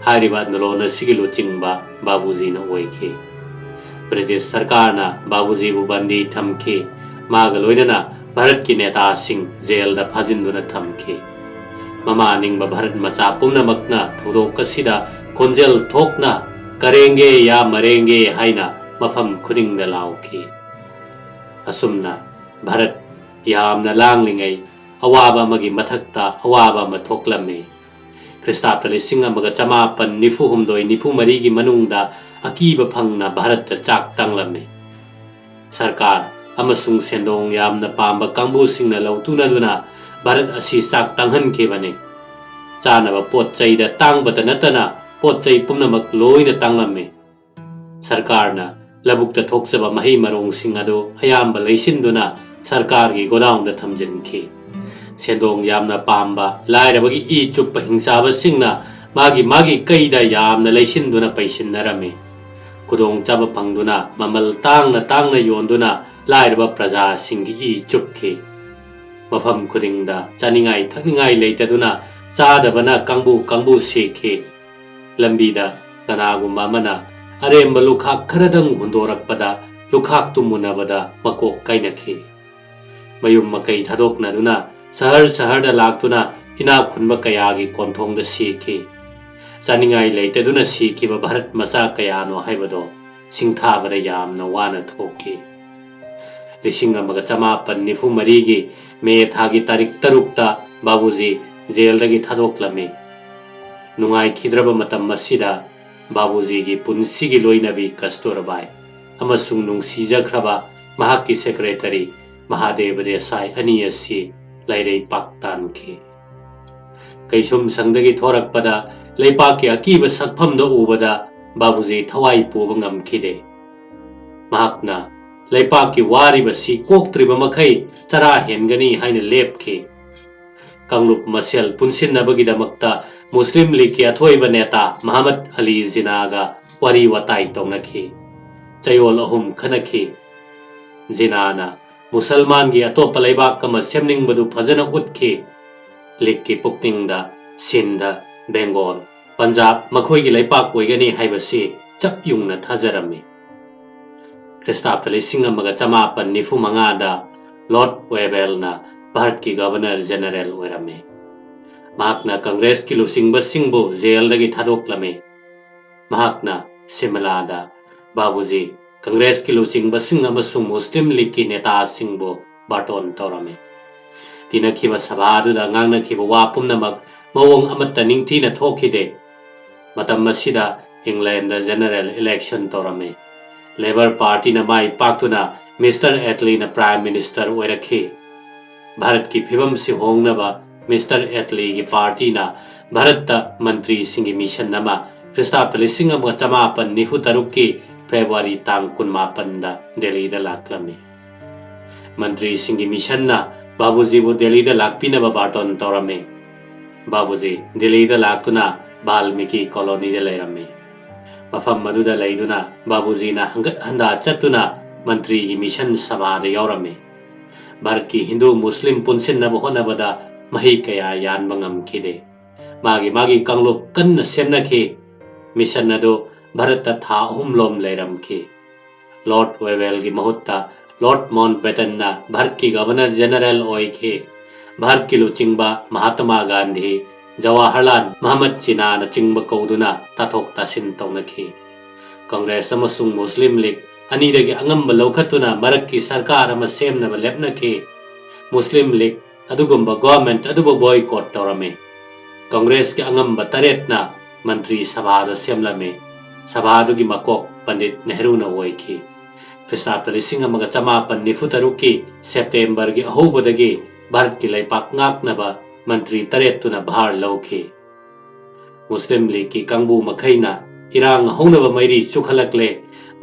ꯍꯥꯏꯔꯤꯕ ꯑꯟꯗꯂꯣꯟ ꯑꯁꯤꯒꯤ ꯂꯨꯆꯤꯡꯕ ꯕꯥꯕꯨꯖꯤꯅ ꯑꯣꯏꯈꯤ꯫ ꯕ꯭ꯔꯤꯇꯤꯁ ꯁꯔꯀꯥꯔꯅ ꯕꯥꯕꯨꯖꯤꯕꯨ ꯕꯟꯗꯤ ꯊꯝꯈꯤ꯫ ꯃꯥꯒ ꯂꯣꯏꯅꯅ ꯚꯥꯔꯠꯀꯤ ꯅꯦꯇꯥꯁꯤꯡ ꯖꯦꯜꯗ ꯐꯥꯖꯤꯟꯗꯨꯅ ꯊꯝꯈꯤ꯫ ꯃꯃꯥ ꯅꯤꯡꯕ ꯚꯥꯔꯠ ꯃꯆꯥ ꯄꯨꯝꯅꯃꯛꯅ ꯊꯧꯗꯣꯛ ꯑꯁꯤꯗ ꯈꯣꯟꯖꯦꯜ ꯊꯣꯛꯅ "ꯀꯔꯦꯡꯒꯦ ꯌꯥ ꯃꯔꯦꯡꯒꯦ" ꯍꯥꯏꯅ ꯃꯐꯝ ꯈꯨꯗꯤꯡꯗ ꯂꯥꯎꯈꯤ꯫ ꯑꯁꯨꯝꯅ ꯚꯥꯔꯠ ꯌꯥꯝꯅ ꯂꯥꯡꯂꯤꯉꯩ ꯑꯋꯥꯕ ꯑꯃꯒꯤ ꯃꯊꯛꯇ ꯑꯋꯥꯕ ꯑꯃ ꯊꯣꯛꯂꯝꯃꯤ꯫ ꯈ꯭ꯔꯤꯁꯇꯥꯕꯇ ꯂꯤꯁꯤꯡ ꯑꯃꯒ ꯆꯃꯥꯄꯟ ꯅꯤꯐꯨ ꯍꯨꯝꯗꯣꯏ ꯅꯤꯐꯨ ꯃꯔꯤꯒꯤ ꯃꯅꯨꯡꯗ ꯑꯀꯤꯕ ꯐꯪꯅ ꯚꯥꯔꯠꯇ ꯆꯥꯛ ꯇꯥꯡꯂꯝꯃꯤ꯫ ꯁꯔꯀꯥꯔ ꯑꯃꯁꯨꯡ ꯁꯦꯟꯗꯣꯡ ꯌꯥꯝꯅ ꯄꯥꯝꯕ ꯀꯥꯡꯕꯨꯁꯤꯡꯅ ꯂꯧꯇꯨꯅꯗꯨꯅ ꯚꯥꯔꯠ ꯑꯁꯤ ꯆꯥꯛ ꯇꯥꯡꯍꯟꯈꯤꯕꯅꯤ꯫ ꯆꯥꯅꯕ ꯄꯣꯠ ꯆꯩꯗ ꯇꯥꯡꯕꯇ ꯅꯠꯇꯅ ꯄꯣꯠ ꯆꯩ ꯄꯨꯝꯅꯃꯛ ꯂꯣꯏꯅ ꯇꯥꯡꯂꯝꯃꯤ꯫ ꯁꯔꯀꯥꯔꯅ ꯂꯧꯕꯨꯛꯇ ꯊꯣꯛꯆꯕ ꯃꯍꯩ ꯃꯔꯣꯡꯁꯤꯡ ꯑꯗꯨ ꯑꯌꯥꯝꯕ ꯂꯩꯁꯤꯟꯗꯨꯅ ꯁꯔꯀꯥꯔꯒꯤ ꯒꯣꯗꯥꯎꯟꯗ ꯊꯝꯖꯤꯟꯈꯤ꯫ ꯁꯦꯟꯗꯣꯡ ꯌꯥꯝꯅ ꯄꯥꯝꯕ ꯂꯥꯏꯔꯕꯒꯤ ꯏ ꯆꯨꯞꯄ ꯍꯤꯡꯆꯥꯕꯁꯤꯡꯅ ꯃꯥꯒꯤ ꯃꯥꯒꯤ ꯀꯩꯗ ꯌꯥꯝꯅ ꯂꯩꯁꯤꯟꯗꯨꯅ ꯄꯩꯁꯤꯟꯅꯔꯝꯃꯤ꯫ ꯈꯨꯗꯣꯡꯆꯥꯕ ꯐꯪꯗꯨꯅ ꯃꯃꯜ ꯇꯥꯡꯅ ꯇꯥꯡꯅ ꯌꯣꯟꯗꯨꯅ ꯂꯥꯏꯔꯕ ꯄ꯭ꯔꯖꯥꯁꯤꯡꯒꯤ ꯏ ꯆꯨꯞꯈꯤ꯫ ꯃꯐꯝ ꯈꯨꯗꯤꯡꯗ ꯆꯥꯅꯤꯡꯉꯥꯏ ꯊꯛꯅꯤꯡꯉꯥꯏ ꯂꯩꯇꯗꯨꯅ ꯆꯥꯗꯕꯅ ꯀꯥꯡꯕꯨ ꯀꯥꯡꯕꯨ ꯁꯤꯈꯤ꯫ ꯂꯝꯕꯤꯗ ꯀꯅꯥꯒꯨꯝꯕ ꯑꯃꯅ ꯑꯔꯦꯝꯕ ꯂꯨꯈꯥꯛ ꯈꯔꯗꯪ ꯍꯨꯟꯗꯣꯔꯛꯄꯗ ꯂꯨꯈꯥꯛꯇꯨ ꯃꯨꯟꯅꯕꯗ ꯃꯀꯣꯛ ꯀꯥꯏꯅꯈꯤ꯫ ꯃꯌꯨꯝ ꯃꯀꯩ ꯊꯥꯗꯣꯛꯅꯗꯨꯅ ꯁꯍꯔ ꯁꯍꯔꯗ ꯂꯥꯛꯇꯨꯅ ꯏꯅꯥꯛ ꯈꯨꯟꯕ ꯀꯌꯥꯒꯤ ꯀꯣꯟꯊꯣꯡꯗ ꯁꯤꯈꯤ꯫ ꯆꯥꯅꯤꯡꯉꯥꯏ ꯂꯩꯇꯗꯨꯅ ꯁꯤꯈꯤꯕ ꯚꯥꯔꯠ ꯃꯆꯥ ꯀꯌꯥꯅꯣ ꯍꯥꯏꯕꯗꯣ ꯁꯤꯡꯊꯥꯕꯗ ꯌꯥꯝꯅ ꯋꯥꯅ ꯊꯣꯛꯈꯤ꯫ ꯂꯤꯁꯤꯡ ꯑꯃꯒ ꯆꯃꯥꯄꯟ ꯅꯤꯐꯨ ꯃꯔꯤꯒꯤ ꯃꯦ ꯊꯥꯒꯤ ꯇꯥꯔꯤꯛ ꯇꯔꯨꯛꯇ ꯕꯥꯕꯨꯖꯤ ꯖꯦꯜꯗꯒꯤ ꯊꯥꯗꯣꯛꯂꯝꯃꯤ꯫ ꯅꯨꯡꯉꯥꯏꯈꯤꯗ꯭ꯔꯕ ꯃꯇꯝ ꯑꯁꯤꯗ ꯕꯥꯕꯨꯖꯤꯒꯤ ꯄꯨꯟꯁꯤꯒꯤ ꯂꯣꯏꯅꯕꯤ ꯀꯁꯇꯨꯔꯕꯥꯏ ꯑꯃꯁꯨꯡ ꯅꯨꯡꯁꯤꯖꯈ꯭ꯔꯕ ꯃꯍꯥꯛꯀꯤ ꯁꯦꯀ꯭ꯔꯦꯇꯔꯤ ꯃꯍꯥꯗꯦꯕ ꯗꯦꯁꯥꯏ ꯑꯅꯤ ꯑꯁꯤ ꯂꯩꯔꯩ ꯄꯥꯛ ꯇꯥꯟꯈꯤ꯫ ꯀꯩꯁꯨꯝ ꯁꯪꯗꯒꯤ ꯊꯣꯔꯛꯄꯗ ꯂꯩꯄꯥꯛꯀꯤ ꯑꯀꯤꯕ ꯁꯛꯐꯝꯗ ꯎꯕꯗ ꯕꯥꯕꯨꯖꯤ ꯊꯋꯥꯏ ꯄꯨꯕ ꯉꯝꯈꯤꯗꯦ꯫ ꯃꯍꯥꯛꯅ ꯂꯩꯄꯥꯛꯀꯤ ꯋꯥꯔꯤꯕꯁꯤ ꯀꯣꯛꯇ꯭ꯔꯤꯕ ꯃꯈꯩ ꯆꯔꯥ ꯍꯦꯟꯒꯅꯤ ꯍꯥꯏꯅ ꯂꯦꯞꯈꯤ꯫ ꯀꯥꯡꯂꯨꯞ ꯃꯁꯦꯜ ꯄꯨꯟꯁꯤꯟꯅꯕꯒꯤꯗꯃꯛꯇ ꯃꯨꯁꯂꯤꯝ ꯂꯤꯒꯀꯤ ꯑꯊꯣꯏꯕ ꯅꯦꯇꯥ ꯃꯍꯃꯗ ꯑꯂꯤ ꯖꯤꯅꯥꯒ ꯋꯥꯔꯤ ꯋꯥꯇꯥꯏ ꯇꯧꯅꯈꯤ꯫ ꯆꯌꯣꯜ ꯑꯍꯨꯝ ꯈꯟꯅꯈꯤ꯫ ꯖꯤꯅꯥꯅ ꯃꯨꯁꯜꯃꯥꯟꯒꯤ ꯑꯇꯣꯞꯄ ꯂꯩꯕꯥꯛ ꯑꯃ ꯁꯦꯝꯅꯤꯡꯕꯗꯨ ꯐꯖꯅ ꯎꯠꯈꯤ꯫ ꯂꯤꯒꯀꯤ ꯄꯨꯛꯅꯤꯡꯗ ꯁꯤꯟꯙ, ꯕꯦꯡꯒꯣꯜ, ꯄꯟꯖꯥꯕ ꯃꯈꯣꯏꯒꯤ ꯂꯩꯄꯥꯛ ꯑꯣꯏꯒꯅꯤ ꯍꯥꯏꯕꯁꯤ ꯆꯞ ꯌꯨꯡꯅ ꯊꯥꯖꯔꯝꯃꯤ꯫ ꯈ꯭ꯔꯤꯁꯇꯥꯕꯗ ꯂꯤꯁꯤꯡ ꯑꯃꯒ ꯆꯃꯥꯄꯟ ꯅꯤꯐꯨ ꯃꯉꯥꯗ ꯂꯣꯔꯗ ꯋꯦꯕꯦꯜꯅ ꯚꯥꯔꯠꯀꯤ ꯒꯚꯔꯅꯔ ꯖꯦꯅꯔꯦꯜ ꯑꯣꯏꯔꯝꯃꯤ꯫ ꯃꯍꯥꯛꯅ ꯀꯪꯒ꯭ꯔꯦꯁꯀꯤ ꯂꯨꯆꯤꯡꯕꯁꯤꯡꯕꯨ ꯖꯦꯜꯗꯒꯤ ꯊꯥꯗꯣꯛꯂꯝꯃꯤ꯫ ꯃꯍꯥꯛꯅ ꯁꯤꯃꯂꯥꯗ ꯕꯥꯕꯨꯖꯤ, ꯀꯪꯒ꯭ꯔꯦꯁꯀꯤ ꯂꯨꯆꯤꯡꯕꯁꯤꯡ ꯑꯃꯁꯨꯡ ꯃꯨꯁꯂꯤꯝ ꯂꯤꯒꯀꯤ ꯅꯦꯇꯥꯁꯤꯡꯕꯨ ꯕꯥꯔꯇꯣꯟ ꯇꯧꯔꯝꯃꯤ꯫ ꯇꯤꯟꯅꯈꯤꯕ ꯁꯚꯥ ꯑꯗꯨꯗ ꯉꯥꯡꯅꯈꯤꯕ ꯋꯥ ꯄꯨꯝꯅꯃꯛ ꯃꯑꯣꯡ ꯑꯃꯠꯇ ꯅꯤꯡꯊꯤꯅ ꯊꯣꯛꯈꯤꯗꯦ꯫ ꯃꯇꯝ ꯑꯁꯤꯗ ꯏꯪꯂꯦꯟꯗ ꯖꯦꯅꯔꯦꯜ ꯏꯂꯦꯛꯁꯟ ꯇꯧꯔꯝꯃꯤ꯫ ꯂꯦꯕꯔ ꯄꯥꯔꯇꯤꯅ ꯃꯥꯏ ꯄꯥꯛꯇꯨꯅ ꯃꯤꯁꯇꯔ ꯑꯦꯠꯂꯤꯅ ꯄ꯭ꯔꯥꯏꯝ ꯃꯤꯅꯤꯁꯇꯔ ꯑꯣꯏꯔꯛꯈꯤ꯫ ꯚꯥꯔꯠꯀꯤ ꯐꯤꯕꯝꯁꯤ ꯍꯣꯡꯅꯕ ꯃꯤꯁꯇꯔ ꯑꯦꯠꯂꯤꯒꯤ ꯄꯥꯔꯇꯤꯅ ꯚꯥꯔꯠꯇ ꯃꯟꯇ꯭ꯔꯤꯁꯤꯡꯒꯤ ꯃꯤꯁꯟ ꯑꯃ ꯈ꯭ꯔꯤꯁꯇꯥꯕꯗ ꯂꯤꯁꯤꯡ ꯑꯃꯒ ꯆꯃꯥꯄꯟ ꯅꯤꯐꯨ ꯇꯔꯨꯛꯀꯤ ꯐꯦꯕ꯭ꯔꯨꯋꯥꯔꯤ ꯇꯥꯡ ꯀꯨꯟꯃꯥꯄꯟꯗ ꯗꯦꯜꯂꯤꯗ ꯂꯥꯛꯂꯝꯃꯤ꯫ ꯃꯟꯇ꯭ꯔꯤꯁꯤꯡꯒꯤ ꯃꯤꯁꯟꯅ ꯕꯥꯕꯨꯖꯤꯕꯨ ꯗꯦꯜꯂꯤꯗ ꯂꯥꯛꯄꯤꯅꯕ ꯕꯥꯔꯇꯣꯟ ꯇꯧꯔꯝꯃꯤ꯫ ꯕꯥꯕꯨꯖꯤ ꯗꯦꯜꯂꯤꯗ ꯂꯥꯛꯇꯨꯅ ꯕꯥꯜꯃꯤꯀꯤ ꯀꯣꯂꯣꯅꯤꯗ ꯂꯩꯔꯝꯃꯤ꯫ ꯃꯐꯝ ꯑꯗꯨꯗ ꯂꯩꯗꯨꯅ ꯕꯥꯕꯨꯖꯤꯅ ꯍꯪꯒꯠ ꯍꯟꯗꯥ ꯆꯠꯇꯨꯅ ꯃꯟꯇ꯭ꯔꯤꯒꯤ ꯃꯤꯁꯟ ꯁꯚꯥꯗ ꯌꯥꯎꯔꯝꯃꯤ꯫ ꯚꯥꯔꯠꯀꯤ ꯍꯤꯟꯗꯨ ꯃꯨꯁꯂꯤꯝ ꯄꯨꯟꯁꯤꯟꯅꯕ ꯍꯣꯠꯅꯕꯗ ꯃꯍꯩ ꯀꯌꯥ ꯌꯥꯟꯕ ꯉꯝꯈꯤꯗꯦ꯫ ꯃꯥꯒꯤ ꯃꯥꯒꯤ ꯀꯥꯡꯂꯨꯞ ꯀꯟꯅ ꯁꯦꯝꯅꯈꯤ꯫ ꯃꯤꯁꯟ ꯑꯗꯨ ꯚꯥꯔꯠꯇ ꯊꯥ ꯑꯍꯨꯝꯂꯣꯝ ꯂꯩꯔꯝꯈꯤ꯫ ꯂꯣꯔꯗ ꯋꯦꯕꯦꯜꯒꯤ ꯃꯍꯨꯠꯇ ꯂꯣꯔꯗ ꯃꯥꯎꯟꯠ ꯕꯦꯇꯟꯅ ꯚꯥꯔꯠꯀꯤ ꯒꯚꯔꯅꯔ ꯖꯦꯅꯔꯦꯜ ꯑꯣꯏꯈꯤ꯫ ꯚꯥꯔꯠꯀꯤ ꯂꯨꯆꯤꯡꯕ ꯃꯍꯥꯇꯃꯥ ꯒꯥꯟꯙꯤ, ꯖꯋꯥꯍꯔꯂꯥꯜ, ꯃꯍꯃꯗ ꯖꯤꯅꯥꯅꯆꯤꯡꯕ ꯀꯧꯗꯨꯅ ꯇꯥꯊꯣꯛ ꯇꯥꯁꯤꯟ ꯇꯧꯅꯈꯤ꯫ ꯀꯪꯒ꯭ꯔꯦꯁ ꯑꯃꯁꯨꯡ ꯃꯨꯁꯂꯤꯝ ꯂꯤꯒ ꯑꯅꯤꯗꯒꯤ ꯑꯉꯝꯕ ꯂꯧꯈꯠꯇꯨꯅ ꯃꯔꯛꯀꯤ ꯁꯔꯀꯥꯔ ꯑꯃ ꯁꯦꯝꯅꯕ ꯂꯦꯞꯅꯈꯤ꯫ ꯃꯨꯁꯂꯤꯝ ꯂꯤꯒ ꯑꯗꯨꯒꯨꯝꯕ ꯒꯣꯚꯔꯟꯃꯦꯟꯠ ꯑꯗꯨꯕꯨ ꯕꯣꯏꯀꯣꯠ ꯇꯧꯔꯝꯃꯤ꯫ ꯀꯪꯒ꯭ꯔꯦꯁꯀꯤ ꯑꯉꯝꯕ ꯇꯔꯦꯠꯅ ꯃꯟꯇ꯭ꯔꯤ ꯁꯚꯥꯗ ꯁꯦꯝꯂꯝꯃꯤ꯫ ꯁꯚꯥꯗꯨꯒꯤ ꯃꯀꯣꯛ ꯄꯟꯗꯤꯠ ꯅꯦꯍꯔꯨꯅ ꯑꯣꯏꯈꯤ꯫ ꯈ꯭ꯔꯤꯁꯇꯥꯕꯇ ꯂꯤꯁꯤꯡ ꯑꯃꯒ ꯆꯃꯥꯄꯟ ꯅꯤꯐꯨ ꯇꯔꯨꯛꯀꯤ ꯁꯦꯞꯇꯦꯝꯕꯔꯒꯤ ꯑꯍꯧꯕꯗꯒꯤ ꯚꯥꯔꯠꯀꯤ ꯂꯩꯄꯥꯛ ꯉꯥꯛꯅꯕ ꯃꯟꯇ꯭ꯔꯤ ꯇꯔꯦꯠꯇꯨꯅ ꯚꯥꯔ ꯂꯧꯈꯤ꯫ ꯃꯨꯁꯂꯤꯝ ꯂꯤꯒꯀꯤ ꯀꯥꯡꯕꯨ ꯃꯈꯩꯅ ꯏꯔꯥꯡ ꯍꯧꯅꯕ ꯃꯩꯔꯤ ꯆꯨꯈꯠꯂꯛꯂꯦ꯫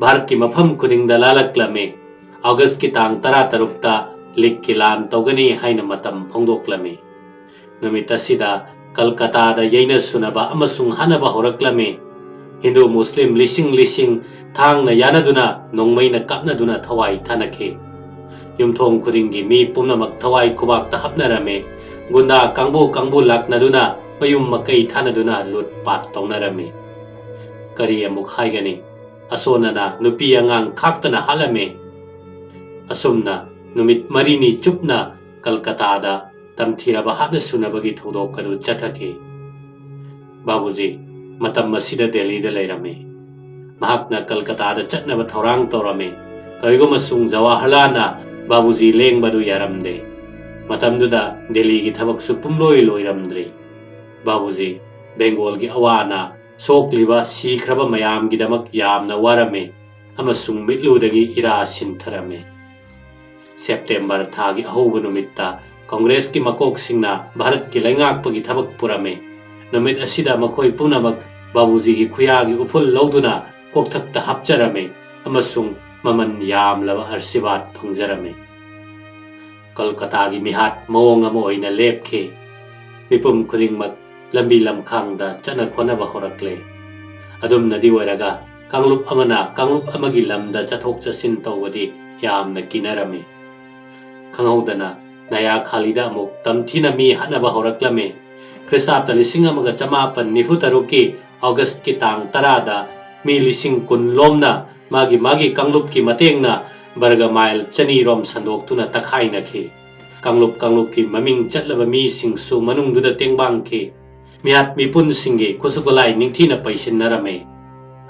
ꯚꯥꯔꯠꯀꯤ ꯃꯐꯝ ꯈꯨꯗꯤꯡꯗ ꯂꯥꯜꯂꯛꯂꯝꯃꯤ꯫ ꯑꯣꯒꯁꯀꯤ ꯇꯥꯡ ꯇꯔꯥꯇꯔꯨꯛꯇ ꯂꯤꯒꯀꯤ ꯂꯥꯟ ꯇꯧꯒꯅꯤ ꯍꯥꯏꯅ ꯃꯇꯝ ꯐꯣꯡꯗꯣꯛꯂꯝꯃꯤ꯫ ꯅꯨꯃꯤꯠ ꯑꯁꯤꯗ ꯀꯜꯀꯇꯥꯗ ꯌꯩꯅ ꯁꯨꯅꯕ ꯑꯃꯁꯨꯡ ꯍꯥꯠꯅꯕ ꯍꯧꯔꯛꯂꯝꯃꯤ꯫ ꯍꯤꯟꯗꯨ ꯃꯨꯁꯂꯤꯝ ꯂꯤꯁꯤꯡ ꯂꯤꯁꯤꯡ ꯊꯥꯡꯅ ꯌꯥꯅꯗꯨꯅ ꯅꯣꯡꯃꯩꯅ ꯀꯥꯞꯅꯗꯨꯅ ꯊꯋꯥꯏ ꯊꯥꯅꯈꯤ꯫ ꯌꯨꯝꯊꯣꯡ ꯈꯨꯗꯤꯡꯒꯤ ꯃꯤ ꯄꯨꯝꯅꯃꯛ ꯊꯋꯥꯏ ꯈꯨꯕꯥꯛꯇ ꯍꯥꯞꯅꯔꯝꯃꯤ꯫ ꯒꯨꯟꯗꯥ ꯀꯥꯡꯕꯨ ꯀꯥꯡꯕꯨ ꯂꯥꯛꯅꯗꯨꯅ ꯃꯌꯨꯝ ꯃꯀꯩ ꯊꯥꯅꯗꯨꯅ ꯂꯨꯠ ꯄꯥꯠ ꯇꯧꯅꯔꯝꯃꯤ꯫ ꯀꯔꯤ ꯑꯃꯨꯛ ꯍꯥꯏꯒꯅꯤ? ꯑꯁꯣꯟꯅꯅ ꯅꯨꯄꯤ ꯑꯉꯥꯡ ꯈꯥꯛꯇꯅ ꯍꯥꯠꯂꯝꯃꯤ꯫ ꯑꯁꯨꯝꯅ ꯅꯨꯃꯤꯠ ꯃꯔꯤꯅꯤ ꯆꯨꯞꯅ ꯀꯜꯀꯇꯥꯗ ꯇꯝꯊꯤꯔꯕ ꯍꯥꯠꯅ ꯁꯨꯅꯕꯒꯤ ꯊꯧꯗꯣꯛ ꯑꯗꯨ ꯆꯠꯊꯈꯤ꯫ ꯕꯥꯕꯨꯖꯤ ꯃꯇꯝ ꯑꯁꯤꯗ ꯗꯦꯜꯂꯤꯗ ꯂꯩꯔꯝꯃꯤ꯫ ꯃꯍꯥꯛꯅ ꯀꯜꯀꯇꯥꯗ ꯆꯠꯅꯕ ꯊꯧꯔꯥꯡ ꯇꯧꯔꯝꯃꯤ꯫ ꯀꯔꯤꯒꯨꯝꯕꯁꯨꯡ ꯖꯋꯥꯍꯔꯂꯥꯜꯅ ꯕꯥꯕꯨꯖꯤ ꯂꯦꯡꯕꯗꯨ ꯌꯥꯔꯝꯗꯦ꯫ ꯃꯇꯝꯗꯨꯗ ꯗꯦꯜꯂꯤꯒꯤ ꯊꯕꯛꯁꯨ ꯄꯨꯝꯂꯣꯏ ꯂꯣꯏꯔꯝꯗ꯭ꯔꯤ꯫ ꯕꯥꯕꯨꯖꯤ ꯕꯦꯡꯒꯣꯜꯒꯤ ꯑꯋꯥ ꯑꯅꯥ ꯁꯣꯛꯂꯤꯕ ꯁꯤꯈ꯭ꯔꯕ ꯃꯌꯥꯝꯒꯤꯗꯃꯛ ꯌꯥꯝꯅ ꯋꯥꯔꯝꯃꯤ ꯑꯃꯁꯨꯡ ꯃꯤꯠꯂꯨꯗꯒꯤ ꯏꯔꯥ ꯁꯤꯟꯊꯔꯝꯃꯤ꯫ ꯁꯦꯞꯇꯦꯝꯕꯔ ꯊꯥꯒꯤ ꯑꯍꯧꯕ ꯅꯨꯃꯤꯠꯇ ꯀꯪꯒ꯭ꯔꯦꯁꯀꯤ ꯃꯀꯣꯛꯁꯤꯡꯅ ꯚꯥꯔꯠꯀꯤ ꯂꯩꯉꯥꯛꯄꯒꯤ ꯊꯕꯛ ꯄꯨꯔꯝꯃꯤ꯫ ꯅꯨꯃꯤꯠ ꯑꯁꯤꯗ ꯃꯈꯣꯏ ꯄꯨꯝꯅꯃꯛ ꯕꯥꯕꯨꯖꯤꯒꯤ ꯈꯨꯌꯥꯒꯤ ꯎꯐꯨꯜ ꯂꯧꯗꯨꯅ ꯀꯣꯛꯊꯛꯇ ꯍꯥꯞꯆꯔꯝꯃꯤ ꯑꯃꯁꯨꯡ ꯃꯃꯜ ꯌꯥꯝꯂꯕ ꯑꯥꯔꯁꯤꯕꯥꯗ ꯐꯪꯖꯔꯝꯃꯤ꯫ ꯀꯜꯀꯇꯥꯒꯤ ꯃꯤꯍꯥꯠ ꯃꯑꯣꯡ ꯑꯃ ꯑꯣꯏꯅ ꯂꯦꯞꯈꯤ꯫ ꯃꯤꯄꯨꯝ ꯈꯨꯗꯤꯡꯃꯛ ꯂꯝꯕꯤ ꯂꯝꯈꯥꯡꯗ ꯆꯠꯅ ꯈꯣꯠꯅꯕ ꯍꯧꯔꯛꯂꯦ꯫ ꯑꯗꯨꯝꯅꯗꯤ ꯑꯣꯏꯔꯒ ꯀꯥꯡꯂꯨꯞ ꯑꯃꯅ ꯀꯥꯡꯂꯨꯞ ꯑꯃꯒꯤ ꯂꯝꯗ ꯆꯠꯊꯣꯛ ꯆꯠꯁꯤꯟ ꯇꯧꯕꯗꯤ ꯌꯥꯝꯅ ꯀꯤꯅꯔꯝꯃꯤ꯫ ꯈꯪꯍꯧꯗꯅ ꯅꯌꯥ ꯈꯥꯂꯤꯗ ꯑꯃꯨꯛ ꯇꯝꯊꯤꯅ ꯃꯤ ꯍꯥꯠꯅꯕ ꯍꯧꯔꯛꯂꯝꯃꯤ꯫ ꯈ꯭ꯔꯤꯁꯇꯥꯕꯇ ꯂꯤꯁꯤꯡ ꯑꯃꯒ ꯆꯃꯥꯄꯟ ꯅꯤꯐꯨ ꯇꯔꯨꯛꯀꯤ ꯑꯣꯒꯁꯀꯤ ꯇꯥꯡ ꯇꯔꯥꯗ ꯃꯤ ꯂꯤꯁꯤꯡ ꯀꯨꯟ ꯂꯣꯝꯅ ꯃꯥꯒꯤ ꯃꯥꯒꯤ ꯀꯥꯡꯂꯨꯞꯀꯤ ꯃꯇꯦꯡꯅ ꯕꯔꯒ ꯃꯥꯏꯜ ꯆꯅꯤ ꯔꯣꯝ ꯁꯟꯗꯣꯛꯇꯨꯅ ꯇꯛꯈꯥꯏꯅꯈꯤ꯫ ꯀꯥꯡꯂꯨꯞ ꯀꯥꯡꯂꯨꯞꯀꯤ ꯃꯃꯤꯡ ꯆꯠꯂꯕ ꯃꯤꯁꯤꯡꯁꯨ ꯃꯅꯨꯡꯗꯨꯗ ꯇꯦꯡꯕꯥꯡꯈꯤ꯫ ꯃꯤꯍꯥꯠ ꯃꯤꯄꯨꯟꯁꯤꯡꯒꯤ ꯈꯨꯠꯁꯨ ꯈꯨꯠꯂꯥꯏ ꯅꯤꯡꯊꯤꯅ ꯄꯩꯁꯤꯟꯅꯔꯝꯃꯤ꯫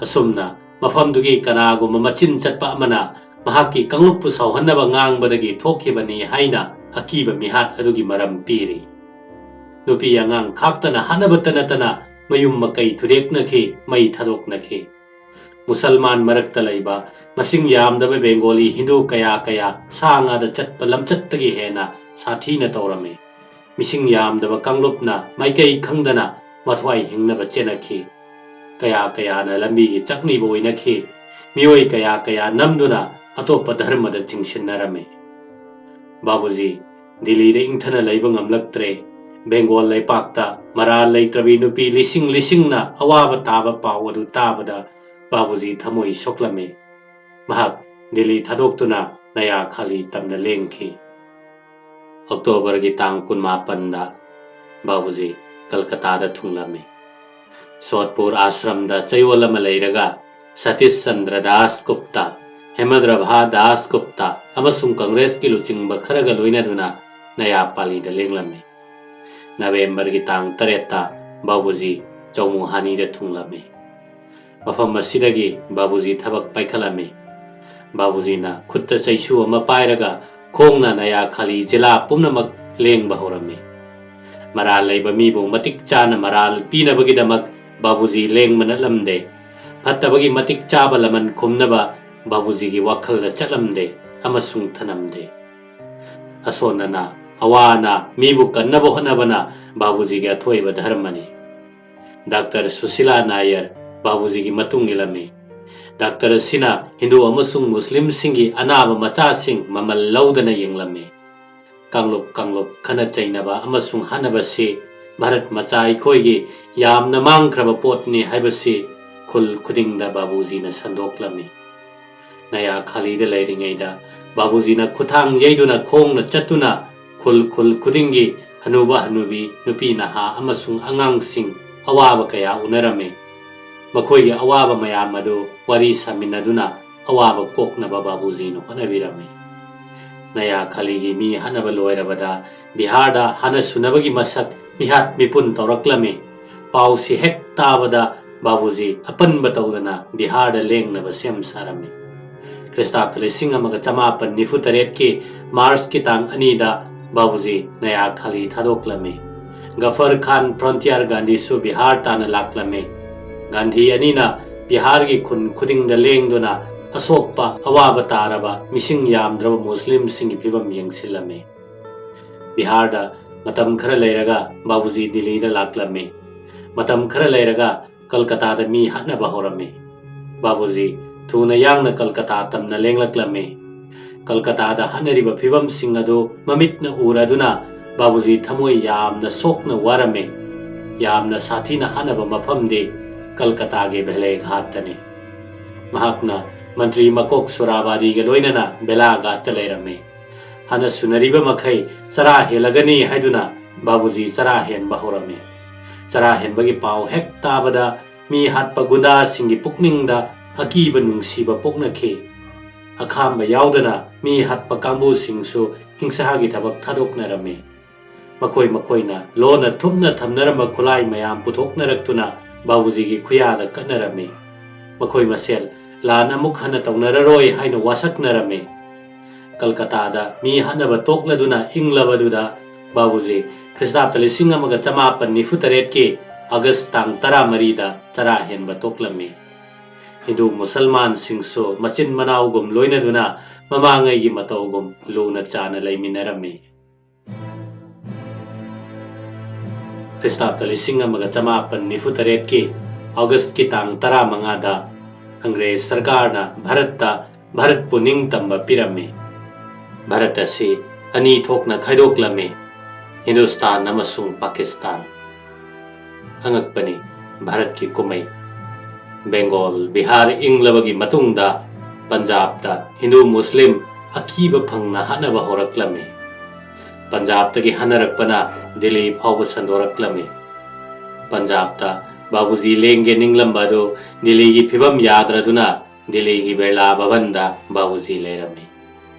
ꯑꯁꯨꯝꯅ ꯃꯐꯝꯗꯨꯒꯤ ꯀꯅꯥꯒꯨꯝꯕ ꯃꯆꯤꯟ ꯆꯠꯄ ꯑꯃꯅ ꯃꯍꯥꯛꯀꯤ ꯀꯥꯡꯂꯨꯞꯄꯨ ꯁꯥꯎꯍꯟꯅꯕ ꯉꯥꯡꯕꯗꯒꯤ ꯊꯣꯛꯈꯤꯕꯅꯤ ꯍꯥꯏꯅ ꯑꯀꯤꯕ ꯃꯤꯍꯥꯠ ꯑꯗꯨꯒꯤ ꯃꯔꯝ ꯄꯤꯔꯤ꯫ ꯅꯨꯄꯤ ꯑꯉꯥꯡ ꯈꯥꯛꯇꯅ ꯍꯥꯠꯅꯕꯇ ꯅꯠꯇꯅ ꯃꯌꯨꯝ ꯃꯀꯩ ꯊꯨꯗꯦꯛꯅꯈꯤ, ꯃꯩ ꯊꯥꯗꯣꯛꯅꯈꯤ꯫ ꯃꯨꯁꯜꯃꯥꯟ ꯃꯔꯛꯇ ꯂꯩꯕ ꯃꯁꯤꯡ ꯌꯥꯝꯗꯕ ꯕꯦꯡꯒꯣꯂꯤ ꯍꯤꯟꯗꯨ ꯀꯌꯥ ꯀꯌꯥ ꯁꯥ ꯉꯥꯗ ꯆꯠꯄ ꯂꯝꯆꯠꯇꯒꯤ ꯍꯦꯟꯅ ꯁꯥꯊꯤꯅ ꯇꯧꯔꯝꯃꯤ꯫ ꯃꯤꯁꯤꯡ ꯌꯥꯝꯗꯕ ꯀꯥꯡꯂꯨꯞꯅ ꯃꯥꯏꯀꯩ ꯈꯪꯗꯅ ꯃꯊ꯭ꯋꯥꯏ ꯍꯤꯡꯅꯕ ꯆꯦꯟꯅꯈꯤ꯫ ꯀꯌꯥ ꯀꯌꯥꯅ ꯂꯝꯕꯤꯒꯤ ꯆꯥꯛꯅꯤꯕ ꯑꯣꯏꯅꯈꯤ꯫ ꯃꯤꯑꯣꯏ ꯀꯌꯥ ꯀꯌꯥ ꯅꯝꯗꯨꯅ ꯑꯇꯣꯞꯄ ꯙꯔꯃꯗ ꯆꯤꯡꯁꯤꯟꯅꯔꯝꯃꯤ꯫ ꯕꯥꯕꯨꯖꯤ ꯗꯤꯜꯂꯤꯗ ꯏꯪꯊꯅ ꯂꯩꯕ ꯉꯝꯂꯛꯇ꯭ꯔꯦ꯫ ꯕꯦꯡꯒꯣꯜ ꯂꯩꯄꯥꯛꯇ ꯃꯔꯥꯜ ꯂꯩꯇ꯭ꯔꯕꯤ ꯅꯨꯄꯤ ꯂꯤꯁꯤꯡ ꯂꯤꯁꯤꯡꯅ ꯑꯋꯥꯕ ꯇꯥꯕ ꯄꯥꯎ ꯑꯗꯨ ꯇꯥꯕꯗ ꯕꯥꯕꯨꯖꯤ ꯊꯃꯣꯏ ꯁꯣꯛꯂꯝꯃꯤ꯫ ꯃꯍꯥꯛ ꯗꯤꯜꯂꯤ ꯊꯥꯗꯣꯛꯇꯨꯅ ꯅꯌꯥ ꯈꯥꯂꯤ ꯇꯝꯅ ꯂꯦꯡꯈꯤ꯫ ꯑꯣꯛꯇꯣꯕꯔꯒꯤ ꯇꯥꯡ ꯀꯨꯟꯃꯥꯄꯟꯗ ꯕꯥꯕꯨꯖꯤ ꯀꯜꯀꯇꯥꯗ ꯊꯨꯡꯂꯝꯃꯤ꯫ ꯁꯣꯠꯄꯨꯔ ꯑꯥꯁ꯭ꯔꯝꯗ ꯆꯌꯣꯜ ꯑꯃ ꯂꯩꯔꯒ ꯁꯇꯤꯁ ꯆꯟꯗ꯭ꯔ ꯗꯥꯁ ꯒꯨꯞꯇ, ꯍꯦꯃꯗ꯭ꯔꯚꯥ ꯗꯥꯁ ꯒꯨꯞꯇ ꯑꯃꯁꯨꯡ ꯀꯪꯒ꯭ꯔꯦꯁꯀꯤ ꯂꯨꯆꯤꯡꯕ ꯈꯔꯒ ꯂꯣꯏꯅꯗꯨꯅ ꯅꯌꯥ ꯄꯥꯂꯤꯗ ꯂꯦꯡꯂꯝꯃꯤ꯫ ꯅꯕꯦꯝꯕꯔꯒꯤ ꯇꯥꯡ ꯇꯔꯦꯠꯇ ꯕꯥꯕꯨꯖꯤ ꯆꯧꯃꯨꯍꯥꯅꯤꯗ ꯊꯨꯡꯂꯝꯃꯤ꯫ ꯃꯐꯝ ꯑꯁꯤꯗꯒꯤ ꯕꯥꯕꯨꯖꯤ ꯊꯕꯛ ꯄꯥꯏꯈꯠꯂꯝꯃꯤ꯫ ꯕꯥꯕꯨꯖꯤꯅ ꯈꯨꯠꯇ ꯆꯩꯁꯨ ꯑꯃ ꯄꯥꯏꯔꯒ ꯈꯣꯡꯅ ꯅꯌꯥ ꯈꯥꯂꯤ ꯖꯤꯂꯥ ꯄꯨꯝꯅꯃꯛ ꯂꯦꯡꯕ ꯍꯧꯔꯝꯃꯤ꯫ ꯃꯔꯥꯜ ꯂꯩꯕ ꯃꯤꯕꯨ ꯃꯇꯤꯛ ꯆꯥꯅ ꯃꯔꯥꯜ ꯄꯤꯅꯕꯒꯤꯗꯃꯛ ꯕꯥꯕꯨꯖꯤ ꯂꯦꯡꯕ ꯅꯠꯂꯝꯗꯦ꯫ ꯐꯠꯇꯕꯒꯤ ꯃꯇꯤꯛ ꯆꯥꯕ ꯂꯃꯟ ꯈꯨꯝꯅꯕ ꯕꯥꯕꯨꯖꯤꯒꯤ ꯋꯥꯈꯜꯗ ꯆꯠꯂꯝꯗꯦ ꯑꯃꯁꯨꯡ ꯊꯅꯝꯗꯦ꯫ ꯑꯁꯣꯟꯅꯅ, ꯑꯋꯥꯅ ꯃꯤꯕꯨ ꯀꯟꯅꯕ ꯍꯣꯠꯅꯕꯅ ꯕꯥꯕꯨꯖꯤꯒꯤ ꯑꯊꯣꯏꯕ ꯙꯔꯃꯅꯤ꯫ ꯗꯥꯛꯇꯔ ꯁꯨꯁꯤꯂꯥ ꯅꯥꯌꯔ ꯕꯥꯕꯨꯖꯤꯒꯤ ꯃꯇꯨꯡ ꯏꯜꯂꯝꯃꯤ꯫ ꯗꯥꯛꯇꯔ ꯑꯁꯤꯅ ꯍꯤꯟꯗꯨ ꯑꯃꯁꯨꯡ ꯃꯨꯁꯂꯤꯝꯁꯤꯡꯒꯤ ꯑꯅꯥꯕ ꯃꯆꯥꯁꯤꯡ ꯃꯃꯜ ꯂꯧꯗꯅ ꯌꯦꯡꯂꯝꯃꯤ꯫ ꯀꯥꯡꯂꯨꯞ ꯀꯥꯡꯂꯨꯞ ꯈꯠꯅ ꯆꯩꯅꯕ ꯑꯃꯁꯨꯡ ꯍꯥꯠꯅꯕꯁꯤ ꯚꯥꯔꯠ ꯃꯆꯥ ꯑꯩꯈꯣꯏꯒꯤ ꯌꯥꯝꯅ ꯃꯥꯡꯈ꯭ꯔꯕ ꯄꯣꯠꯅꯤ ꯍꯥꯏꯕꯁꯤ ꯈꯨꯜ ꯈꯨꯗꯤꯡꯗ ꯕꯥꯕꯨꯖꯤꯅ ꯁꯟꯗꯣꯛꯂꯝꯃꯤ꯫ ꯅꯌꯥ ꯈꯥꯂꯤꯗ ꯂꯩꯔꯤꯉꯩꯗ ꯕꯥꯕꯨꯖꯤꯅ ꯈꯨꯠꯊꯥꯡ ꯌꯩꯗꯨꯅ ꯈꯣꯡꯅ ꯆꯠꯇꯨꯅ ꯈꯨꯜ ꯈꯨꯜ ꯈꯨꯗꯤꯡꯒꯤ ꯍꯅꯨꯕ ꯍꯅꯨꯕꯤ, ꯅꯨꯄꯤ ꯅꯍꯥ ꯑꯃꯁꯨꯡ ꯑꯉꯥꯡꯁꯤꯡ ꯑꯋꯥꯕ ꯀꯌꯥ ꯎꯅꯔꯝꯃꯤ꯫ ꯃꯈꯣꯏꯒꯤ ꯑꯋꯥꯕ ꯃꯌꯥꯝ ꯑꯗꯨ ꯋꯥꯔꯤ ꯁꯥꯃꯤꯟꯅꯗꯨꯅ ꯑꯋꯥꯕ ꯀꯣꯛꯅꯕ ꯕꯥꯕꯨꯖꯤꯅ ꯍꯣꯠꯅꯕꯤꯔꯝꯃꯤ꯫ ꯅꯌꯥ ꯈꯥꯂꯤꯒꯤ ꯃꯤ ꯍꯥꯠꯅꯕ ꯂꯣꯏꯔꯕꯗ ꯕꯤꯍꯥꯔꯗ ꯍꯥꯟꯅ ꯁꯨꯅꯕꯒꯤ ꯃꯁꯛ ꯃꯤꯍꯥꯠ ꯃꯤꯄꯨꯟ ꯇꯧꯔꯛꯂꯝꯃꯤ꯫ ꯄꯥꯎꯁꯤ ꯍꯦꯛ ꯇꯥꯕꯗ ꯕꯥꯕꯨꯖꯤ ꯑꯄꯟꯕ ꯇꯧꯗꯅ ꯕꯤꯍꯥꯔꯗ ꯂꯦꯡꯅꯕ ꯁꯦꯝ ꯁꯥꯔꯝꯃꯤ꯫ ꯈ꯭ꯔꯤꯁꯇꯥꯕꯇ ꯂꯤꯁꯤꯡ ꯑꯃꯒ ꯆꯃꯥꯄꯟ ꯅꯤꯐꯨ ꯇꯔꯦꯠꯀꯤ ꯃꯥꯔꯆꯀꯤ ꯇꯥꯡ ꯑꯅꯤꯗ ꯕꯥꯕꯨꯖꯤ ꯅꯌꯥ ꯈꯥꯂꯤ ꯊꯥꯗꯣꯛꯂꯝꯃꯤ꯫ ꯒꯐꯔ ꯈꯥꯟ ꯐ꯭ꯔꯣꯟꯇꯤꯌꯥꯔ ꯒꯥꯟꯙꯤꯁꯨ ꯕꯤꯍꯥꯔ ꯇꯥꯟꯅ ꯂꯥꯛꯂꯝꯃꯤ꯫ ꯒꯥꯟꯙꯤ ꯑꯅꯤꯅ ꯕꯤꯍꯥꯔꯒꯤ ꯈꯨꯟ ꯈꯨꯗꯤꯡꯗ ꯂꯦꯡꯗꯨꯅ ꯑꯁꯣꯛꯄ ꯑꯋꯥꯕ ꯇꯥꯔꯕ ꯃꯤꯁꯤꯡ ꯌꯥꯝꯗ꯭ꯔꯕ ꯃꯨꯁꯂꯤꯝꯁꯤꯡꯒꯤ ꯐꯤꯕꯝ ꯌꯦꯡꯁꯤꯜꯂꯝꯃꯤ꯫ ꯕꯤꯍꯥꯔꯗ ꯃꯇꯝ ꯈꯔ ꯂꯩꯔꯒ ꯕꯥꯕꯨꯖꯤ ꯗꯤꯜꯂꯤꯗ ꯂꯥꯛꯂꯝꯃꯤ꯫ ꯃꯇꯝ ꯈꯔ ꯂꯩꯔꯒ ꯀꯜꯀꯇꯥꯗ ꯃꯤ ꯍꯥꯠꯅꯕ ꯍꯧꯔꯝꯃꯤ꯫ ꯕꯥꯕꯨꯖꯤ ꯊꯨꯅ ꯌꯥꯡꯅ ꯀꯜꯀꯇꯥ ꯇꯝꯅ ꯂꯦꯡꯂꯛꯂꯝꯃꯤ꯫ ꯀꯜꯀꯇꯥꯗ ꯍꯥꯠꯅꯔꯤꯕ ꯐꯤꯕꯝꯁꯤꯡ ꯑꯗꯨ ꯃꯃꯤꯠꯅ ꯎꯔꯗꯨꯅ ꯕꯥꯕꯨꯖꯤ ꯊꯃꯣꯏ ꯌꯥꯝꯅ ꯁꯣꯛꯅ ꯋꯥꯔꯝꯃꯤ꯫ ꯌꯥꯝꯅ ꯁꯥꯊꯤꯅ ꯍꯥꯠꯅꯕ ꯃꯐꯝꯗꯤ ꯀꯜꯀꯇꯥꯒꯤ ꯚꯦꯂꯦꯘꯥꯠꯇꯅꯤ꯫ ꯃꯍꯥꯛꯅ ꯃꯟꯇ꯭ꯔꯤ ꯃꯀꯣꯛ ꯁꯨꯔꯥꯕꯥꯗꯤꯒ ꯂꯣꯏꯅꯅ ꯕꯦꯂꯥꯘꯥꯠꯇ ꯂꯩꯔꯝꯃꯤ꯫ ꯍꯥꯟꯅ ꯁꯨꯅꯔꯤꯕ ꯃꯈꯩ ꯆꯔꯥ ꯍꯦꯜꯂꯒꯅꯤ ꯍꯥꯏꯗꯨꯅ ꯕꯥꯕꯨꯖꯤ ꯆꯔꯥ ꯍꯦꯟꯕ ꯍꯧꯔꯝꯃꯤ꯫ ꯆꯔꯥ ꯍꯦꯟꯕꯒꯤ ꯄꯥꯎ ꯍꯦꯛ ꯇꯥꯕꯗ ꯃꯤ ꯍꯥꯠꯄ ꯒꯨꯟꯗꯥꯁꯤꯡꯒꯤ ꯄꯨꯛꯅꯤꯡꯗ ꯑꯀꯤꯕ ꯅꯨꯡꯁꯤꯕ ꯄꯣꯛꯅꯈꯤ꯫ ꯑꯈꯥꯝꯕ ꯌꯥꯎꯗꯅ ꯃꯤ ꯍꯥꯠꯄ ꯀꯥꯡꯕꯨꯁꯤꯡꯁꯨ ꯍꯤꯡꯁꯥꯒꯤ ꯊꯕꯛ ꯊꯥꯗꯣꯛꯅꯔꯝꯃꯤ꯫ ꯃꯈꯣꯏ ꯃꯈꯣꯏꯅ ꯂꯣꯟꯅ ꯊꯨꯞꯅ ꯊꯝꯅꯔꯝꯕ ꯈꯨꯠꯂꯥꯏ ꯃꯌꯥꯝ ꯄꯨꯊꯣꯛꯅꯔꯛꯇꯨꯅ ꯕꯥꯕꯨꯖꯤꯒꯤ ꯈꯨꯌꯥꯗ ꯀꯠꯅꯔꯝꯃꯤ꯫ ꯃꯈꯣꯏ ꯃꯁꯦꯜ ꯂꯥꯟ ꯑꯃꯨꯛ ꯍꯟꯅ ꯇꯧꯅꯔꯔꯣꯏ ꯍꯥꯏꯅ ꯋꯥꯁꯛꯅꯔꯝꯃꯤ꯫ ꯀꯜꯀꯇꯥꯗ ꯃꯤ ꯍꯥꯠꯅꯕ ꯇꯣꯛꯂꯗꯨꯅ ꯏꯪꯂꯕꯗꯨꯗ ꯕꯥꯕꯨꯖꯤ ꯈ꯭ꯔꯤꯁꯇꯥꯕꯇ ꯂꯤꯁꯤꯡ ꯑꯃꯒ ꯆꯃꯥꯄꯟ ꯅꯤꯐꯨ ꯇꯔꯦꯠꯀꯤ ꯑꯥꯒꯁ ꯇꯥꯡ ꯇꯔꯥꯃꯔꯤꯗ ꯆꯔꯥ ꯍꯦꯟꯕ ꯇꯣꯛꯂꯝꯃꯤ꯫ ꯍꯤꯟꯗꯨ ꯃꯨꯁꯜꯃꯥꯟꯁꯤꯡꯁꯨ ꯃꯆꯤꯟ ꯃꯅꯥꯎꯒꯨꯝ ꯂꯣꯏꯅꯗꯨꯅ ꯃꯃꯥꯡꯉꯩꯒꯤ ꯃꯇꯧꯒꯨꯝ ꯂꯨꯅ ꯆꯥꯟꯅ ꯂꯩꯃꯤꯟꯅꯔꯝꯃꯤ꯫ ꯈ꯭ꯔꯤꯁꯇꯥꯕꯇ ꯂꯤꯁꯤꯡ ꯑꯃꯒ ꯆꯃꯥꯄꯟ ꯅꯤꯐꯨ ꯇꯔꯦꯠꯀꯤ ꯑꯥꯒꯁꯀꯤ ꯇꯥꯡ ꯇꯔꯥꯃꯉꯥꯗ ꯑꯪꯒ꯭ꯔꯦꯖ ꯁꯔꯀꯥꯔꯅ ꯚꯥꯔꯠꯇ ꯚꯥꯔꯠꯄꯨ ꯅꯤꯡꯇꯝꯕ ꯄꯤꯔꯝꯃꯤ꯫ ꯚꯥꯔꯠ ꯑꯁꯤ ꯑꯅꯤ ꯊꯣꯛꯅ ꯈꯥꯏꯗꯣꯛꯂꯝꯃꯤ, ꯍꯤꯟꯗꯨꯁꯇꯥꯟ ꯑꯃꯁꯨꯡ ꯄꯥꯀꯤꯁꯇꯥꯟ꯫ ꯑꯉꯛꯄꯅꯤ, ꯚꯥꯔꯠꯀꯤ ꯀꯨꯝꯍꯩ꯫ ꯕꯦꯡꯒꯣꯜ, ꯕꯤꯍꯥꯔ ꯏꯪꯂꯕꯒꯤ ꯃꯇꯨꯡꯗ ꯄꯟꯖꯥꯕꯇ ꯍꯤꯟꯗꯨ ꯃꯨꯁꯂꯤꯝ ꯑꯀꯤꯕ ꯐꯪꯅ ꯍꯥꯠꯅꯕ ꯍꯧꯔꯛꯂꯝꯃꯤ꯫ ꯄꯟꯖꯥꯕꯇꯒꯤ ꯍꯥꯠꯅꯔꯛꯄꯅ ꯗꯤꯜꯂꯤ ꯐꯥꯎꯕ ꯁꯟꯗꯣꯔꯛꯂꯝꯃꯤ꯫ ꯄꯟꯖꯥꯕꯇ ꯕꯥꯕꯨꯖꯤ ꯂꯦꯡꯒꯦ ꯅꯤꯡꯂꯝꯕ ꯑꯗꯨ ꯗꯤꯜꯂꯤꯒꯤ ꯐꯤꯕꯝ ꯌꯥꯗ꯭ꯔꯗꯨꯅ ꯗꯤꯜꯂꯤꯒꯤ ꯕꯤꯔꯂꯥ ꯚꯕꯟꯗ ꯕꯥꯕꯨꯖꯤ ꯂꯩꯔꯝꯃꯤ꯫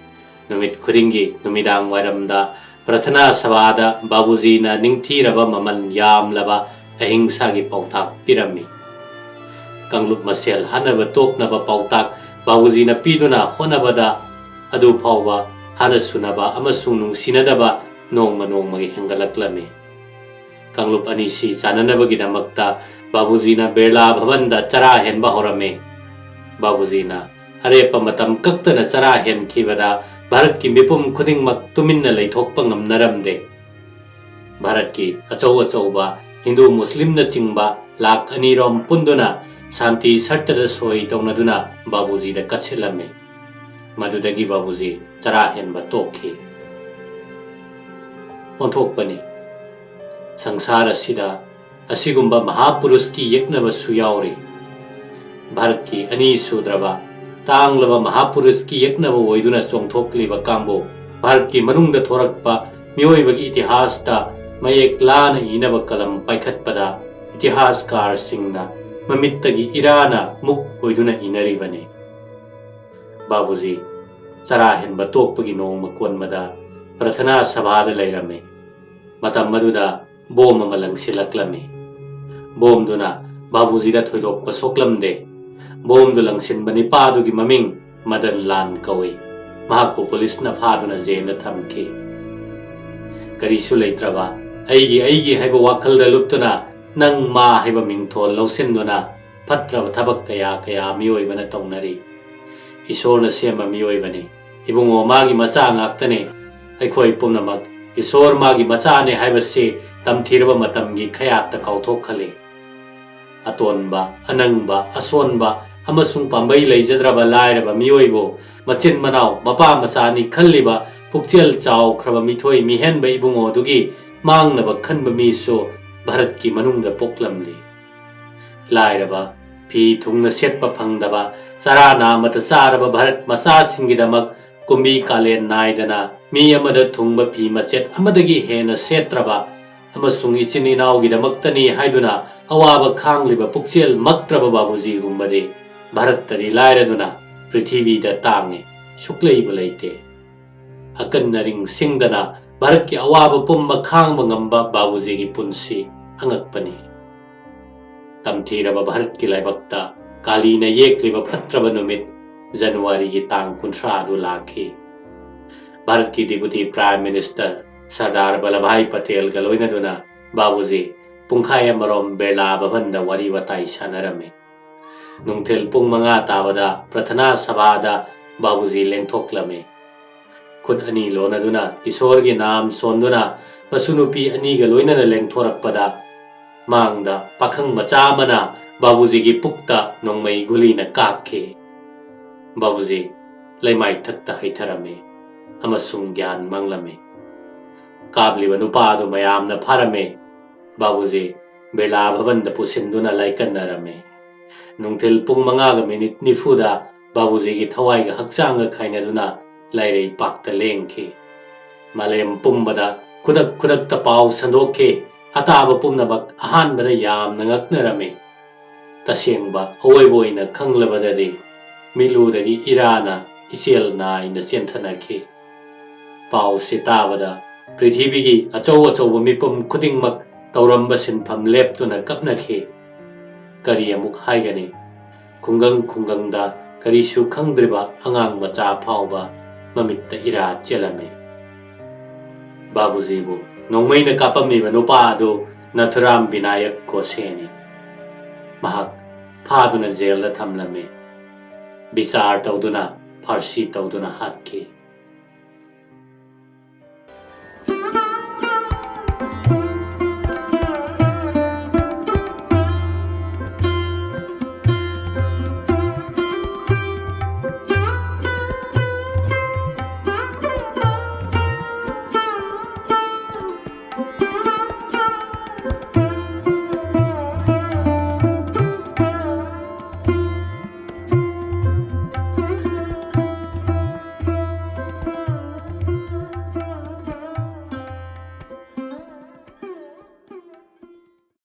ꯅꯨꯃꯤꯠ ꯈꯨꯗꯤꯡꯒꯤ ꯅꯨꯃꯤꯗꯥꯡ ꯋꯥꯏꯔꯝꯗ ꯄ꯭ꯔꯊꯅꯥ ꯁꯚꯥꯗ ꯕꯥꯕꯨꯖꯤꯅ ꯅꯤꯡꯊꯤꯔꯕ ꯃꯃꯜ ꯌꯥꯝꯂꯕ ꯑꯍꯤꯡꯁꯥꯒꯤ ꯄꯥꯎꯇꯥꯛ ꯄꯤꯔꯝꯃꯤ꯫ ꯀꯥꯡꯂꯨꯞ ꯃꯁꯦꯜ ꯍꯥꯠꯅꯕ ꯇꯣꯛꯅꯕ ꯄꯥꯎꯇꯥꯛ ꯕꯥꯕꯨꯖꯤꯅ ꯄꯤꯗꯨꯅ ꯍꯣꯠꯅꯕꯗ ꯑꯗꯨ ꯐꯥꯎꯕ ꯍꯥꯟꯅ ꯁꯨꯅꯕ ꯑꯃꯁꯨꯡ ꯅꯨꯡꯁꯤꯅꯗꯕ ꯅꯣꯡꯃ ꯅꯣꯡꯃꯒꯤ ꯍꯦꯟꯒꯠꯂꯛꯂꯝꯃꯤ꯫ ꯀꯥꯡꯂꯨꯞ ꯑꯅꯤꯁꯤ ꯆꯥꯟꯅꯅꯕꯒꯤꯗꯃꯛꯇ ꯕꯥꯕꯨꯖꯤꯅ ꯕꯤꯔꯂꯥ ꯚꯕꯟꯗ ꯆꯔꯥ ꯍꯦꯟꯕ ꯍꯧꯔꯝꯃꯤ꯫ ꯕꯥꯕꯨꯖꯤꯅ ꯑꯔꯦꯞꯄ ꯃꯇꯝ ꯀꯛꯇꯅ ꯆꯔꯥ ꯍꯦꯟꯈꯤꯕꯗ ꯚꯥꯔꯠꯀꯤ ꯃꯤꯄꯨꯝ ꯈꯨꯗꯤꯡꯃꯛ ꯇꯨꯃꯤꯟꯅ ꯂꯩꯊꯣꯛꯄ ꯉꯝꯅꯔꯝꯗꯦ꯫ ꯚꯥꯔꯠꯀꯤ ꯑꯆꯧ ꯑꯆꯧꯕ ꯍꯤꯟꯗꯨ ꯃꯨꯁꯂꯤꯝꯅꯆꯤꯡꯕ ꯂꯥꯈ ꯑꯅꯤꯔꯣꯝ ꯄꯨꯟꯗꯨꯅ ꯁꯥꯟꯇꯤ ꯁꯔꯇꯗ ꯁꯣꯏ ꯇꯧꯅꯗꯨꯅ ꯕꯥꯕꯨꯖꯤꯗ ꯀꯠꯁꯤꯜꯂꯝꯃꯤ꯫ ꯃꯗꯨꯗꯒꯤ ꯕꯥꯕꯨꯖꯤ ꯆꯔꯥ ꯍꯦꯟꯕ ꯇꯣꯛꯈꯤ꯫ ꯑꯣꯟꯊꯣꯛꯄꯅꯤ꯫ ꯁꯪꯁꯥꯔ ꯑꯁꯤꯗ ꯑꯁꯤꯒꯨꯝꯕ ꯃꯍꯥꯄꯨꯔꯨꯁꯀꯤ ꯌꯦꯛꯅꯕꯁꯨ ꯌꯥꯎꯔꯤ꯫ ꯚꯥꯔꯠꯀꯤ ꯑꯅꯤ ꯁꯨꯗ꯭ꯔꯕ ꯇꯥꯡꯂꯕ ꯃꯍꯥꯄꯨꯔꯨꯁꯀꯤ ꯌꯦꯛꯅꯕ ꯑꯣꯏꯗꯨꯅ ꯆꯣꯡꯊꯣꯛꯂꯤꯕ ꯀꯥꯡꯕꯨ, ꯚꯥꯔꯠꯀꯤ ꯃꯅꯨꯡꯗ ꯊꯣꯔꯛꯄ ꯃꯤꯑꯣꯏꯕꯒꯤ ꯏꯇꯤꯍꯥꯁꯇ ꯃꯌꯦꯛ ꯂꯥꯅ ꯏꯅꯕ ꯀꯂꯝ ꯄꯥꯏꯈꯠꯄꯗ ꯏꯇꯤꯍꯥꯁꯀꯥꯔꯁꯤꯡꯅ ꯃꯃꯤꯠꯇꯒꯤ ꯏꯔꯥꯅ ꯃꯨꯛ ꯑꯣꯏꯗꯨꯅ ꯏꯅꯔꯤꯕꯅꯤ꯫ ꯕꯥꯕꯨꯖꯤ ꯆꯔꯥ ꯍꯦꯟꯕ ꯇꯣꯛꯄꯒꯤ ꯅꯣꯡꯃ ꯀꯣꯟꯕꯗ ꯄ꯭ꯔꯊꯅꯥ ꯁꯚꯥꯗ ꯂꯩꯔꯝꯃꯤ꯫ ꯃꯇꯝ ꯑꯗꯨꯗ ꯕꯣꯝ ꯑꯃ ꯂꯪꯁꯤꯜꯂꯛꯂꯝꯃꯤ꯫ ꯕꯣꯝꯗꯨꯅ ꯕꯥꯕꯨꯖꯤꯗ ꯊꯣꯏꯗꯣꯛꯄ ꯁꯣꯛꯂꯝꯗꯦ꯫ ꯕꯣꯝꯗꯨ ꯂꯪꯁꯤꯟꯕ ꯅꯤꯄꯥꯗꯨꯒꯤ ꯃꯃꯤꯡ ꯃꯗꯟ ꯂꯥꯟ ꯀꯧꯏ꯫ ꯃꯍꯥꯛꯄꯨ ꯄꯨꯂꯤꯁꯅ ꯐꯥꯗꯨꯅ ꯖꯦꯜꯗ ꯊꯝꯈꯤ꯫ ꯀꯔꯤꯁꯨ ꯂꯩꯇ꯭ꯔꯕ ꯑꯩꯒꯤ ꯑꯩꯒꯤ ꯍꯥꯏꯕ ꯋꯥꯈꯜꯗ ꯂꯨꯞꯇꯨꯅ ꯅꯪ ꯃꯥ ꯍꯥꯏꯕ ꯃꯤꯡꯊꯣꯜ ꯂꯧꯁꯤꯟꯗꯨꯅ ꯐꯠꯇ꯭ꯔꯕ ꯊꯕꯛ ꯀꯌꯥ ꯀꯌꯥ ꯃꯤꯑꯣꯏꯕꯅ ꯇꯧꯅꯔꯤ꯫ ꯏꯁꯣꯔꯅ ꯁꯦꯝꯕ ꯃꯤꯑꯣꯏꯕꯅꯤ꯫ ꯏꯕꯨꯡꯉꯣ ꯃꯥꯒꯤ ꯃꯆꯥ ꯉꯥꯛꯇꯅꯤ꯫ ꯑꯩꯈꯣꯏ ꯄꯨꯝꯅꯃꯛ ꯏꯁꯣꯔ ꯃꯥꯒꯤ ꯃꯆꯥꯅꯤ ꯍꯥꯏꯕꯁꯤ ꯇꯝꯊꯤꯔꯕ ꯃꯇꯝꯒꯤ ꯈꯌꯥꯠꯇ ꯀꯥꯎꯊꯣꯛꯍꯜꯂꯤ꯫ ꯑꯇꯣꯟꯕ, ꯑꯅꯪꯕ, ꯑꯁꯣꯟꯕ, ꯑꯃꯁꯨꯡ ꯄꯥꯝꯕꯩ ꯂꯩꯖꯗ꯭ꯔꯕ ꯂꯥꯏꯔꯕ ꯃꯤꯑꯣꯏꯕꯨ ꯃꯆꯤꯟ ꯃꯅꯥꯎ, ꯃꯄꯥ ꯃꯆꯥꯅꯤ ꯈꯜꯂꯤꯕ ꯄꯨꯛꯆꯦꯜ ꯆꯥꯎꯈ꯭ꯔꯕ ꯃꯤꯊꯣꯏ ꯃꯤꯍꯦꯟꯕ ꯏꯕꯨꯡꯉꯣꯗꯨꯒꯤ ꯃꯥꯡꯅꯕ ꯈꯟꯕ ꯃꯤꯁꯨ ꯚꯥꯔꯠꯀꯤ ꯃꯅꯨꯡꯗ ꯄꯣꯛꯂꯝꯂꯤ꯫ ꯂꯥꯏꯔꯕ, ꯐꯤ ꯊꯨꯡꯅ ꯁꯦꯠꯄ ꯐꯪꯗꯕ, ꯆꯔꯥ ꯅꯥꯝꯃꯇ ꯆꯥꯔꯕ ꯚꯥꯔꯠ ꯃꯆꯥꯁꯤꯡꯒꯤꯗꯃꯛ ꯀꯨꯝꯕꯤ ꯀꯥꯂꯦꯟ ꯅꯥꯏꯗꯅ ꯃꯤ ꯑꯃꯗ ꯊꯨꯡꯕ ꯐꯤ ꯃꯆꯦꯠ ꯑꯃꯗꯒꯤ ꯍꯦꯟꯅ ꯁꯦꯠꯇ꯭ꯔꯕ ꯑꯃꯁꯨꯡ ꯏꯆꯤꯟ ꯏꯅꯥꯎꯒꯤꯗꯃꯛꯇꯅꯤ ꯍꯥꯏꯗꯨꯅ ꯑꯋꯥꯕ ꯈꯥꯡꯂꯤꯕ ꯄꯨꯛꯆꯦꯜ ꯃꯛꯇ꯭ꯔꯕ ꯕꯥꯕꯨꯖꯤꯒꯨꯝꯕꯗꯤ ꯚꯥꯔꯠꯇꯗꯤ ꯂꯥꯏꯔꯗꯨꯅ ꯄ꯭ꯔꯤꯊꯤꯕꯤꯗ ꯇꯥꯡꯉꯤ, ꯁꯨꯛꯂꯩꯕꯨ ꯂꯩꯇꯦ꯫ ꯑꯀꯟ ꯑꯔꯤꯡ ꯁꯤꯡꯗꯅ ꯚꯥꯔꯠꯀꯤ ꯑꯋꯥꯕ ꯄꯨꯝꯕ ꯈꯥꯡꯕ ꯉꯝꯕ ꯕꯥꯕꯨꯖꯤꯒꯤ ꯄꯨꯟꯁꯤ ꯑꯉꯛꯄꯅꯤ꯫ ꯇꯝꯊꯤꯔꯕ ꯚꯥꯔꯠꯀꯤ ꯂꯥꯏꯕꯛꯇ ꯀꯥꯂꯤꯅ ꯌꯦꯛꯂꯤꯕ ꯐꯠꯇ꯭ꯔꯕ ꯅꯨꯃꯤꯠ ꯖꯅꯋꯥꯔꯤꯒꯤ ꯇꯥꯡ ꯀꯨꯟꯊ꯭ꯔꯥ ꯑꯗꯨ ꯂꯥꯛꯈꯤ꯫ ꯚꯥꯔꯠꯀꯤ ꯗꯤꯄꯨꯇꯤ ꯄ꯭ꯔꯥꯏꯝ ꯃꯤꯅꯤꯁꯇꯔ ꯁꯔꯗꯥꯔ ꯕꯜꯂꯚꯚꯥꯏ ꯄꯇꯦꯜꯒ ꯂꯣꯏꯅꯗꯨꯅ ꯕꯥꯕꯨꯖꯤ ꯄꯨꯡꯈꯥꯏ ꯑꯃꯔꯣꯝ ꯕꯤꯔꯂꯥ ꯚꯕꯟꯗ ꯋꯥꯔꯤ ꯋꯥꯇꯥꯏ ꯁꯥꯟꯅꯔꯝꯃꯤ꯫ ꯅꯨꯡꯊꯤꯜ ꯄꯨꯡ ꯃꯉꯥ ꯇꯥꯕꯗ ꯄ꯭ꯔꯊꯅꯥ ꯁꯚꯥꯗ ꯕꯥꯕꯨꯖꯤ ꯂꯦꯡꯊꯣꯛꯂꯝꯃꯤ꯫ ꯈꯨꯠ ꯑꯅꯤ ꯂꯣꯟꯅꯗꯨꯅ ꯏꯁꯣꯔꯒꯤ ꯅꯥꯝ ꯁꯣꯟꯗꯨꯅ ꯃꯁꯨ ꯅꯨꯄꯤ ꯑꯅꯤꯒ ꯂꯣꯏꯅꯅ ꯂꯦꯡꯊꯣꯔꯛꯄꯗ, ꯃꯥꯡꯗ ꯄꯥꯈꯪ ꯃꯆꯥ ꯑꯃꯅ ꯕꯥꯕꯨꯖꯤꯒꯤ ꯄꯨꯛꯇ ꯅꯣꯡꯃꯩ ꯒꯨꯂꯤꯅ ꯀꯥꯞꯈꯤ꯫ ꯕꯥꯕꯨꯖꯤ ꯂꯩꯃꯥꯏꯊꯛꯇ ꯍꯩꯊꯔꯝꯃꯤ ꯑꯃꯁꯨꯡ ꯒ꯭ꯌꯥꯟ ꯃꯥꯡꯂꯝꯃꯤ꯫ ꯀꯥꯞꯂꯤꯕ ꯅꯨꯄꯥ ꯑꯗꯨ ꯃꯌꯥꯝꯅ ꯐꯥꯔꯝꯃꯤ꯫ ꯕꯥꯕꯨꯖꯤ ꯕꯤꯔꯂꯥ ꯚꯕꯟꯗ ꯄꯨꯁꯤꯟꯗꯨꯅ ꯂꯥꯏꯀꯠꯅꯔꯝꯃꯤ꯫ ꯅꯨꯡꯊꯤꯜ ꯄꯨꯡ ꯃꯉꯥꯒ ꯃꯤꯅꯤꯠ ꯅꯤꯐꯨꯗ ꯕꯥꯕꯨꯖꯤꯒꯤ ꯊꯋꯥꯏꯒ ꯍꯛꯆꯥꯡꯒ ꯈꯥꯏꯅꯗꯨꯅ ꯂꯥꯏꯔꯩ ꯄꯥꯛꯇ ꯂꯦꯡꯈꯤ꯫ ꯃꯥꯂꯦꯝ ꯄꯨꯝꯕꯗ ꯈꯨꯗꯛ ꯈꯨꯗꯛꯇ ꯄꯥꯎ ꯁꯟꯗꯣꯛꯈꯤ꯫ ꯑꯇꯥꯕ ꯄꯨꯝꯅꯃꯛ ꯑꯍꯥꯟꯕꯗ ꯌꯥꯝꯅ ꯉꯛꯅꯔꯝꯃꯤ꯫ ꯇꯁꯦꯡꯕ ꯑꯋꯣꯏꯕ ꯑꯣꯏꯅ ꯈꯪꯂꯕꯗꯗꯤ ꯃꯤꯠꯂꯨꯗꯒꯤ ꯏꯔꯥꯅ ꯏꯆꯦꯜ ꯅꯥꯏꯅ ꯆꯦꯟꯊꯅꯈꯤ꯫ ꯄꯥꯎꯁꯤ ꯇꯥꯕꯗ ꯄ꯭ꯔꯤꯊꯤꯕꯤꯒꯤ ꯑꯆꯧ ꯑꯆꯧꯕ ꯃꯤꯄꯨꯝ ꯈꯨꯗꯤꯡꯃꯛ ꯇꯧꯔꯝꯕ ꯁꯤꯟꯐꯝ ꯂꯦꯞꯇꯨꯅ ꯀꯞꯅꯈꯤ꯫ ꯀꯔꯤ ꯑꯃꯨꯛ ꯍꯥꯏꯒꯅꯤ? ꯈꯨꯡꯒꯪ ꯈꯨꯡꯒꯪꯗ ꯀꯔꯤꯁꯨ ꯈꯪꯗ꯭ꯔꯤꯕ ꯑꯉꯥꯡ ꯃꯆꯥ ꯐꯥꯎꯕ ꯃꯃꯤꯠꯇ ꯏꯔꯥ ꯆꯦꯜꯂꯝꯃꯤ꯫ ꯕꯥꯕꯨꯖꯤꯕꯨ ꯅꯣꯡꯃꯩꯅ ꯀꯥꯞꯄꯝꯃꯤꯕ ꯅꯨꯄꯥ ꯑꯗꯨ ꯅꯥꯊꯨꯔꯥꯝ ꯕꯤꯅꯥꯌꯛ ꯒꯣꯁꯦꯅꯤ꯫ ꯃꯍꯥꯛ ꯐꯥꯗꯨꯅ ꯖꯦꯜꯗ ꯊꯝꯂꯝꯃꯤ꯫ ꯕꯤꯆꯥꯔ ꯇꯧꯗꯨꯅ ꯐꯥꯔꯁꯤ ꯇꯧꯗꯨꯅ ꯍꯥꯠꯈꯤ꯫